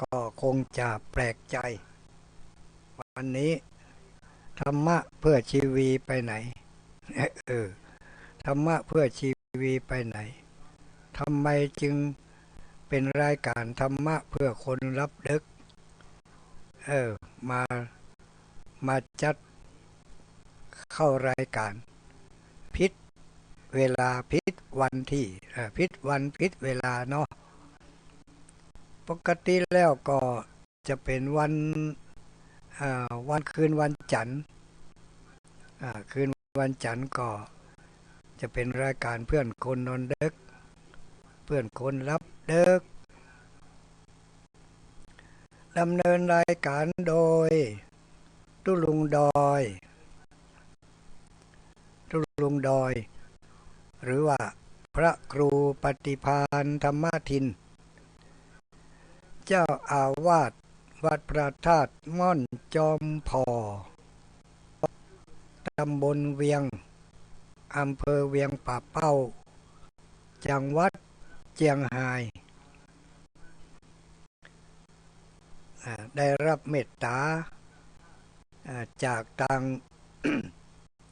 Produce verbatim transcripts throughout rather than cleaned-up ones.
ก็คงจะแปลกใจ วันนี้ธรรมะเพื่อชีวีไปไหน เออ ธรรมะเพื่อชีวีไปไหน ทำไมจึงเป็นรายการธรรมะเพื่อคนหลับดึก เออ มา มาจัดเข้ารายการผิดเวลา ผิดวันที่ เอ่อ ผิดวันผิดเวลาเนาะ ปกติแล้วก็จะเป็นวัน อ่า วันคืนวันจันทร์ อ่า คืนวันจันทร์ก็จะเป็นรายการเพื่อนคนนอนดึก เพื่อนคนหลับดึก ดำเนินรายการโดย ตุ๊ลุงดอย ตุ๊ลุงดอย หรือว่าพระครูปฏิภาณธรรมทิน เจ้าอาวาสวัดพระธาตุม่อนจอมผ่อ ตำบลเวียง อำเภอเวียงป่าเป้า จังหวัดเจียงฮาย อ่า ได้รับเมตตา อ่า จากตาง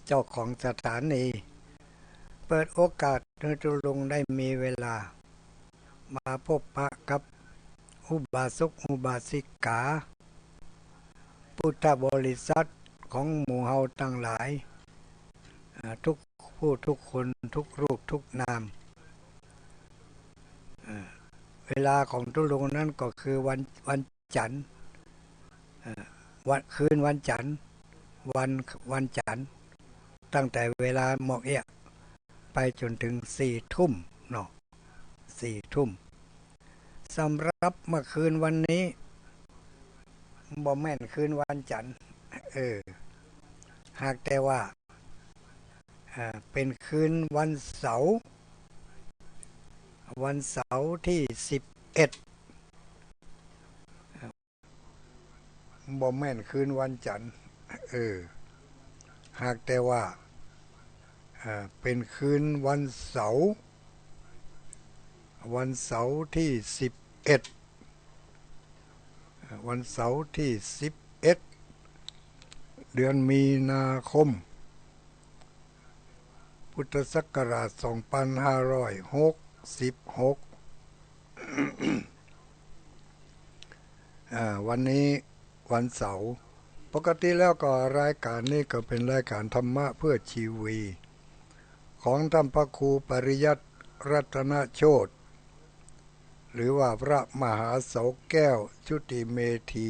เจ้าของสถานี เปิดโอกาสหื้อตุ๊ลุงได้มีเวลา มาพบปะกับอุบาสกอุบาสิกา พุทธบริษัทของหมู่เฮาตังหลาย อ่า ทุกผู้ทุกคน ทุกรูปทุกนาม อ่า เวลาของตุ๊ลุงนั้นก็คือวัน วันจันทร์ อ่า วัน คืนวันจันทร์ วัน วันจันทร์ ตั้งแต่เวลาหมอกเอี้ยไปจ๋นถึงสี่ทุ่มเนาะ สี่ทุ่ม สำหรับเมื่อคืนวันนี้ บ่แม่นคืนวันจันทร์ เออ หากแต่ว่า อ่า เป็นคืนวันเสาร์ วันเสาร์ที่สิบเอ็ด บ่แม่นคืนวันจันทร์ เออ หากแต่ว่า อ่า เป็นคืนวันเสาร์ วันเสาร์ที่สิบเอ็ด วันเสาร์ที่สิบเอ็ด เดือนมีนาคม พุทธศักราชสองพันห้าร้อยหกสิบหก อ่า วันนี้วันเสาร์ ปกติแล้วก็รายการนี้ก็เป็นรายการธรรมะเพื่อชีวี ของท่านพระครูปริยัติรัตนโชติ หรือว่าพระมหาเสาแก้วชุติเมธี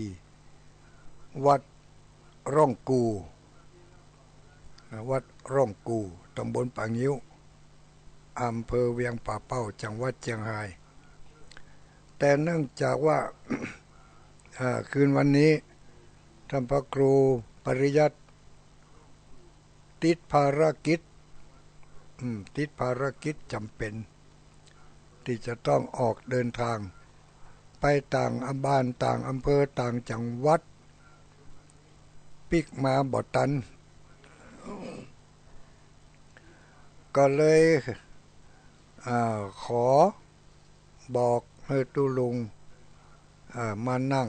วัดร่องกู่ วัดร่องกู่ ตำบลป่างิ้ว อำเภอเวียงป่าเป้า จังหวัดเจียงฮาย แต่เนื่องจากว่า อ่า คืนวันนี้ ท่านพระครูปริยัติ ติดภารกิจ อืม ติดภารกิจจ๋ำเป๋น ตี้จะต้องออกเดินตาง ไปต่างบ้าน ต่างอำเภอ ต่างจังหวัด ปิ๊กมาบ่ตัน ก็เลย อ่า ขอบอกหื้อตุ๊ลุง อ่า มานั่ง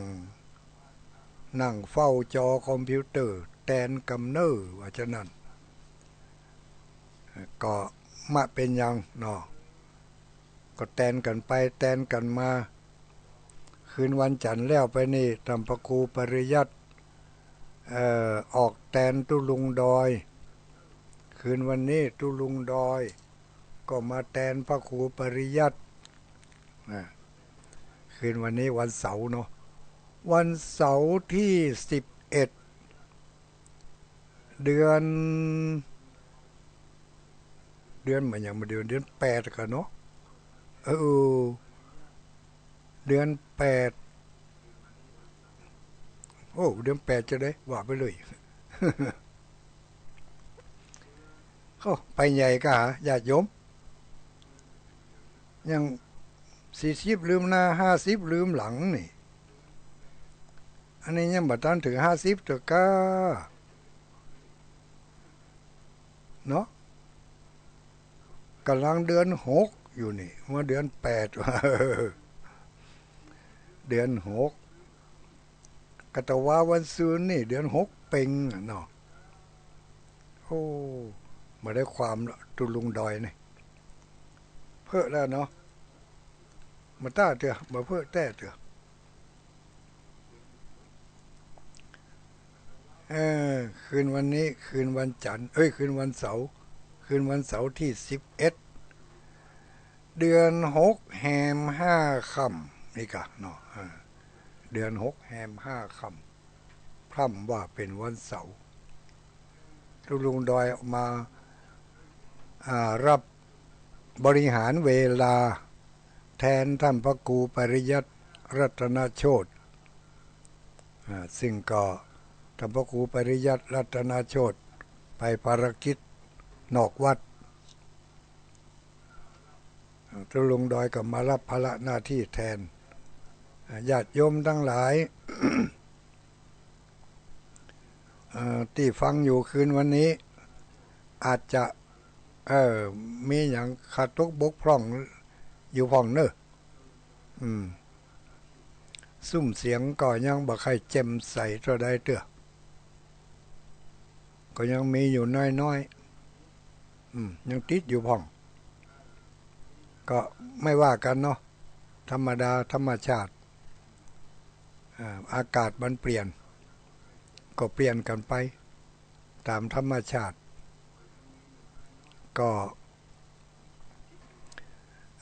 นั่งเฝ้าจอคอมพิวเตอร์แตนกำเน่อ ว่าจะนั้น ก็บ่เป๋นหยังเนาะ ก็แตนกั๋นไปแตนกั๋นมา คืนวันจันทร์แล้วไปนี่ ท่านพระครูปริยัติ เอ่อ ออกแตนตุ๊ลุงดอย คืนวันนี้ตุ๊ลุงดอย ก็มาแตนพระครูปริยัติ นะ คืนวันนี้วันเสาร์เนาะ วันเสาร์ที่สิบเอ็ด เดือน เดือนมันหยังบ่ เดือน เดือนแปดกะเนาะ เออ เดือนแปด โอ้ เดือนแปดจะได้ว่าไปเลย โอ้ ไปใหญ่กะหา ญาติโยม ยังสี่สิบลืมหน้า ห้าสิบลืมหลังนี่ อันนี้ยังบ่ตันเถิงห้าสิบเตื้อกา เนาะ ก่ำลังเดือนหกอยู่นี่ ว่าเดือนแปดว่า เดือนหก กะตะวาวันซืนนี่ เดือนหกเป๋งอะเนาะ โอ้ บ่ได้ความละ ตุ๊ลุงดอยนี่ เพ้อแล้วเนาะ บ่ต้าเตื้อ บ่เพ้อแต๊เตื้อ เออ คืนวันนี้ คืนวันจันทร์ เอ้ย คืนวันเสาร์ คืนวันเสาร์ตี้สิบเอ็ด เดือนหกแฮมห้าค่ำนี่กะเนาะ เออ เดือนหกแฮมห้าค่ำ พร่ำว่าเป๋นวันเสาร์ ตุ๊ลุงดอยมา อ่า รับบริหารเวลาแตนต้านพระครูปริยัติรัตนโชติ อ่า ซึ่งก็ต้านพระครูปริยัติรัตนโชติไปภารกิจนอกวัด ตุ๊ลุงดอยก็มารับภาระหน้าตี้แตน อ่า ญาติโยมตังหลาย เอ่อ ตี้ฟังอยู่คืนวันนี้ อาจจะ เอ่อ มีหยังขาดตกบกพร่องอยู่พ่องเน่อ อืม ซุ่มเสียงก็ยังบ่ใค่แจ่มใสเต้าใดเตื้อ ก็ยังมีอยู่น้อยๆ อืม ยังติดอยู่พ่อง ก็ไม่ว่ากั๋นเนาะ ธรรมดาธรรมชาติ อ่า อากาศมันเปลี่ยน ก็เปลี่ยนกั๋นไปต๋ามธรรมชาติ ก็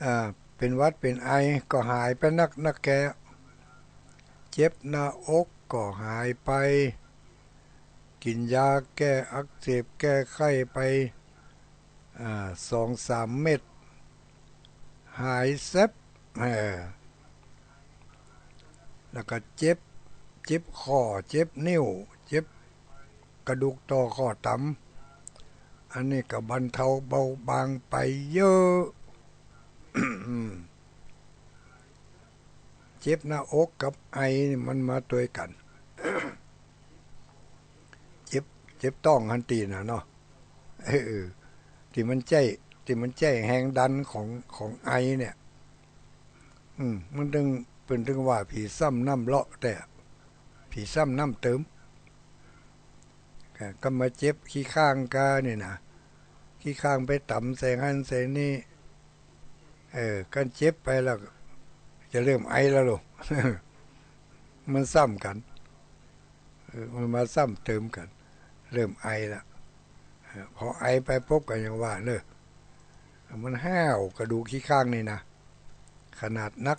อ่า เป๋นหวัดเป๋นไอก็หายไปนักนักแก่ เจ็บหน้าอกก็หายไป กิ๋นยาแก้อักเสบแก้ไข้ไป อ่า สองสามเม็ด หายแซ็บ เออ แล้วก็เจ็บ เจ็บข้อ เจ็บนิ้ว เจ็บกระดูกต่อข้อต่ำ อันนี้ก็บรรเทาเบาบางไปเยอะ เจ็บหน้าอกกับไอนี่มันมาตวยกั๋น เจ็บ เจ็บต๊องหั้นตี้น่ะเนาะ เออ ตี้มันใจ๊ ตี้มันใจ๊แฮงดันของ ของไอเนี่ย อืม มันตึง เปิ้นตึงว่าผีซ้ำน้ำเลาะแต๊ ผีซ้ำน้ำเติม ก็ ก็มาเจ็บขี้ข้างกานี่นะ ขี้ข้างไปตำใส่หั้นใส่นี่ เออ คันเจ็บไปแล้ว จะเริ่มไอแล้วลูก มันซ้ำกั๋น เออ มันมาซ้ำเติมกั๋น เริ่มไอละ เออ พอไอไปปุ๊บก็อย่างว่าเน่อ มันฮ้าวกระดูกขี้ข้างนี่นะ ขนาดนัก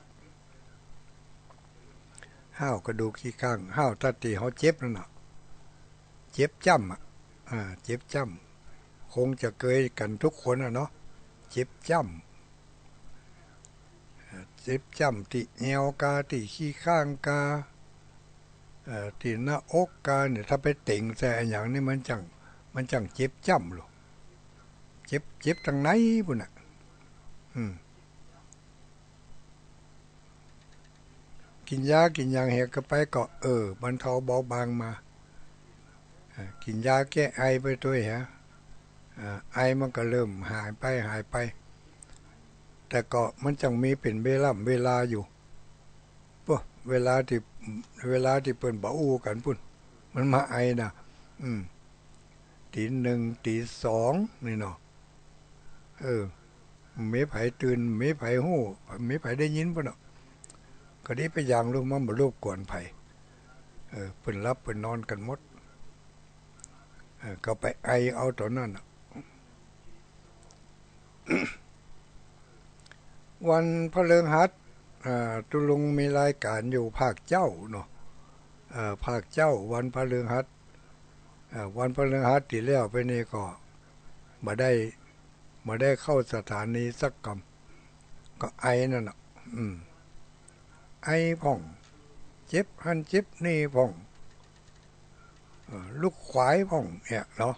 ฮ้าวกระดูกขี้ข้าง ฮ้าวต๋อนตี้เฮาเจ็บนั่นน่ะ เจ็บจ้ำอะ อ่า เจ็บจ้ำ คงจะเกยกั๋นทุกคนอะเนาะ เจ็บจ้ำ อ่า เจ็บจ้ำตี้แอวกา ตี้ขี้ข้างกา เอ่อ ตี้หน้าอกกาเนี่ย ถ้าไปเต็งใส่อะหยังนี่มันจั่ง มันจั่งเจ็บจ้ำลูก เจ็บ เจ็บตังในปู้นน่ะ อืม กิ๋นยากิ๋นหยังเหียก็ไปก็ เออ บรรเทาเบาบางมา อ่า กิ๋นยาแก้ไอไปตวยเหีย อ่า ไอมันก็เริ่มหายไป หายไป แต่ก็มันจั่งมีเป๋นเวลา เวลาอยู่ ปุ๊ เวลาตี้ เวลาตี้เปิ้นบ่อู้กั๋นปู้น มันมาไอน่ะ อืม ตี๋หนึ่ง ตี๋สองนี่เนาะ เออ บ่มีใผตื่น บ่มีใผฮู้ บ่มีใผได้ยินปู้นเนาะ ก็ดีไปอย่างลูก มันบ่รบกวนใผ เออ เปิ้นหลับเปิ้นนอนกั๋นหมด เออ ก็ไปไอเอาต๋อนนั้นน่ะ วันพฤหัส อ่า ตุ๊ลุงมีรายก๋านอยู่ภาคเจ๊าเนาะ เอ่อ ภาคเจ๊าวันพฤหัส เอ่อ วันพฤหัสตี้แล้วไปนี่ก็บ่ได้ บ่ได้เข้าสถานีสักกำ ก็ไอนั่นน่ะ อืม ไอพ่อง เจ็บหั้นเจ็บนี่พ่อง เอ่อ ลุกขวายพ่องเนี่ยเนาะ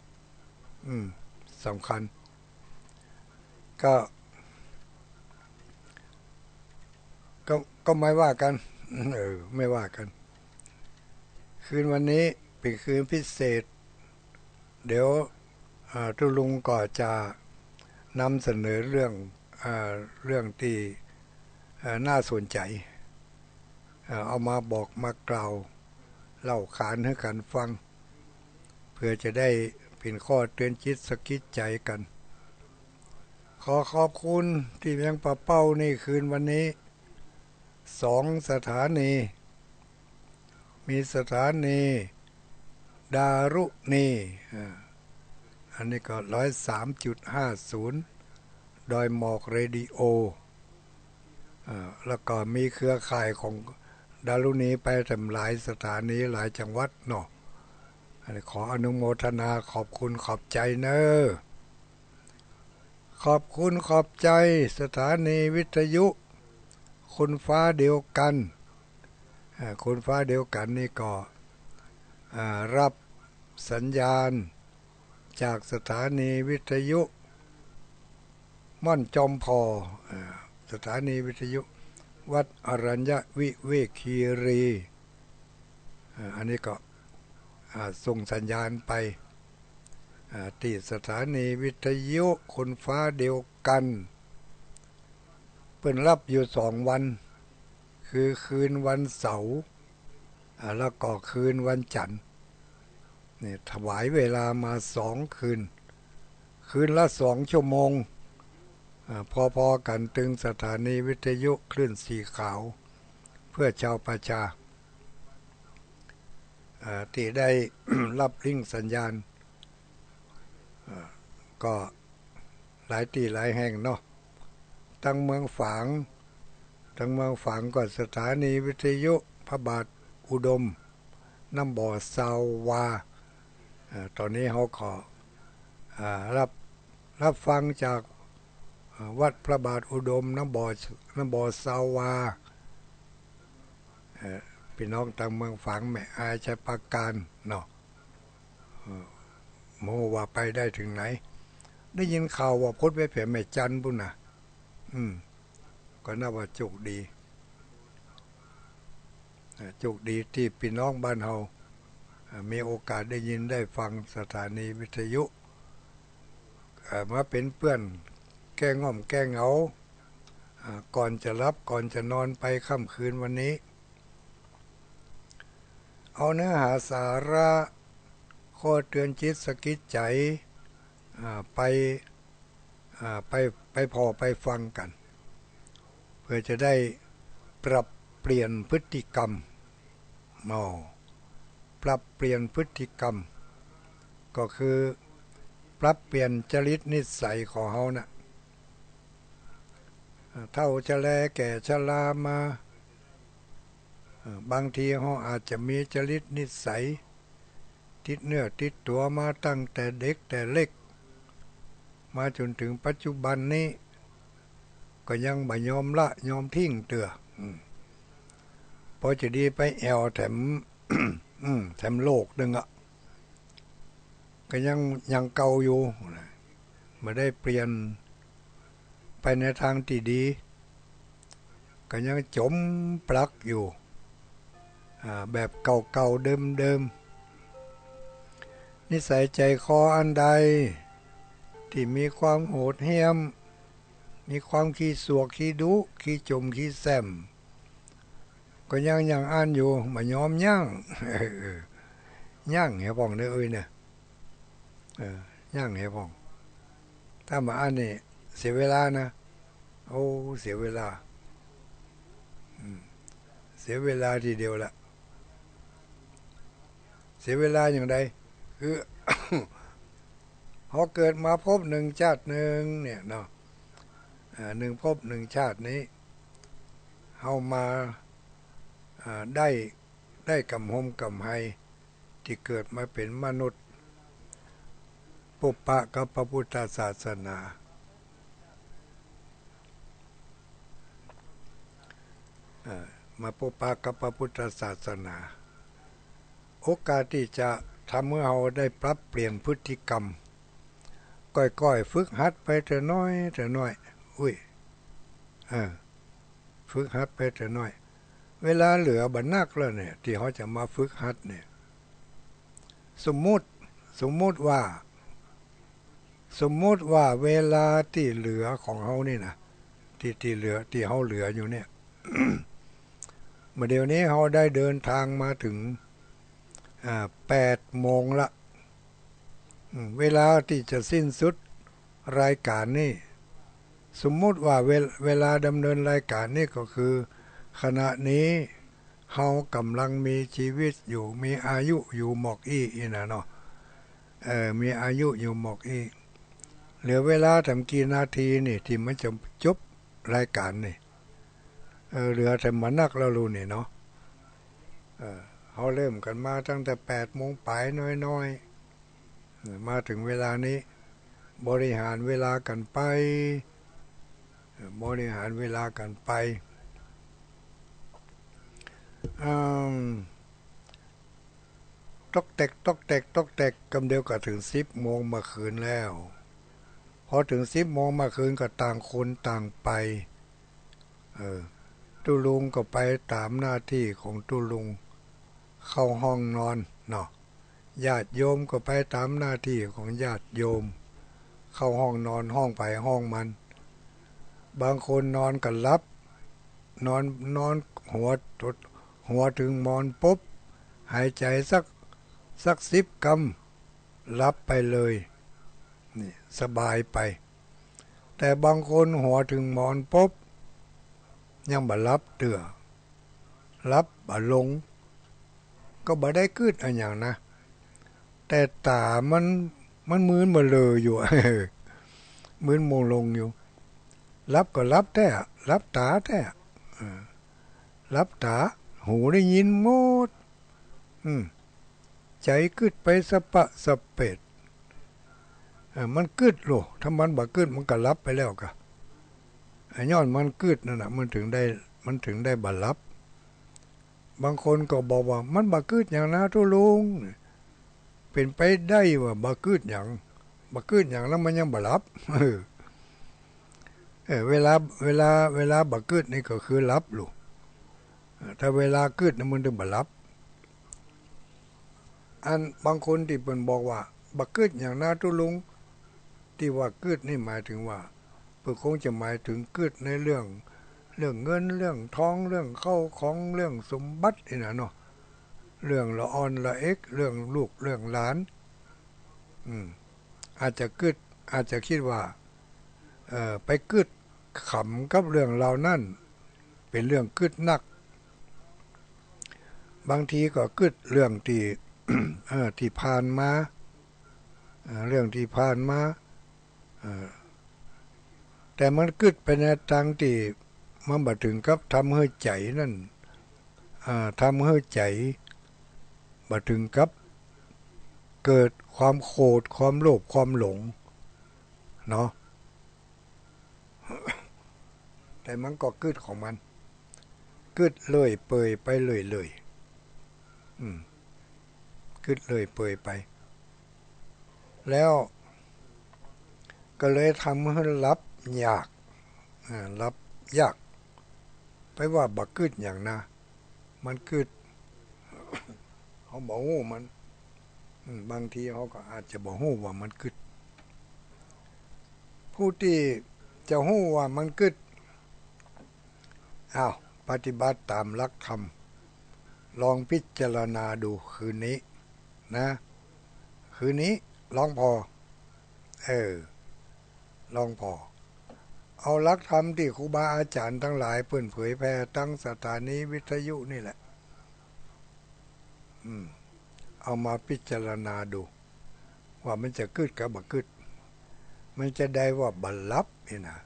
อืม สำคัญ ก็ ก็ ก็ไม่ว่ากั๋น เออ ไม่ว่ากั๋น คืนวันนี้เป๋นคืนพิเศษ เดี๋ยว อ่า ตุ๊ลุงก็จะนำเสนอเรื่อง อ่า เรื่องตี้ เอ่อ น่าสนใจ๋ เอ่อ เอามาบอกมากล่าว เล่าขานหื้อกั๋นฟัง เปื้อจะได้เป๋นข้อเตือนจิตสะกิดใจ๋กั๋น ขอขอบคุณตี้เวียงป่าเป้านี่คืนวันนี้ สองสถานี มีสถานีดารุณี อ่า อันนี้ก็ ร้อยสามจุดห้าศูนย์ ดอยหมอกเรดิโอ อ่า แล้วก็มีเครือข่ายของดารุณีไปแถมหลายสถานีหลายจังหวัดเนาะ อันนี้ขออนุโมทนาขอบคุณขอบใจ๋เน่อ ขอบคุณขอบใจ๋สถานีวิทยุคนฟ้าเดียวกั๋น อ่า คนฟ้าเดียวกั๋นนี่ก็ อ่า รับสัญญาณจากสถานีวิทยุม่อนจอมผ่อ อ่า สถานีวิทยุวัดอรัญญวิเวกคีรี อ่า อันนี้ก็ อ่า ส่งสัญญาณไป อ่า ตี้สถานีวิทยุคนฟ้าเดียวกั๋น เปิ้นรับอยู่สองวัน คือคืนวันเสาร์ อ่า แล้วก็คืนวันจันทร์ นี่ ถวายเวลามาสองคืน คืนละสองชั่วโมง อ่า พอๆ กั๋นตึงสถานีวิทยุคลื่นสีขาว เพื่อชาวประชา อ่า ตี้ได้ รับลิงก์สัญญาณ อ่า ก็หลายตี้หลายแห่งเนาะ ตังเมืองฝาง ตังเมืองฝางก็สถานีวิทยุพระบาทอุดม น้ำบ่อซาววา อ่า ต๋อนนี้เฮาก็ อ่า รับ รับฟังจาก อ่า วัดพระบาทอุดม น้ำบ่อ น้ำบ่อซาววา เอ่อ ปี้น้องตังเมืองฝาง แม่อาย ชัยปราการเนาะ เอ่อ บ่ฮู้ว่าไปได้เถิงไหน ได้ยินข่าวว่าพ้นไปแผนแม่จันทน์ปู้นน่ะ อืม ก็นับว่าโชคดี เอ่อ โชคดีตี้ปี้น้องบ้านเฮา เอ่อ มีโอกาสได้ยินได้ฟังสถานีวิทยุ เอ่อ มาเป๋นเปื้อนแก้ง่อมแก้เหงา อ่า ก่อนจะหลับก่อนจะนอนไปค่ำคืนวันนี้ เอาเนื้อหาสาระข้อเตือนจิตสะกิดใจ๋ อ่า ไป อ่า ไป ไปผ่อไปฟังกั๋น เปื้อจะได้ปรับเปลี่ยนพฤติกรรม อ้อ ปรับเปลี่ยนพฤติกรรม ก็คือปรับเปลี่ยนจริตนิสัยของเฮาน่ะ อ่า เฒ่าชะแลแก่ชรามา อ่า บางทีเฮาอาจจะมีจริตนิสัย ติดเนื้อติดตั๋วมาตั้งแต่เด็กแต่เล็ก มาจ๋นเถิงปัจจุบันนี้ ก็ยังบ่ยอมละยอมทิ้งเตื้อ อืม ปอจะดีไปแอ่วแถม อืม แถมโลกนึ่งอะ ก็ยัง ยังเก่าอยู่ บ่ได้เปลี่ยนไปในตางตี้ดี ก็ยังจ๋มปลักอยู่ อ่า แบบเก่าๆ เดิมๆ นิสัยใจ๋คออันใดตี้มีความโหดเหี้ยม มีความขี้สวกขี้ดุ ขี้จ๋มขี้แส้ม ก็ยัง ยังอั้นอยู่ บ่ยอมยั้ง เออ ยั้งเหียพ่องเน่อ เอ้ยเน่อ เออ ยั้งเหียพ่อง ถ้าบ่อั้นนี่เสียเวลานะ โอ้ เสียเวลา อืม เสียเวลาทีเดียวละ เสียเวลาอย่างใด คือ เฮาเกิดมาภพหนึ่งชาติหนึ่งเนี่ยเนาะ อ่า หนึ่งภพหนึ่งชาตินี้ เฮามา อ่า ได้ ได้กำฮมกำไฮ ตี้เกิดมาเป๋นมนุษย์ ปุพพะกับพระพุทธศาสนา เอ่อ มาปุพพะกับพระพุทธศาสนา โอกาสตี้จะทำหื้อเฮาได้ปรับเปลี่ยนพฤติกรรม ก้อยๆ ฝึกหัดไปเตื้อน้อยเตื้อน้อย อุ้ย เออ ฝึกหัดไปเตื้อน้อย เวลาเหลือบ่นักแล้วเนี่ย ตี้เฮาจะมาฝึกหัดเนี่ย สมมุติ สมมุติว่า สมมุติว่าเวลาตี้เหลือของเฮานี่นะ ตี้ ตี้เหลือ ตี้เฮาเหลืออยู่เนี่ย บ่าเดี่ยวนี้เฮาได้เดินตางมาเถิง อ่า แปดโมงละ อืม เวลาตี้จะสิ้นสุดรายก๋านนี่ สมมุติว่าเวล- เวลาดำเนินรายก๋านนี่ก็คือ ขณะนี้เฮาก่ำลังมีจีวิตอยู่ มีอายุอยู่หมอกอี้ อี้นะเนาะ เออ มีอายุอยู่หมอกอี้ เหลือเวลาแถมกี่นาทีนี่ตี้มันจะจุบรายก๋านนี่ เออ เหลือแถมบ่านักแล้วลูกนี่เนาะ เออ เฮาเริ่มกั๋นมาตั้งแต่แปดโมงป๋ายน้อยๆ เออ มาเถิงเวลานี้ บริหารเวลากั๋นไป เออ บริหารเวลากั๋นไป อืม ต๊อกแต๊ก ต๊อกแต๊ก ต๊อกแต๊ก กำเดียวก็เถิงสิบโมงเมื่อคืนแล้ว พอเถิงสิบโมงเมื่อคืนก็ต่างคนต่างไป เออ ตุ๊ลุงก็ไปต๋ามหน้าตี้ของตุ๊ลุง เข้าห้องนอนเนาะ ญาติโยมก็ไปต๋ามหน้าตี้ของญาติโยม เข้าห้องนอน ห้องใผห้องมัน บางคนนอนก็หลับ นอน นอนหัวตด หัวเถิงหมอนปุ๊บ หายใจ๋สัก สักสิบกำ หลับไปเลย นี่ สบายไป แต่บางคนหัวเถิงหมอนปุ๊บ ยังบ่หลับเตื้อ หลับบ่ลง ก็บ่ได้กึ๊ดอะหยังนะ แต่ต๋ามัน มันมึนเบลออยู่ มึนมงลงอยู่ หลับก็หลับแต๊ หลับต๋าแต๊ เออ หลับต๋า หูได้ยินหมด อืม ใจ๋กึ๊ดไปสะปะสะเปด เออ มันกึ๊ดโล ถ้ามันบ่กึ๊ดมันก็หลับไปแล้วกะ ไอ้ย้อนมันกึ๊ดนั่นน่ะ มันเถิงได้ มันเถิงได้บ่หลับ บางคนก็บอกว่า มันบ่กึ๊ดหยังนะตุ๊ลุง เป๋นไปได้ว่าบ่กึ๊ดหยัง บ่กึ๊ดหยังแล้วมันยังบ่หลับ เออ เออ เวลา เวลา เวลาบ่กึ๊ดนี่ก็คือหลับลูก เออ ถ้าเวลากึ๊ดนะมันเถิงบ่หลับ อันบางคนตี้เปิ้นบอกว่า บ่กึ๊ดหยังนะตุ๊ลุง ตี้ว่ากึ๊ดนี่หมายเถิงว่า เปิ้นคงจะหมายเถิงกึ๊ดในเรื่อง เรื่องเงิน เรื่องทอง เรื่องเข้าของ เรื่องสมบัติอี้นะเนาะ เรื่องละอ่อนละเอ็ก เรื่องลูก เรื่องหลาน อืม อาจจะกึ๊ด อาจจะกึ๊ดว่า เอ่อ ไปกึ๊ดขำกับเรื่องเหล่านั้น เป๋นเรื่องกึ๊ดนัก บางทีก็กึ๊ดเรื่องตี้ เอ่อ ตี้ผ่านมา เอ่อ เรื่องตี้ผ่านมา เอ่อ แต่มันกึ๊ดไปในตางตี้มันบ่เถิงกับทำหื้อใจ๋นั่น เอ่อ ทำหื้อใจ๋บ่เถิงกับเกิดความโขด ความโลภ ความหลง เนาะ แต่มันก็กึ๊ดของมัน กึ๊ดเลื่อยเปื่อยไปเรื่อยๆ อืม กึ๊ดเลื่อยเปื่อยไป แล้วก็เลยทำหื้อหลับยาก อ่า หลับยาก ไปว่าบ่กึ๊ดหยังนะ มันกึ๊ด เฮาบ่ฮู้มัน อืม บางทีเฮาก็อาจจะบ่ฮู้ว่ามันกึ๊ด ผู้ตี้จะฮู้ว่ามันกึ๊ด อ้าว ปฏิบัติต๋ามหลักธรรม ลองพิจารณาดูคืนนี้นะ คืนนี้ลองผ่อ เออ ลองผ่อ เอาหลักธรรมตี้ครูบาอาจ๋ารย์ตังหลายเปิ้นเผยแผ่ตางสถานีวิทยุนี่แหละ อืม เอามาพิจารณาดู ว่ามันจะกึ๊ดกับบ่กึ๊ด มันจะได้ว่าบ่หลับนี่นะ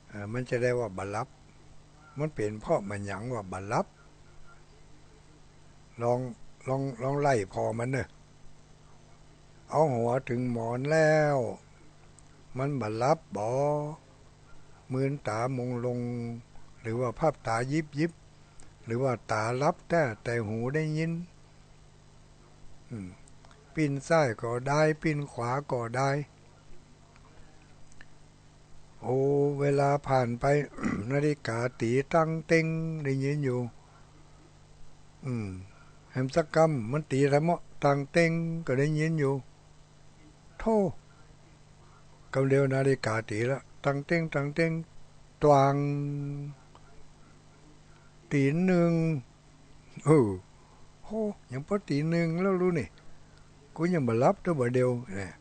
เออ มันจะได้ว่าบ่หลับ มันเป๋นเพราะหยังว่าบ่หลับ ลอง ลอง ลองไล่ผ่อมันเน่อ เอาหัวเถิงหมอนแล้ว มันบ่หลับบ่ มืนต๋ามงลง หรือว่าพับต๋ายิบๆ หรือว่าต๋าหลับแต๊ แต่หูได้ยิน อืม ปิ้นซ้ายก็ได้ ปิ้นขวาก็ได้ โอ้ เวลาผ่านไป นาฬิกาตี๋ตังเต็ง ได้ยินอยู่ อืม แหมสักกำมันตี๋แถมตังเต็งก็ได้ยินอยู่ โธ่ กำเดียวนาฬิกาตี๋ละ ตังเต็ง ตังเต็ง ตวาง ตี๋หนึ่ง เออ โห ยังปอตี๋หนึ่งแล้วลูกนี่ กูยังบ่หลับเตื้อบ่าเดี่ยว เนี่ย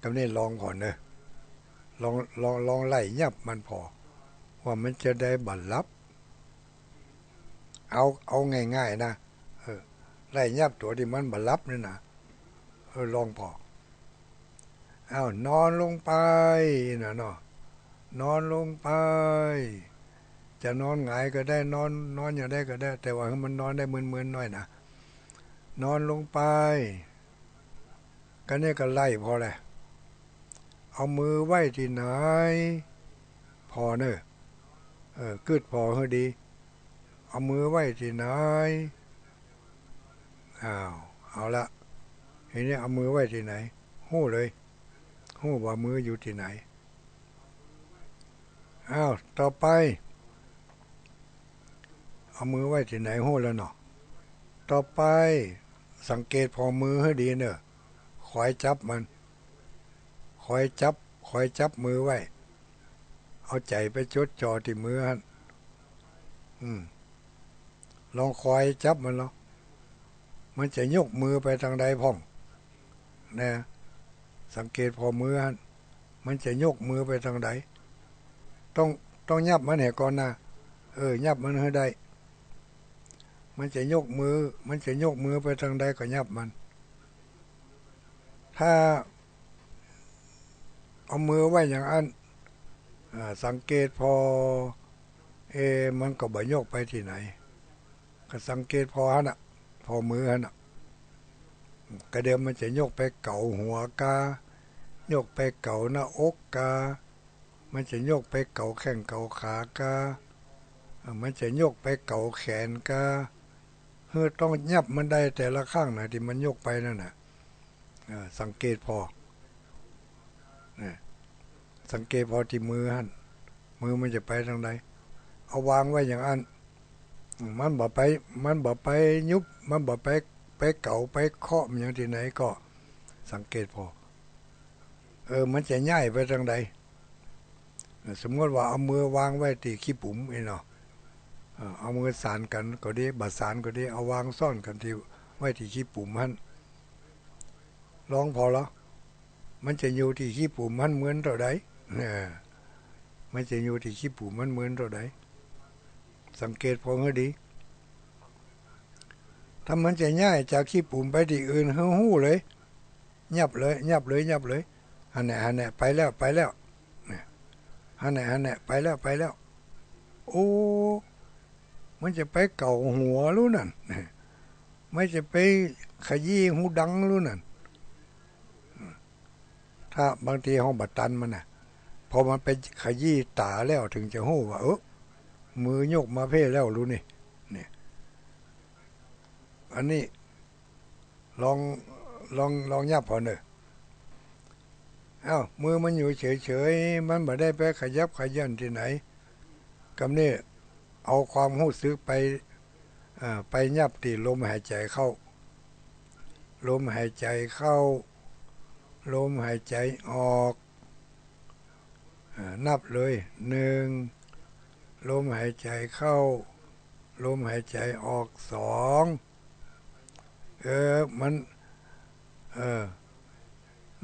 กำนี้ลองผ่อเน่อ ลอง ลอง ลองไล่ยับมันผ่อ ว่ามันจะได้บ่หลับ เอา เอาง่ายๆ นะ เออ ไล่ยับตั๋วตี้มันบ่หลับนี่นะ เออ ลองผ่อ อ้าว นอนลงไป นะเนาะ นอนลงไป จะนอนหงายก็ได้ นอน นอนอย่างใดก็ได้ แต่ว่าหื้อมันนอนได้เมินๆ หน้อยนะ นอนลงไป กำนี้ก็ไล่ผ่อแหละ เอามือไว้ตี้ไหน ผ่อเน่อ เออ กึ๊ดผ่อหื้อดี เอามือไว้ตี้ไหน อ้าว เอาละ ทีนี้เอามือไว้ตี้ไหน ฮู้เลย ฮู้ว่ามืออยู่ตี้ไหน อ้าว ต่อไป เอามือไว้ตี้ไหน ฮู้แล้วเนาะ ต่อไป สังเกตผ่อมือหื้อดีเน่อ คอยจับมัน คอยจับ คอยจับมือไว้ เอาใจ๋ไปจดจ่อตี้มือหั้น อืม ลองคอยจับมันลอง มันจะยกมือไปตางใดพ่อง นะ สังเกตผ่อมือหั้น มันจะยกมือไปตางใด ต้อง ต้องยับมันแหมก่อนนะ เออ ยับมันหื้อได้ มันจะยกมือ มันจะยกมือไปตางใดก็ยับมัน ถ้าเอามือไว้อย่างอั้น อ่า สังเกตผ่อ เอ มันก็บ่ยกไปตี้ไหน ก็สังเกตผ่อหั้นน่ะ ผ่อมือหั้นน่ะ กะเดียวมันจะยกไปเก๋าหัวก้า ยกไปเก๋าหน้าอกก้า มันจะยกไปเก๋าแข้งเก๋าขาก้า เอ่อ มันจะยกไปเก๋าแขนก้า หื้อต้องยับมันได้แต่ละข้างนะ ตี้มันยกไปนั่นน่ะ เอ่อ สังเกตผ่อ นะ สังเกตผ่อตี้มือหั้น มือมันจะไปตางใด เอาวางไว้อย่างอั้น มันบ่ไป มันบ่ไปยุบ มันบ่ไป ไปเก๋า ไปเคาะมันอย่างตี้ไหนก็ สังเกตผ่อ เออ มันจะย้ายไปตางใด สมมติว่าเอามือวางไว้ตี้ขี้ปุ๋มนี่เนาะ เออ เอามือสานกั๋นก็ดี บ่สานก็ดี เอาวางซ้อนกั๋นตี้ ไว้ตี้ขี้ปุ๋มหั้น ลองผ่อลอ มันจะอยู่ตี้ขี้ปุ๋มหั้นเมินเต้าใด เออ มันจะอยู่ตี้ขี้ปุ๋มหั้นเมินเต้าใด สังเกตผ่อหื้อดี ถ้ามันจะย้ายจากขี้ปุ๋มไปตี้อื่น หื้อฮู้เลย ยับเลย ยับเลย ยับเลย หั้นแหละ หั้นแหละ ไปแล้ว ไปแล้ว เนี่ย หั้นแหละ หั้นแหละ ไปแล้ว ไปแล้ว โอ้ มันจะไปเก๋าหัวลูกนั่น มันจะไปขยี้ฮูดังลูกนั่น ถ้าบางทีเฮาบ่ตันมันน่ะ พอมันไปขยี้ต๋าแล้วเถิงจะฮู้ว่า เออ มือยกมาเพ่แล้วลูกนี่ เนี่ย อันนี้ ลอง ลอง ลองยับผ่อเน่อ อ้าว มือมันอยู่เฉยๆ มันบ่ได้ไปขยับเขยื้อนตี้ไหน กำนี้เอาความฮู้สึกไป เอ่อ ไปยับตี้ลมหายใจ๋เข้า ลมหายใจ๋เข้า ลมหายใจ๋ออก เอ่อ นับเลย หนึ่ง ลมหายใจ๋เข้า ลมหายใจ๋ออก สอง เออ มัน เออ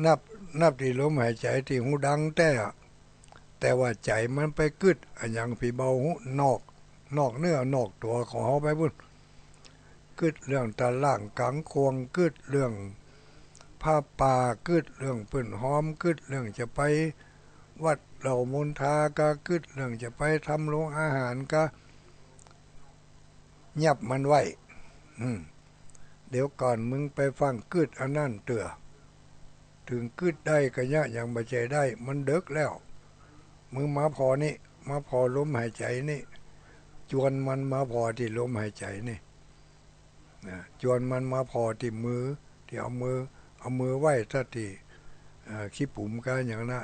นับ นับตี้ลมหายใจ๋ตี้ฮูดังแต๊อะ แต่ว่าใจ๋มันไปกึ๊ดอะหยังผีเบาฮู้ นอก นอกเนื้อนอกตั๋วของเฮาไปปู้น กึ๊ดเรื่องตะล่างกังควง กึ๊ดเรื่องผ้าป่า กึ๊ดเรื่องปื้นฮอม กึ๊ดเรื่องจะไปวัดเหล่ามนทาก้า กึ๊ดเรื่องจะไปทำโรงอาหารก้า ยับมันไว้ อืม เดี๋ยวก่อนมึงไปฟั่งกึ๊ดอันนั้นเตื้อ เถิงกึ๊ดได้ก็ยะยังบ่ใจ้ได้ มันเดิ็กแล้ว มึงมาผ่อนี่ มาผ่อลมหายใจ๋นี่ จวนมันมาผ่อตี้ลมหายใจ๋นี่ นะ จวนมันมาผ่อตี้มือ ตี้เอามือ เอามือไว้ตะตี้ เอ่อ ขี้ปุ๋มก้าอย่างนั้นนะ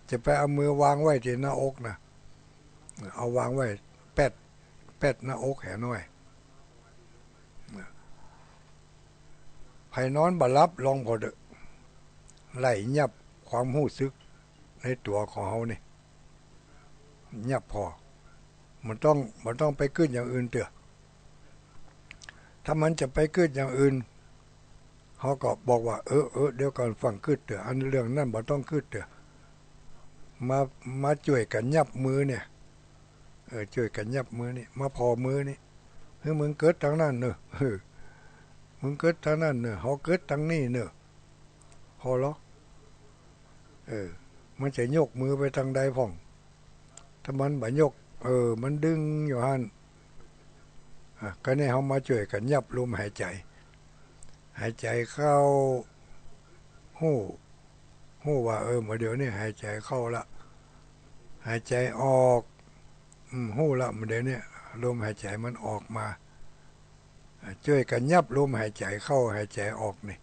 จะไปเอามือวางไว้ตี้หน้าอกนะ เอาวางไว้แป๊ด แป๊ดหน้าอกแหน้อย ใผนอนบ่หลับลองผ่อเต๊อะ ไล่ยับความฮู้สึกในตั๋วของเฮานี่ ยับผ่อ มันต้อง มันต้องไปกึ๊ดอย่างอื่นเตื้อ ถ้ามันจะไปกึ๊ดอย่างอื่น เฮาก็บอกว่า เออ เออ เดี๋ยวก่อน ฟั่งกึ๊ดเตื้อ อันเรื่องนั้นบ่ต้องกึ๊ดเตื้อ มา มาจ้วยกั๋นยับมือเนี่ย เออ จ้วยกั๋นยับมือนี่ มาผ่อมือนี่ หื้อมึงกึ๊ดตางนั้นเน่อ เออ มึงกึ๊ดตางนั้นเน่อ เฮากึ๊ดตางนี้เน่อ ผ่อลอ เออ มันจะยกมือไปตางใดพ่อง ถ้ามันบ่ยก เออ มันดึงอยู่หั้น อ่ะ ก็เนี่ยเฮามาจ้วยกั๋นยับลมหายใจ๋ หายใจ๋เข้า ฮู้ ฮู้ว่า เออ บ่าเดี่ยวนี้หายใจ๋เข้าละ หายใจ๋ออก อืม ฮู้ละ บ่าเดี่ยวนี้ลมหายใจ๋มันออกมา อ่ะ จ้วยกั๋นยับลมหายใจ๋เข้าหายใจ๋ออกนี่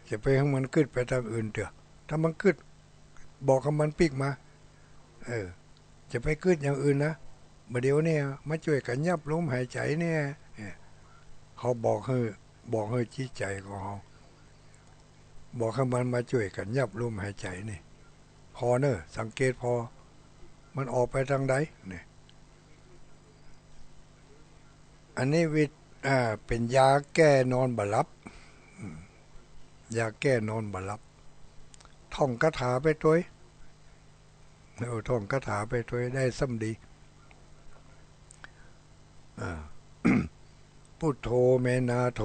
จะไปหื้อมันกึ๊ดไปตางอื่นเตื้อ ถ้ามันกึ๊ด บอกหื้อมันปิ๊กมา เออ จะไปกึ๊ดอย่างอื่นนะ บ่าเดี่ยวนี้มาจ้วยกั๋นยับลมหายใจ๋เนี่ย เนี่ย เฮาบอกหื้อ บอกหื้อจิตใจ๋ของเฮา บอกหื้อมันมาจ้วยกั๋นยับลมหายใจ๋นี่ ผ่อเน่อ สังเกตผ่อ มันออกไปตางใด เนี่ย อันนี้วิ อ่า เป๋นยาแก้นอนบ่หลับ อืม ยาแก้นอนบ่หลับ ท่องคาถาไปตวย เออ ท่องคาถาไปตวย ได้ซ้ำดี อ่า พุทโธเมนาโถ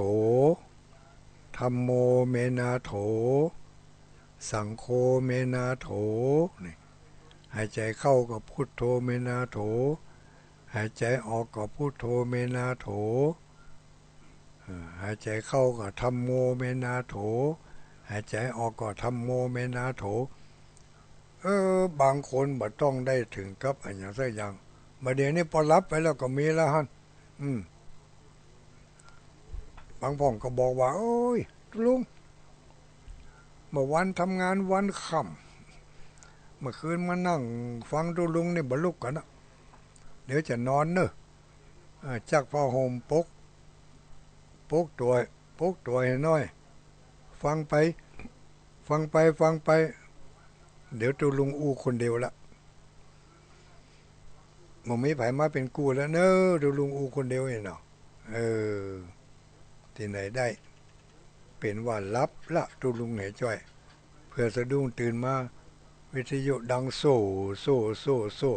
ธัมโมเมนาโถ สังโฆเมนาโถ นี่ หายใจ๋เข้าก็พุทโธเมนาโถ หายใจ๋ออกก็พุทโธเมนาโถ เออ หายใจ๋เข้าก็ธัมโมเมนาโถ หายใจ๋ออกก็ธัมโมเมนาโถ เออ บางคนบ่ต้องได้เถิงกับอะหยังสักอย่าง บ่าเดี่ยวนี้ปอหลับไปแล้วก็มีแล้วหั้น อืม บางพ่องก็บอกว่า โอ๊ย ตุ๊ลุง เมื่อวานทำงานวันค่ำ เมื่อคืนมานั่งฟังตุ๊ลุงนี่บ่ลุกกั๋นนะ เดี๋ยวจะนอนเน่อ เออ จักผ้าห่มปก ปกตั๋ว ปกตั๋วหื้อหน่อย ฟังไป ฟังไป ฟังไป เดี๋ยวตุ๊ลุงอู้คนเดียวละ บ่มีใผมาเป๋นกู้แล้วเน่อ ตุ๊ลุงอู้คนเดียวนี่เนาะ เออ ตี้ไหนได้ เป๋นว่าหลับละตุ๊ลุงเหยจ้อย เผื่อสะดุ้งตื่นมา วิทยุดังโซ่ โซ่ โซ่ โซ่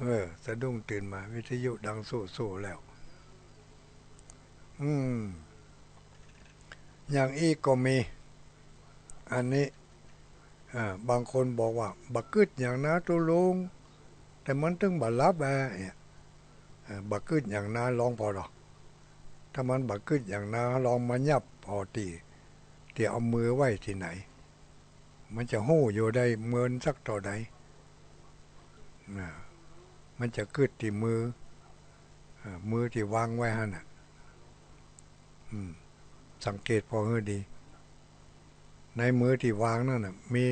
เออ สะดุ้งตื่นมา วิทยุดังโซ่ โซ่แล้ว อืม อย่างอี้ก็มี อันนี้ อ่า บางคนบอกว่า บ่กึ๊ดหยังนะตุ๊ลุง แต่มันตึงบ่หลับอะ เนี่ย เออ บ่กึ๊ดหยังนะ ลองผ่อดอก ถ้ามันบ่กึ๊ดหยังนะ ลองมายับผ่อตี้ ตี้เอามือไว้ตี้ไหน มันจะฮู้อยู่ได้เมินสักเต้าใด อ่า มันจะกึ๊ดตี้มือ อ่า มือตี้วางไว้หั้นน่ะ อืม สังเกตผ่อหื้อดี ในมือตี้วางนั่นน่ะ มี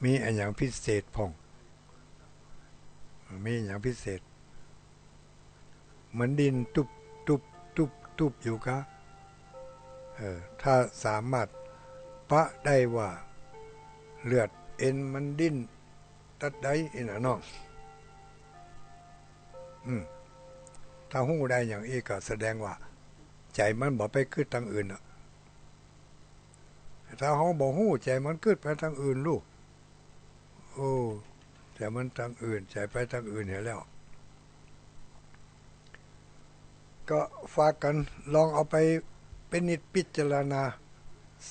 มีอะหยังพิเศษพ่อง มีอะหยังพิเศษ มันดิ้นตุ๊บตุ๊บตุ๊บตุ๊บอยู่กา เออ ถ้าสามารถปะได้ว่าเลือดเอ็นมันดิ้นตัดใดอี้น่ะเนาะ อืม ถ้าฮู้ได้อย่างอี้ก็แสดงว่า ใจ๋มันบ่ไปกึ๊ดตางอื่นอะ ถ้าเฮาบ่ฮู้ ใจ๋มันกึ๊ดไปตางอื่นลูก โอ้ ใจ๋มันตางอื่น ใจ๋ไปตางอื่นเหียแล้ว ก็ฝากกั๋นลองเอาไปพินิจพิจารณา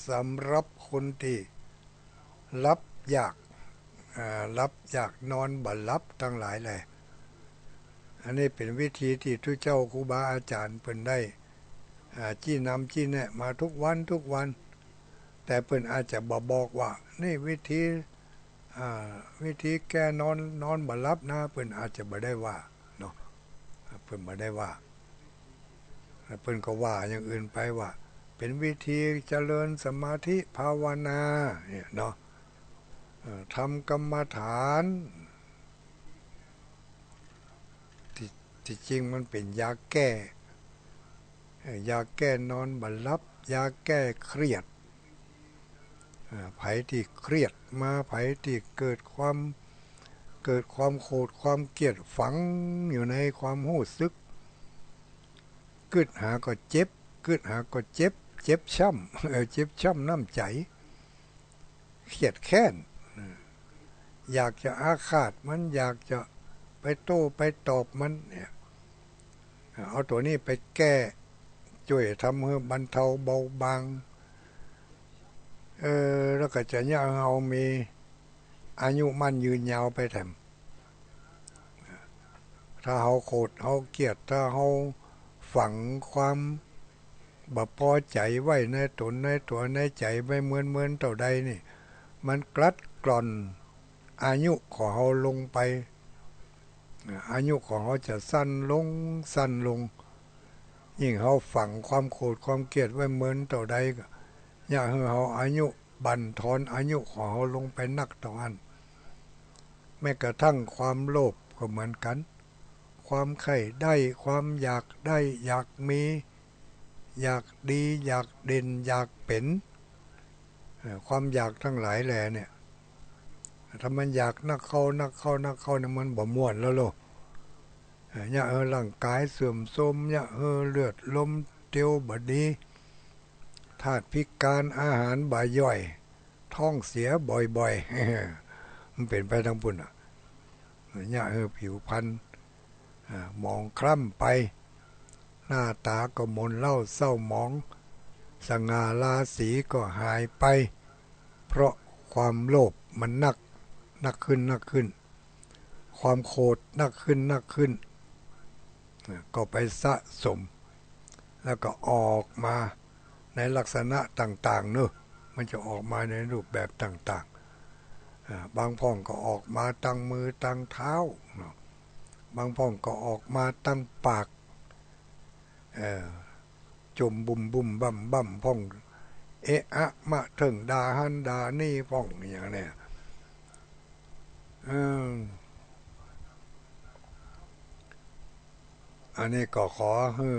สำหรับคนตี้หลับยาก อ่า หลับยากนอนบ่หลับตังหลายแล อันนี้เป๋นวิธีตี้ตุ๊เจ้าครูบาอาจ๋ารย์เปิ้นได้ อ่า จี้นำจี้แนะมาทุกวันทุกวัน แต่เปิ้นอาจจะบ่บอกว่า นี่วิธี อ่า วิธีแก้นอน นอนบ่หลับนะ เปิ้นอาจจะบ่ได้ว่าเนาะ เปิ้นบ่ได้ว่า เปิ้นก็ว่าอย่างอื่นไปว่า เป๋นวิธีเจริญสมาธิภาวนา เนี่ยเนาะ เอ่อ ทำกรรมฐาน ตี้ ตี้จริงมันเป๋นยาแก้ เอ่อ ยาแก้นอนบ่หลับ ยาแก้เครียด เอ่อ ใผตี้เครียดมา ใผตี้เกิดความ เกิดความโขดความเกลียดฝังอยู่ในความฮู้สึก กึ๊ดหาก็เจ็บ กึ๊ดหาก็เจ็บ เจ็บช้ำ เออ เจ็บช้ำน้ำใจ๋ เคียดแค้น อยากจะอาฆาตมัน อยากจะไปโต้ไปตอบมันเนี่ย เอาตั๋วนี้ไปแก้ จ้วยทำหื้อบรรเทาเบาบาง เออ แล้วก็จะเยียะหื้อเฮามีอายุมั่นยืนยาวไปแถม ถ้าเฮาโขดเฮาเกลียด ถ้าเฮาฝังความบ่ปอใจ๋ไว้ในต๋นในตั๋วในใจ๋ไว้เมินๆ เต้าใดนี่ มันกลัดกล่อนอายุของเฮาลงไป อายุของเฮาจะสั้นลง สั้นลง ยิ่งเฮาฝังความโขดความเกลียดไว้เมินเต้าใดก็ เยียะหื้อเฮาอายุ บั่นทอนอายุของเฮาลงไปนักเต้าอั้น แม้กระทั่งความโลภก็เหมือนกั๋น ความใค่ได้ ความอยากได้ อยากมี อยากดี อยากเด่น อยากเป๋น เอ่อ ความอยากตังหลายแลเนี่ย ถ้ามันอยากนักเข้า นักเข้า นักเข้าเนี่ย มันบ่ม่วนแล้วโล เอ่อ เยียะหื้อร่างก๋ายเสื่อมโทรม เยียะหื้อเลือดลมเตียวบ่ดี ธาตุพิก๋าน อาหารบ่ย่อย ท้องเสียบ่อยๆ มันเป๋นไปตังปุ้นน่ะ เยียะหื้อผิวพรรณ อ่า หมองคล้ำไป หน้าต๋าก็หม่นเล้าเศร้าหมอง สง่าราศีก็หายไป เพราะความโลภมันนัก นักขึ้น นักขึ้น ความโขดนักขึ้น นักขึ้น อ่า ก็ไปสะสม แล้วก็ออกมาในลักษณะต่างๆ เนอะ มันจะออกมาในรูปแบบต่างๆ อ่า บางพ่องก็ออกมาตังมือตังเท้าเนาะ บางพ่องก็ออกมาตังปาก เอ่อ จ่มบุ่มบุ่มบ่ำบ่ำพ่อง เอะอะมะเถิงด่าหั้นด่านี่พ่องอย่างเนี่ย เออ อันนี้ก็ขอหื้อ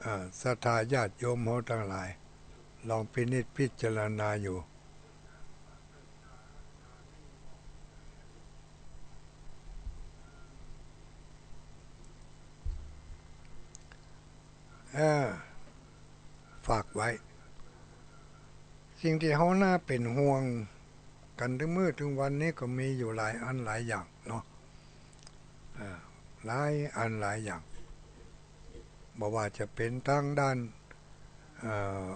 เอ่อ ศรัทธาญาติโยมเฮาตังหลาย ลองพินิจพิจารณาอยู่ เออ ฝากไว้ สิ่งตี้เฮาน่าเป๋นห่วงกั๋นเถิงมื้อเถิงวันนี้ก็มีอยู่หลายอันหลายอย่างเนาะ เอ่อ หลายอันหลายอย่าง บ่ว่าจะเป๋นตางด้าน เอ่อ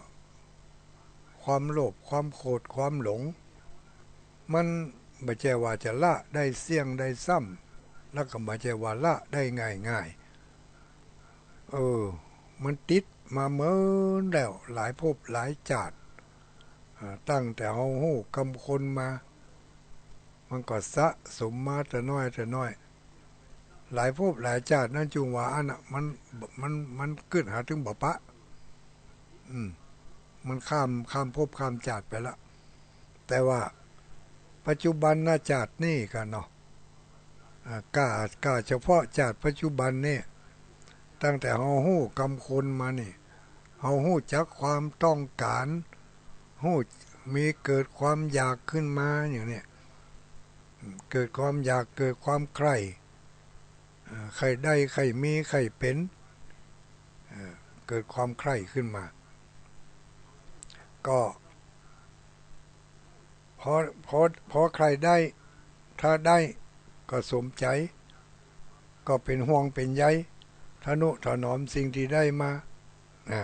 ความโลภ ความโขด ความหลง มันบ่ใจ้ว่าจะละได้เสี้ยงได้ซ้ำ แล้วก็บ่ใจ้ว่าละได้ง่ายๆ เออ มันติดมาเมินแล้ว หลายภพหลายจาติ อ่า ตั้งแต่เฮาฮู้กำคนมา มันก็สะสมมาแต่น้อยแต่น้อย หลายภพหลายจาตินั้นจึงว่าอันน่ะ มัน มัน มันกึ๊ดหาเถิงบ่ปะ อืม มันข้าม ข้ามภพข้ามจาติไปละ แต่ว่าปัจจุบันนะจาตินี้กั๋นเนาะ อ่า ก้า ก้าเฉพาะจาติปัจจุบันนี่ ตั้งแต่เฮาฮู้กำคนมานี่ เฮาฮู้จักความต้องก๋าน ฮู้ มีเกิดความอยากขึ้นมาอย่างเนี้ย เกิดความอยาก เกิดความใคร่ เอ่อ ใคร่ได้ ใคร่มี ใคร่เป๋น เอ่อ เกิดความใคร่ขึ้นมา ก็ พอ พอ พอใคร่ได้ ถ้าได้ก็สมใจ๋ ก็เป๋นห่วงเป๋นใย ทะนุถนอมสิ่งตี้ได้มา อ่า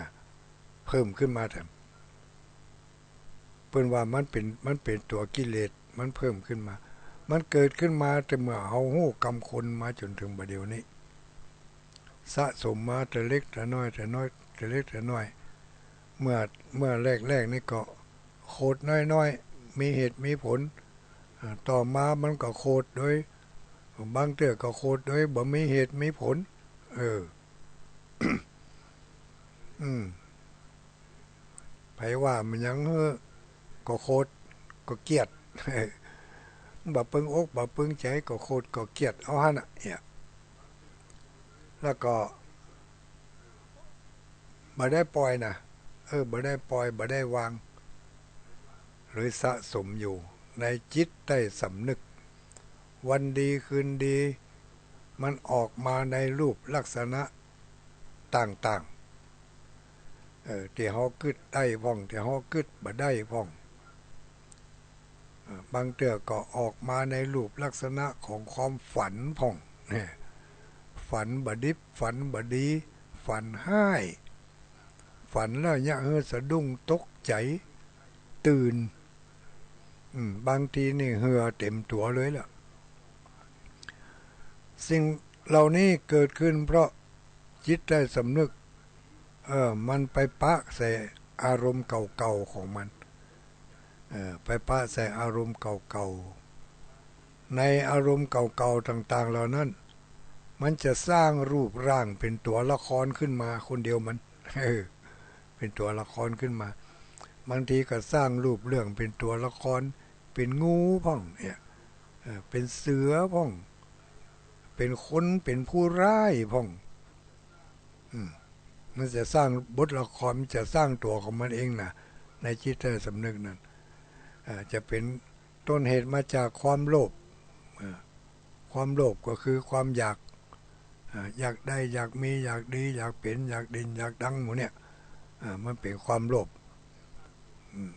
เพิ่มขึ้นมาแถม เปิ้นว่ามันเป๋น มันเป๋นตั๋วกิเลส มันเพิ่มขึ้นมา มันเกิดขึ้นมาแต่เมื่อเฮาฮู้กำคนมาจ๋นเถิงบ่าเดี่ยวนี้ สะสมมาแต่เล็กแต่น้อย แต่น้อย แต่เล็กแต่น้อย เมื่อ เมื่อแรกๆ นี่ก็โขดน้อยๆ มีเหตุมีผล อ่า ต่อมามันก็โขดโดย บางเตื้อก็โขดโดยบ่มีเหตุมีผล เออ อืม ใผว่าบ่หยังหื้อ ก็โขด ก็เกลียด บ่เปิงอก บ่เปิงใจ๋ ก็โขด ก็เกลียด เอาหั้นน่ะ เนี่ย แล้วก็ บ่ได้ปล่อยนะ เออ บ่ได้ปล่อย บ่ได้วาง เลยสะสมอยู่ในจิตใต้สำนึก วันดีคืนดี มันออกมาในรูปลักษณะต่างๆ เออ ตี้เฮากึ๊ดได้พ่อง ตี้เฮากึ๊ดบ่ได้พ่อง เออ บางเตื้อก็ออกมาในรูปลักษณะของความฝันพ่อง เนี่ย ฝันบ่ดิบ ฝันบ่ดี ฝันฮ้าย ฝันแล้วเยียะหื้อสะดุ้งตกใจ๋ ตื่น อืม บางทีนี่เหื่อเต๋มตั๋วเลยล่ะ สิ่งเหล่านี้เกิดขึ้นเพราะจิตใต้สำนึก เออ มันไปปะใส่อารมณ์เก่าๆ ของมัน เออ ไปปะใส่อารมณ์เก่าๆ ในอารมณ์เก่าๆ ต่างๆ เหล่านั้น มันจะสร้างรูปร่างเป๋นตั๋วละครขึ้นมาคนเดียวมัน เออ เป๋นตั๋วละครขึ้นมา บางทีก็สร้างรูปเรื่องเป๋นตั๋วละคร เป๋นงูพ่อง เนี่ย เออ เป๋นเสือพ่อง เป๋นคน เป๋นผู้ร้ายพ่อง อืม มันจะสร้างบทละคร มันจะสร้างตั๋วของมันเองน่ะ ในจิตใต้สำนึกนั้น เอ่อ จะเป๋นต้นเหตุมาจากความโลภ เอ่อ ความโลภก็คือความอยาก เอ่อ อยากได้ อยากมี อยากดี อยากเป๋น อยากเด่น อยากดัง หมู่เนี่ย เอ่อ มันเป๋นความโลภ อืม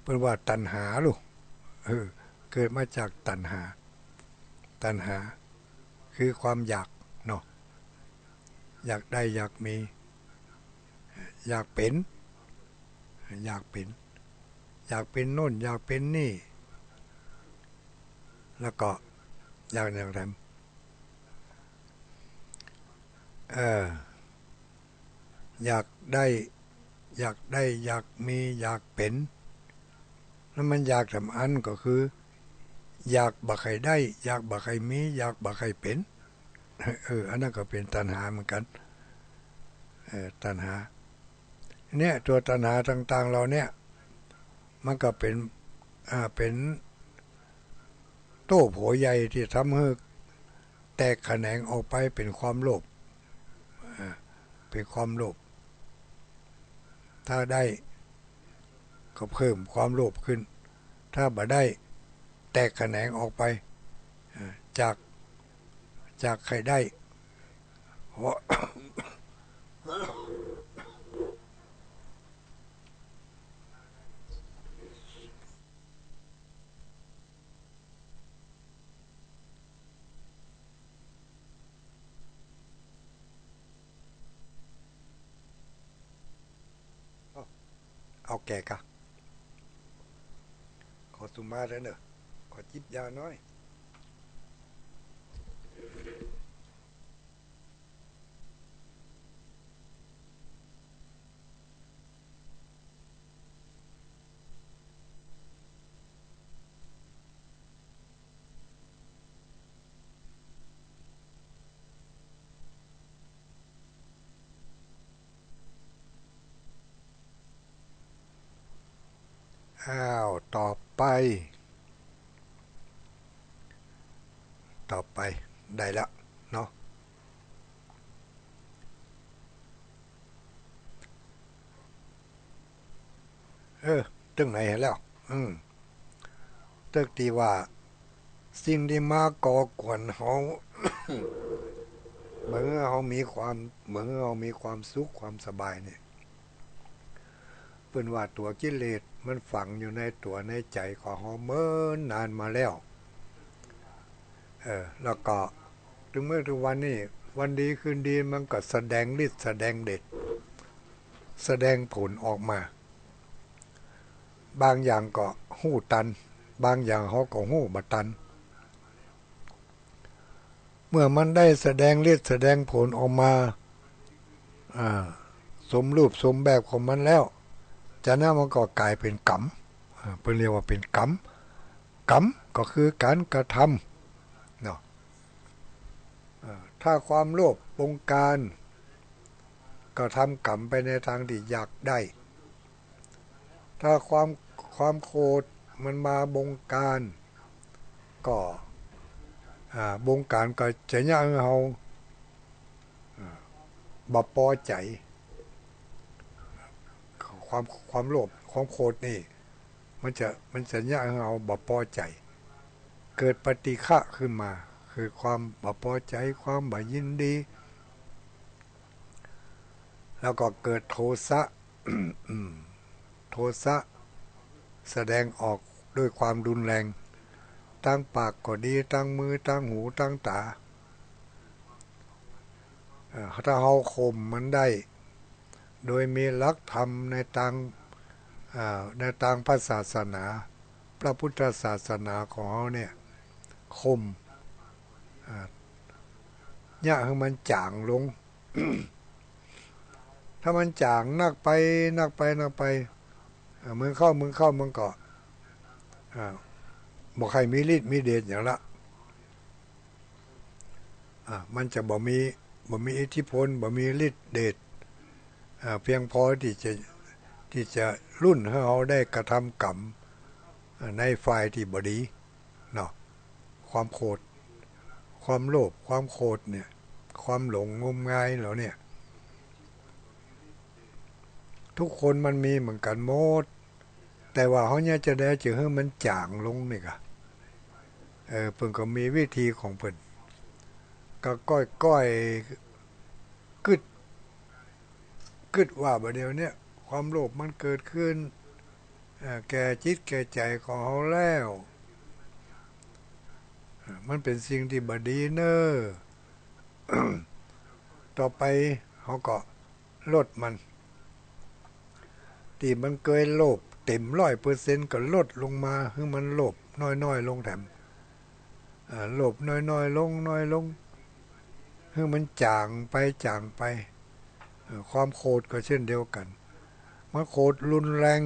เปิ้นว่าตัณหาลูก เออ เกิดมาจากตัณหา ตัณหา คือความอยากเนาะ อยากได้ อยากมี อยากเป๋น อยากเป๋น อยากเป๋นโน่น อยากเป๋นนี่ แล้วก็อยากอย่างแถม เออ อยากได้ อยากได้ อยากมี อยากเป๋น แล้วมันอยากสามอันก็คือ อยากบ่ใค่ได้ อยากบ่ใค่มี อยากบ่ใค่เป๋น เออ อันนั้นก็เป๋นตัณหาเหมือนกั๋น เออ ตัณหา เนี่ย ตั๋วตัณหาต่างๆ เหล่าเนี่ย มันก็เป๋น อ่า เป๋นโต้โผใหญ่ตี้ทำหื้อแตกแขนงออกไปเป๋นความโลภ อ่า เป๋นความโลภ ถ้าได้ก็เพิ่มความโลภขึ้น ถ้าบ่ได้แตกแขนงออกไป อ่า จาก จากใค่ได้ เพราะ เอาแก่กะ ขอสุมาเถอะเนอะ ขอจิบยาน้อย อ้าว ต่อไป ต่อไป ได้แล้วเนาะ เออ ตึงไหนแล้ว อืม ตึกตี้ว่า สิ่งตี้มาก่อกวนเฮา บ่หื้อเฮามีความ บ่หื้อเฮามีความสุขความสบายเนี่ย เปิ้นว่าตั๋วกิเลสมันฝังอยู่ในตั๋วในใจ๋ของเฮาเมินนานมาแล้ว เออ แล้วก็ ตึงเมื่อทุกวันนี้ วันดีคืนดีมันก็แสดงฤทธิ์แสดงเดช แสดงผลออกมา บางอย่างก็ฮู้ตัน บางอย่างเฮาก็ฮู้บ่ตัน เมื่อมันได้แสดงฤทธิ์แสดงผลออกมา อ่า สมรูปสมแบบของมันแล้ว จากนั้นมันก็ก๋ายเป๋นกรรม อ่า เปิ้นเรียกว่าเป๋นกรรม กรรมก็คือก๋านกระทำเนาะ อ่า ถ้าความโลภบงการ ก็ทำกรรมไปในตางตี้อยากได้ ถ้าความ ความโขดมันมาบงการ ก็ อ่า บงการก็จะเยียะหื้อเฮา อ่า บ่ปอใจ๋ ความ ความโลภ ความโขดนี่ มันจะ มันจะเยียะหื้อเฮาบ่ปอใจ๋ เกิดปฏิฆะขึ้นมา คือความบ่ปอใจ๋ ความบ่ยินดี แล้วก็เกิดโทสะ โทสะแสดงออกด้วยความรุนแรง ตางปากก็ดี ตางมือ ตางหู ตางต๋า เอ่อ ถ้าเฮาข่มมันได้ โดยมีหลักธรรมในตาง เอ่อ ในตางพระศาสนา พระพุทธศาสนาของเฮาเนี่ย ข่ม เอ่อ เยียะหื้อมันจ๋างลง ถ้ามันจ๋างนักไป นักไป นักไป เอ่อ มึงเข้า มึงเข้า มึงก็ อ่า บ่ใค่มีฤทธิ์มีเดชหยังละ อ่า มันจะบ่มี บ่มีอิทธิพล บ่มีฤทธิ์เดช อ่า เพียงพอตี้จะ ตี้จะรุ่นหื้อเฮาได้กระทำกรรม อ่า ในฝ่ายตี้บ่ดี เนาะ ความโขด ความโลภ ความโขดเนี่ย ความหลงงมงายเหล่าเนี่ย ทุกคนมันมีเหมือนกั๋นหมด แต่ว่าเฮาเยียะจาใดจึงหื้อมันจ๋างลงนี่ก่ะ เออ เปิ้นก็มีวิธีของเปิ้น ก็ก้อยๆ กึ๊ด กึ๊ดว่าบ่าเดี่ยวเนี้ย ความโลภมันเกิดขึ้น เอ่อ แก่จิตแก่ใจ๋ของเฮาแล้ว เอ่อ มันเป๋นสิ่งตี้บ่ดีเน่อ ต่อไปเฮาก็ลดมัน ตี้มันเกยโลภเต๋มร้อยเปอร์เซ็นต์ ก็ลดลงมา หื้อมันโลภน้อยๆ ลงแถม เอ่อ โลภน้อยๆ ลง น้อยลง หื้อมันจ๋างไป จ๋างไป เอ่อ ความโขดก็เช่นเดียวกั๋น มันโขดรุนแรง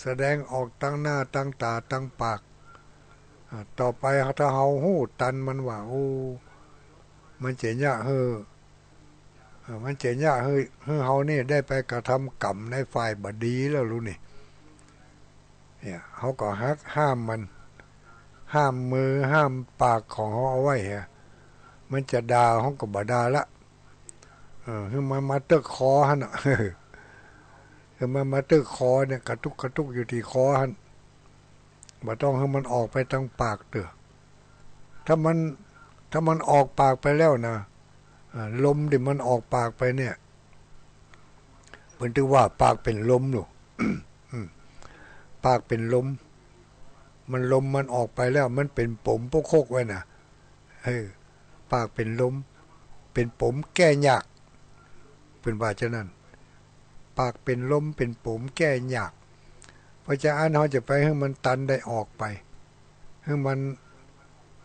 แสดงออกตางหน้า ตางต๋า ตางปาก เอ่อ ต่อไปถ้าเฮาฮู้ตันมันว่า โอ้ มันจะเยียะหื้อ เอ่อ มันจะเยียะหื้อ หื้อเฮานี่ได้ไปกระทำกรรมในฝ่ายบ่ดีแล้วลูกนี่ เนี่ย เฮาก็หักห้ามมัน ห้ามมือ ห้ามปากของเฮาเอาไว้เหีย มันจะด่าเฮาก็บ่ด่าละ เออ หื้อมันมาเติ๊กคอหั้นน่ะ หื้อมันมาเติ๊กคอเนี่ย กระตุกกระตุกอยู่ตี้คอหั้น บ่ต้องหื้อมันออกไปตางปากเตื้อ ถ้ามัน ถ้ามันออกปากไปแล้วนะ อ่า ลมตี้มันออกปากไปเนี่ย เปิ้นถือว่าปากเป๋นลมลูก อืม ปากเป๋นลม มันลมมันออกไปแล้ว มันเป๋นป๋มปกคกไว้น่ะ เออ ปากเป๋นลม เป๋นป๋มแก้ยาก เปิ้นว่าจานั้น ปากเป๋นลมเป๋นป๋มแก้ยาก เพราะจาอั้นเฮาจะไปหื้อมันตันได้ออกไป หื้อมัน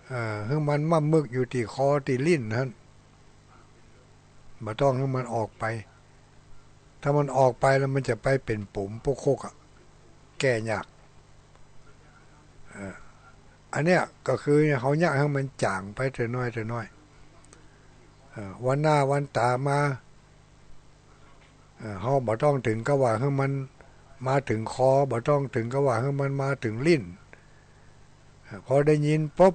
เอ่อ หื้อมันม่ำมึกอยู่ตี้คอตี้ลิ้นหั้น บ่ต้องหื้อมันออกไป ถ้ามันออกไปแล้วมันจะไปเป๋นป๋มปกคกอะ แก้ยาก เอ่อ อันเนี้ยก็คือเฮาเยียะหื้อมันจ๋างไปเตื้อน้อยเตื้อน้อย เอ่อ วันหน้าวันต๋ามา เอ่อ เฮาบ่ต้องเถิงกับว่าหื้อมันมาเถิงคอ บ่ต้องเถิงกับว่าหื้อมันมาเถิงลิ้น เอ่อ พอได้ยินปุ๊บ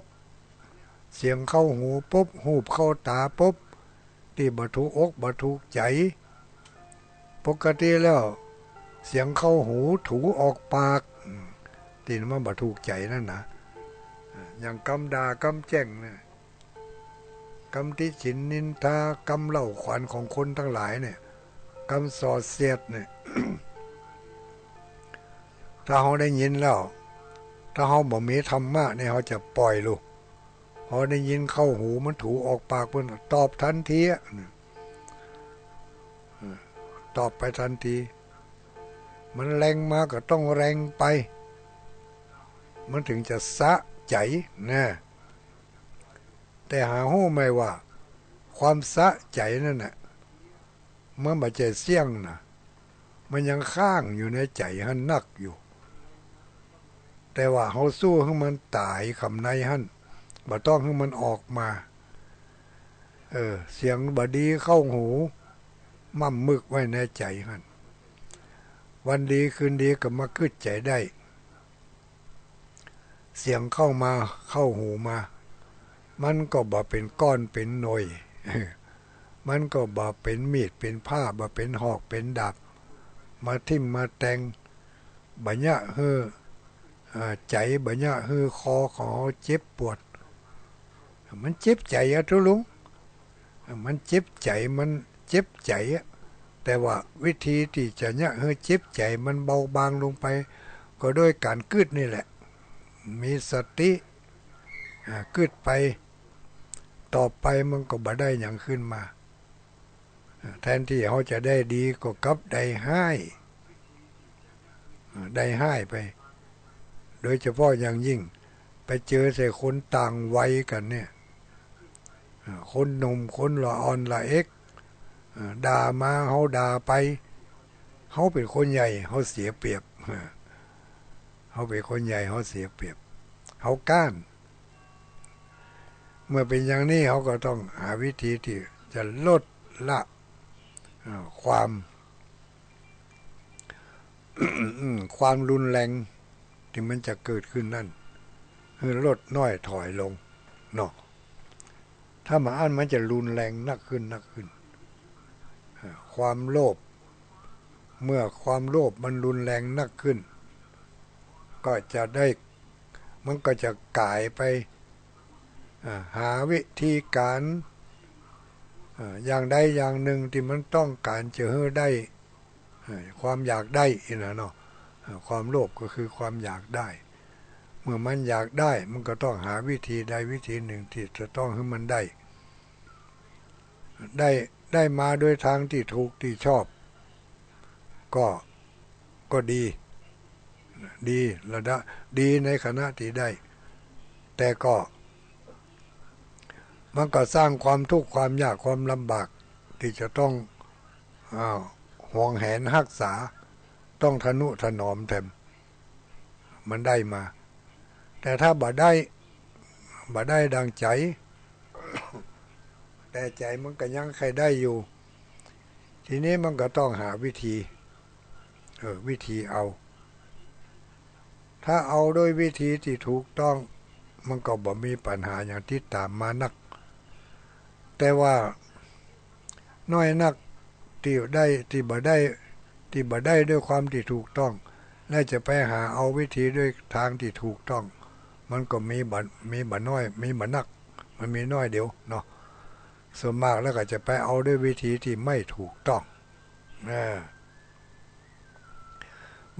เสียงเข้าหูปุ๊บ ฮูปเข้าต๋าปุ๊บ ตี้บ่ถูกอกบ่ถูกใจ๋ ปกติแล้ว เสียงเข้าหูถูออกปาก อืม ตี้มันบ่ถูกใจ๋นั่นนะ เอ่อ อย่างกำด่ากำแจ้งเนี่ย กำติฉินนินทา กำเล่าขวัญของคนตังหลายเนี่ย กำส่อเสียดเนี่ย ถ้าเฮาได้ยินแล้ว ถ้าเฮาบ่มีธรรมะเนี่ย เฮาจะป่อยลูก พอได้ยินเข้าหูมันถูออกปากเปิ้น ตอบตันทีอะ ตอบไปตันที มันแรงมาก็ต้องแรงไป มันเถิงจะสะใจ๋นะ แต่หาฮู้ไหมว่า ความสะใจ๋นั่นน่ะ มันบ่ใจ้เสี้ยงนะ มันยังค้างอยู่ในใจ๋หั้นนักอยู่ แต่ว่าเฮาสู้หื้อมันต๋ายข้างในหั้น บ่ต้องหื้อมันออกมา เออ เสียงบ่ดีเข้าหู ม่ำมึกไว้ในใจ๋หั้น วันดีคืนดีก็มากึ๊ดใจ๋ได้ เสียงเข้ามา เข้าหูมา มันก็บ่เป๋นก้อนเป๋นหน่วย มันก็บ่เป๋นมีดเป๋นผ้า บ่เป๋นหอกเป๋นดาบ มาทิ่มมาแตง บ่เยียะหื้อ อ่า ใจ๋บ่เยียะหื้อคอของเฮาเจ็บปวด มันเจ็บใจ๋อะตุ๊ลุง มันเจ็บใจ๋ มันเจ็บใจ๋อะ แต่ว่าวิธีตี้จะเยียะหื้อเจ็บใจ๋มันเบาบางลงไป ก็โดยก๋านกึ๊ดนี่แหละ มีสติ อ่า กึ๊ดไป ต่อไปมันก็บ่ได้หยังขึ้นมา อ่า แทนตี้เฮาจะได้ดีก็กลับได้ฮ้าย อ่า ได้ฮ้ายไป โดยเฉพาะอย่างยิ่งไปเจอใส่คนต่างวัยกั๋นเนี่ย อ่า คนหนุ่มคนละอ่อนละเอ็ก อ่า ด่ามาเฮาด่าไป เฮาเป๋นคนใหญ่เฮาเสียเปรียบ อ่า เฮาเป๋นคนใหญ่เฮาเสียเปรียบ เฮาก๊าน เมื่อเป๋นอย่างนี้ เฮาก็ต้องหาวิธีตี้จะลดละ อ่า ความ ความรุนแรงตี้มันจะเกิดขึ้นนั้น หื้อลดน้อยถอยลงเนาะ ถ้าบ่อั้นมันจะรุนแรงนักขึ้นนักขึ้น อ่า ความโลภ เมื่อความโลภมันรุนแรงนักขึ้น ก็จะได้ มันก็จะก๋ายไป อ่า หาวิธีก๋าน อ่า อย่างใดอย่างนึ่งตี้มันต้องก๋านจะหื้อได้ อ่า ความอยากได้อี้นะเนาะ อ่า ความโลภก็คือความอยากได้ เมื่อมันอยากได้ มันก็ต้องหาวิธีใดวิธีนึ่งตี้จะต้องหื้อมันได้ ได้ ได้มาโดยตางตี้ถูกตี้ชอบ ก็ ก็ดี ดีระดับ ดีในขณะตี้ได้ แต่ก็ มันก็สร้างความทุกข์ความยากความลำบากตี้จะต้อง อ่า หวงแหนฮักษา ต้องทะนุถนอมแถม มันได้มา แต่ถ้าบ่ได้ บ่ได้ดังใจ๋ แต่ใจ๋มันก็ยังใค่ได้อยู่ ทีนี้มันก็ต้องหาวิธี เออ วิธีเอา ถ้าเอาโดยวิธีตี้ถูกต้อง มันก็บ่มีปัญหาหยังติดต๋ามมานัก แต่ว่าน้อยนักตี้ได้ ตี้บ่ได้ ตี้บ่ได้โดยความตี้ถูกต้อง แล้วจะไปหาเอาวิธีโดยตางตี้ถูกต้อง มันก็มีบ่ มีบ่น้อย มีบ่นัก มันมีน้อยเดียวเนาะ ส่วนมากแล้วก็จะไปเอาโดยวิธีตี้ไม่ถูกต้อง อ่า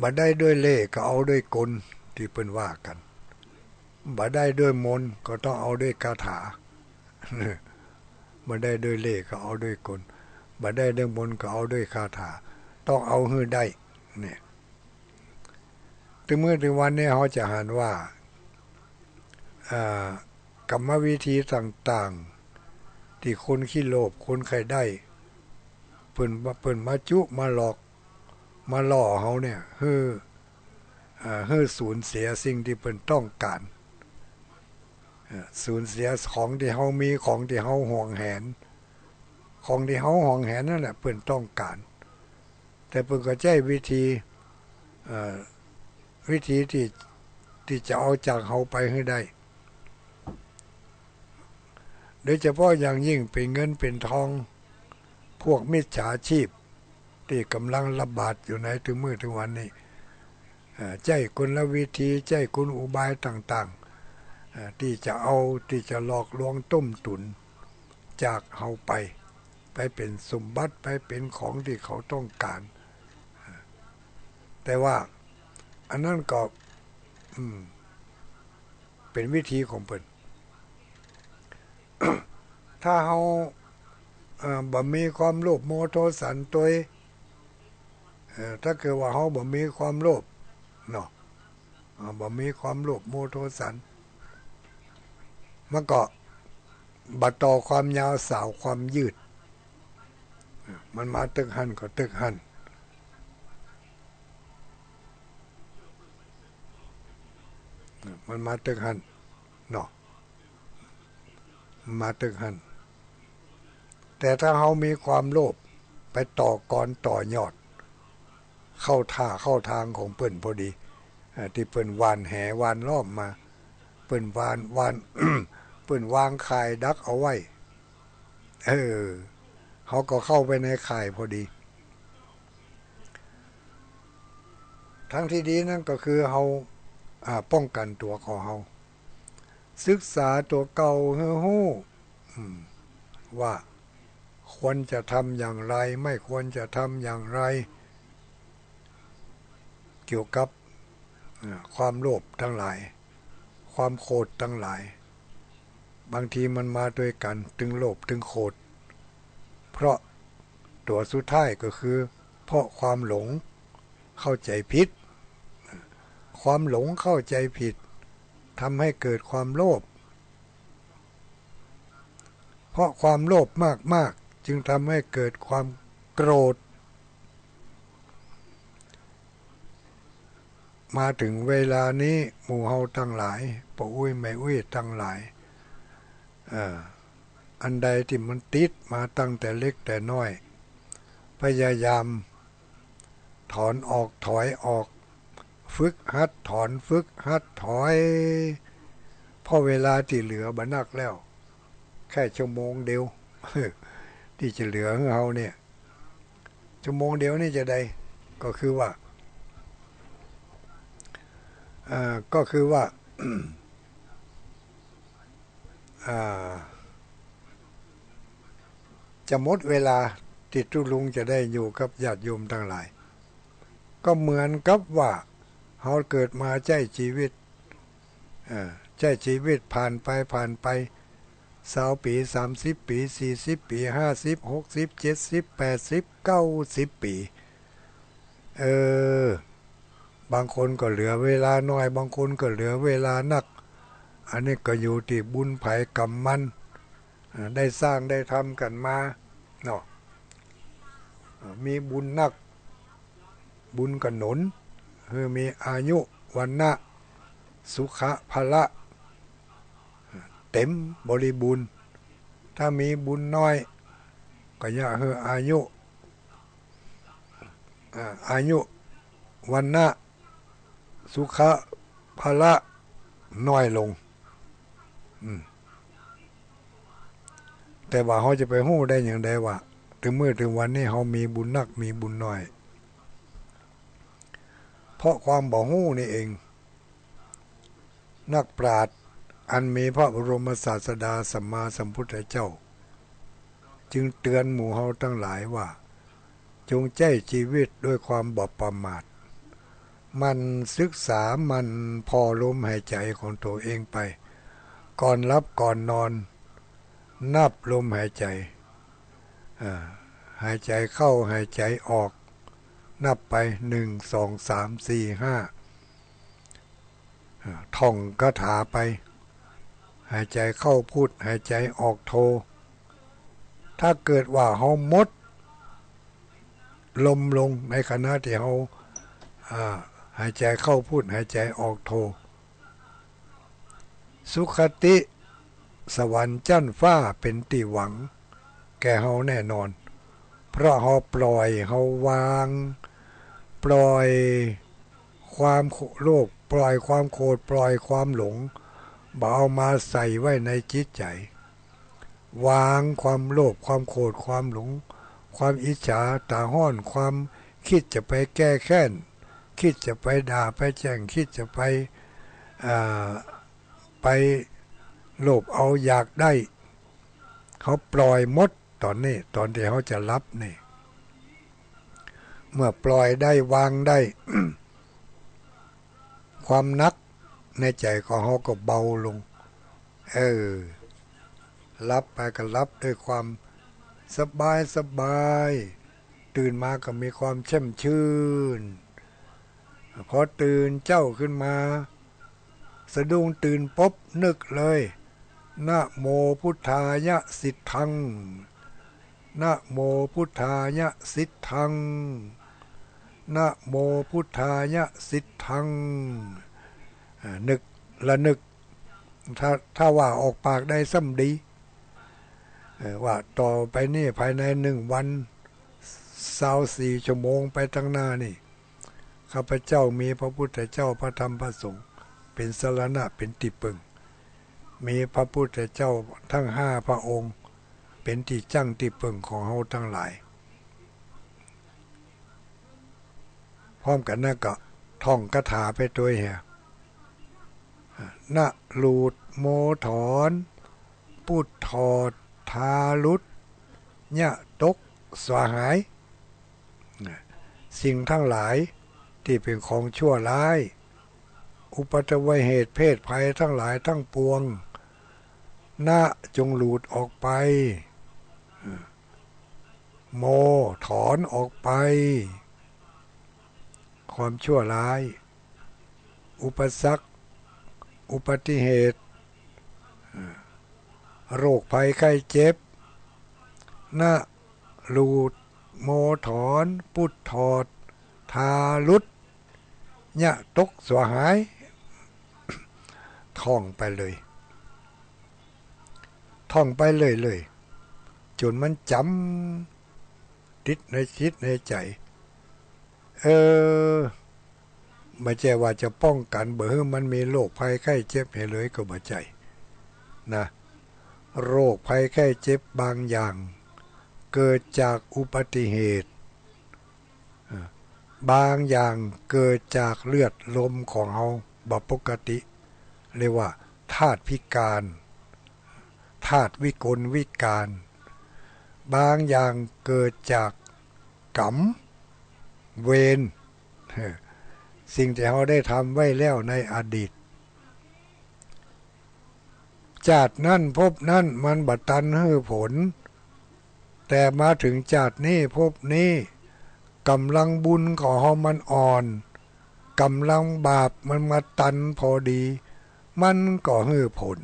บ่ได้โดยเล่ห์ก็เอาโดยกลตี้เปิ้นว่ากั๋น บ่ได้โดยมนต์ก็ต้องเอาโดยคาถา บ่ได้โดยเล่ห์ก็เอาโดยกล บ่ได้โดยมนต์ก็เอาโดยคาถา ต้องเอาหื้อได้ เนี่ย ตึงมื้อตึงวันนี้เฮาจะหันว่า อ่า กรรมวิธีต่างๆ ตี้คนขี้โลภ คนใค่ได้ เปิ้นมา เปิ้นมาจุมาหลอก มาหล่อเฮาเนี่ย หื้อ อ่า หื้อสูญเสียสิ่งตี้เปิ้นต้องก๋าน อ่า สูญเสียของตี้เฮามี ของตี้เฮาหวงแหน ของตี้เฮาหวงแหนนั่นแหละเปิ้นต้องก๋าน แต่เปิ้นก็ใจ๊วิธี เอ่อ วิธีตี้ ตี้จะเอาจากเฮาไปหื้อได้ โดยเฉพาะอย่างยิ่งเป๋นเงินเป๋นทอง พวกมิจฉาชีพ ตี้ก่ำลังระบาดอยู่ในตึงมื้อตึงวันนี้ เอ่อ ใจ๊กลวิธี ใจ๊กลอุบายต่างๆ เอ่อ ตี้จะเอา ตี้จะหลอกลวงต้มตุ๋นจากเฮาไป ไปเป๋นสมบัติ ไปเป๋นของตี้เขาต้องก๋าน แต่ว่าอันนั้นก็ อืม เป๋นวิธีของเปิ้น ถ้าเฮา เอ่อ บ่มีความโลภโมโทสันตวย เอ่อ ถ้าเกิดว่าเฮาบ่มีความโลภเนาะ เอ่อ บ่มีความโลภโมโทสัน มันก็บ่ต่อความยาวสาวความยืด เอ่อ มันมาตึกหั้นก็ตึกหั้น เอ่อ มันมาตึกหั้นเนาะ มาตึกหั้น แต่ถ้าเฮามีความโลภไปต่อกรต่อยอด เข้าท่าเข้าตางของเปิ้นพอดี เอ่อ ตี้เปิ้นหว่านแหหว่านล้อมมา เปิ้นหว่าน หว่าน เปิ้นวางข่ายดักเอาไว้ เออ เฮาก็เข้าไปในข่ายพอดี ทางตี้ดีนั้นก็คือเฮา อ่า ป้องกั๋นตั๋วของเฮา ศึกษาตั๋วเก่าหื้อฮู้ อืม ว่าควรจะทำอย่างไร ไม่ควรจะทำอย่างไร เกี่ยวกับ อ่า ความโลภตังหลาย ความโขดตังหลาย บางทีมันมาตวยกั๋น ตึงโลภตึงโขด เพราะตั๋วสุดท้ายก็คือ เพราะความหลงเข้าใจ๋ผิด ความหลงเข้าใจ๋ผิด ทำให้เกิดความโลภ เพราะความโลภมากๆ จึงทำให้เกิดความโกรธ มาเถิงเวลานี้ หมู่เฮาตังหลาย ป้ออุ๊ยแม่อุ๊ยตังหลาย เอ่อ อันใดตี้มันติดมาตั้งแต่เล็กแต่น้อย พยายามถอนออกถอยออก ฝึกหัดถอน ฝึกหัดถอย เพราะเวลาตี้เหลือบ่นักแล้ว แค่ชั่วโมงเดียว ตี้จะเหลือหื้อเฮาเนี่ย ชั่วโมงเดียวนี่จะใด ก็คือว่า อ่า ก็คือว่า อ่า จะหมดเวลาตี้ตุ๊ลุงจะได้อยู่กับญาติโยมตังหลาย ก็เหมือนกับว่าเฮาเกิดมาใจ๊จีวิต อ่า ใจ๊จีวิตผ่านไป ผ่านไป ซาวปี๋ สามสิบปี๋ สี่สิบปี๋ ห้าสิบ หกสิบ เจ็ดสิบ แปดสิบ เก้าสิบปี๋ เออ บางคนก็เหลือเวลาน้อย บางคนก็เหลือเวลานัก อันนี้ก็อยู่ตี้บุญใผกรรมมัน อ่า ได้สร้างได้ทำกั๋นมาเนาะ อ่า มีบุญนัก บุญก็หนุนหื้อมีอายุ วรรณะ สุขะ พละ เต็มบริบูรณ์ ถ้ามีบุญน้อย ก็เยียะหื้ออายุ อ่า อายุ วรรณะ สุขะ พละ น้อยลง อืม แต่ว่าเฮาจะไปฮู้ได้หยังใดว่า ตึงมื้อตึงวันนี้เฮามีบุญนัก มีบุญน้อย เพราะความบ่ฮู้นี่เอง นักปราชญ์อันมีพระบรมศาสดาสัมมาสัมพุทธเจ้า จึงเตือนหมู่เฮาตังหลายว่า จงใจ๊จีวิตด้วยความบ่ประมาท หมั่นศึกษา หมั่นผ่อลมหายใจ๋ของตั๋วเองไป ก่อนหลับก่อนนอน นับลมหายใจ๋ อ่า หายใจ๋เข้า หายใจ๋ออก นับไป หนึ่ง สอง สาม สี่ ห้า อ่า ท่องคาถาไป หายใจ๋เข้าพุท หายใจ๋ออกโธ ถ้าเกิดว่าเฮาหมดลมลงในขณะตี้เฮา อ่า หายใจ๋เข้าพุท หายใจ๋ออกโธ สุคติ สวรรค์จั๊นฟ้าเป๋นตี้หวังแก่เฮาแน่นอน เพราะเฮาปล่อย เฮาวาง ปล่อยความโลภ ปล่อยความโขด ปล่อยความหลง บ่เอามาใส่ไว้ในจิตใจ๋ วางความโลภ ความโขด ความหลง ความอิจฉาต๋าฮ้อน ความกึ๊ดจะไปแก้แค้น กึ๊ดจะไปด่าไปแจ้ง กึ๊ดจะไป อ่า ไปโลภเอาอยากได้ เฮาปล่อยหมดต๋อนนี้ ต๋อนตี้เฮาจะหลับนี่ เมื่อปล่อยได้วางได้ ความหนักในใจ๋ของเฮาก็เบาลง เออ หลับไปก็หลับด้วยความสบายสบาย ตื่นมาก็มีความแจ่มชื่น พอตื่นเจ๊าขึ้นมา สะดุ้งตื่นปุ๊บนึกเลย นะโมพุทธายะสิทธัง นะโมพุทธายะสิทธัง นะโมพุทธายะสิทธัง อ่า นึก ระนึก ถ้า ถ้าว่าออกปากได้ซ้ำดี เอ่อ ว่าต่อไปนี้ภายในหนึ่งวัน ซาวสี่ชั่วโมงไปตังหน้านี่ ข้าพเจ้ามีพระพุทธเจ้า พระธรรม พระสงฆ์ เป๋นสรณะ เป๋นตี้เปิง มีพระพุทธเจ้าทั้งห้าพระองค์ เป๋นตี้จั้งตี้เปิงของเฮาตังหลาย พร้อมกั๋นนั้นก็ท่องคาถาไปตวยเหีย นะ หลูด โม ถอน ปุ ถอด ทา หลุด ญะ ตก สวาหาย สิ่งทั้งหลายตี้เป๋นของชั่วร้าย อุปัทวเหตุเพศภัยทั้งหลายทั้งปวง นะ จงหลุดออกไป โม ถอนออกไป ความชั่วร้าย อุปสรรค อุบัติเหตุ โรคภัยไข้เจ็บ นะ หลุด โม ถอน ปุ ถอด ทา หลุด ญะ ตก สวาหาย ท่องไปเลย ท่องไปเรื่อยๆ จ๋นมันจ๋ำติดในจิตในใจ๋ เออ บ่ใจ้ว่าจะป้องกั๋นบ่หื้อมันมีโรคภัยไข้เจ็บหื้อเลยก็บ่ใจ้นะ โรคภัยไข้เจ็บบางอย่างเกิดจากอุบัติเหตุ อ่า บางอย่างเกิดจากเลือดลมของเฮาบ่ปกติ เรียกว่าธาตุพิการ ธาตุวิกลวิการ บางอย่างเกิดจากกรรม เวร เออ สิ่งตี้เฮาได้ทำไว้แล้วในอดีต จาตินั้นภพนั้นมันบ่ตันหื้อผล แต่มาเถิงจาตินี้ภพนี้ ก๋ำลังบุญของเฮามันอ่อน ก๋ำลังบาปมันมาตันพอดี มันก็หื้อผล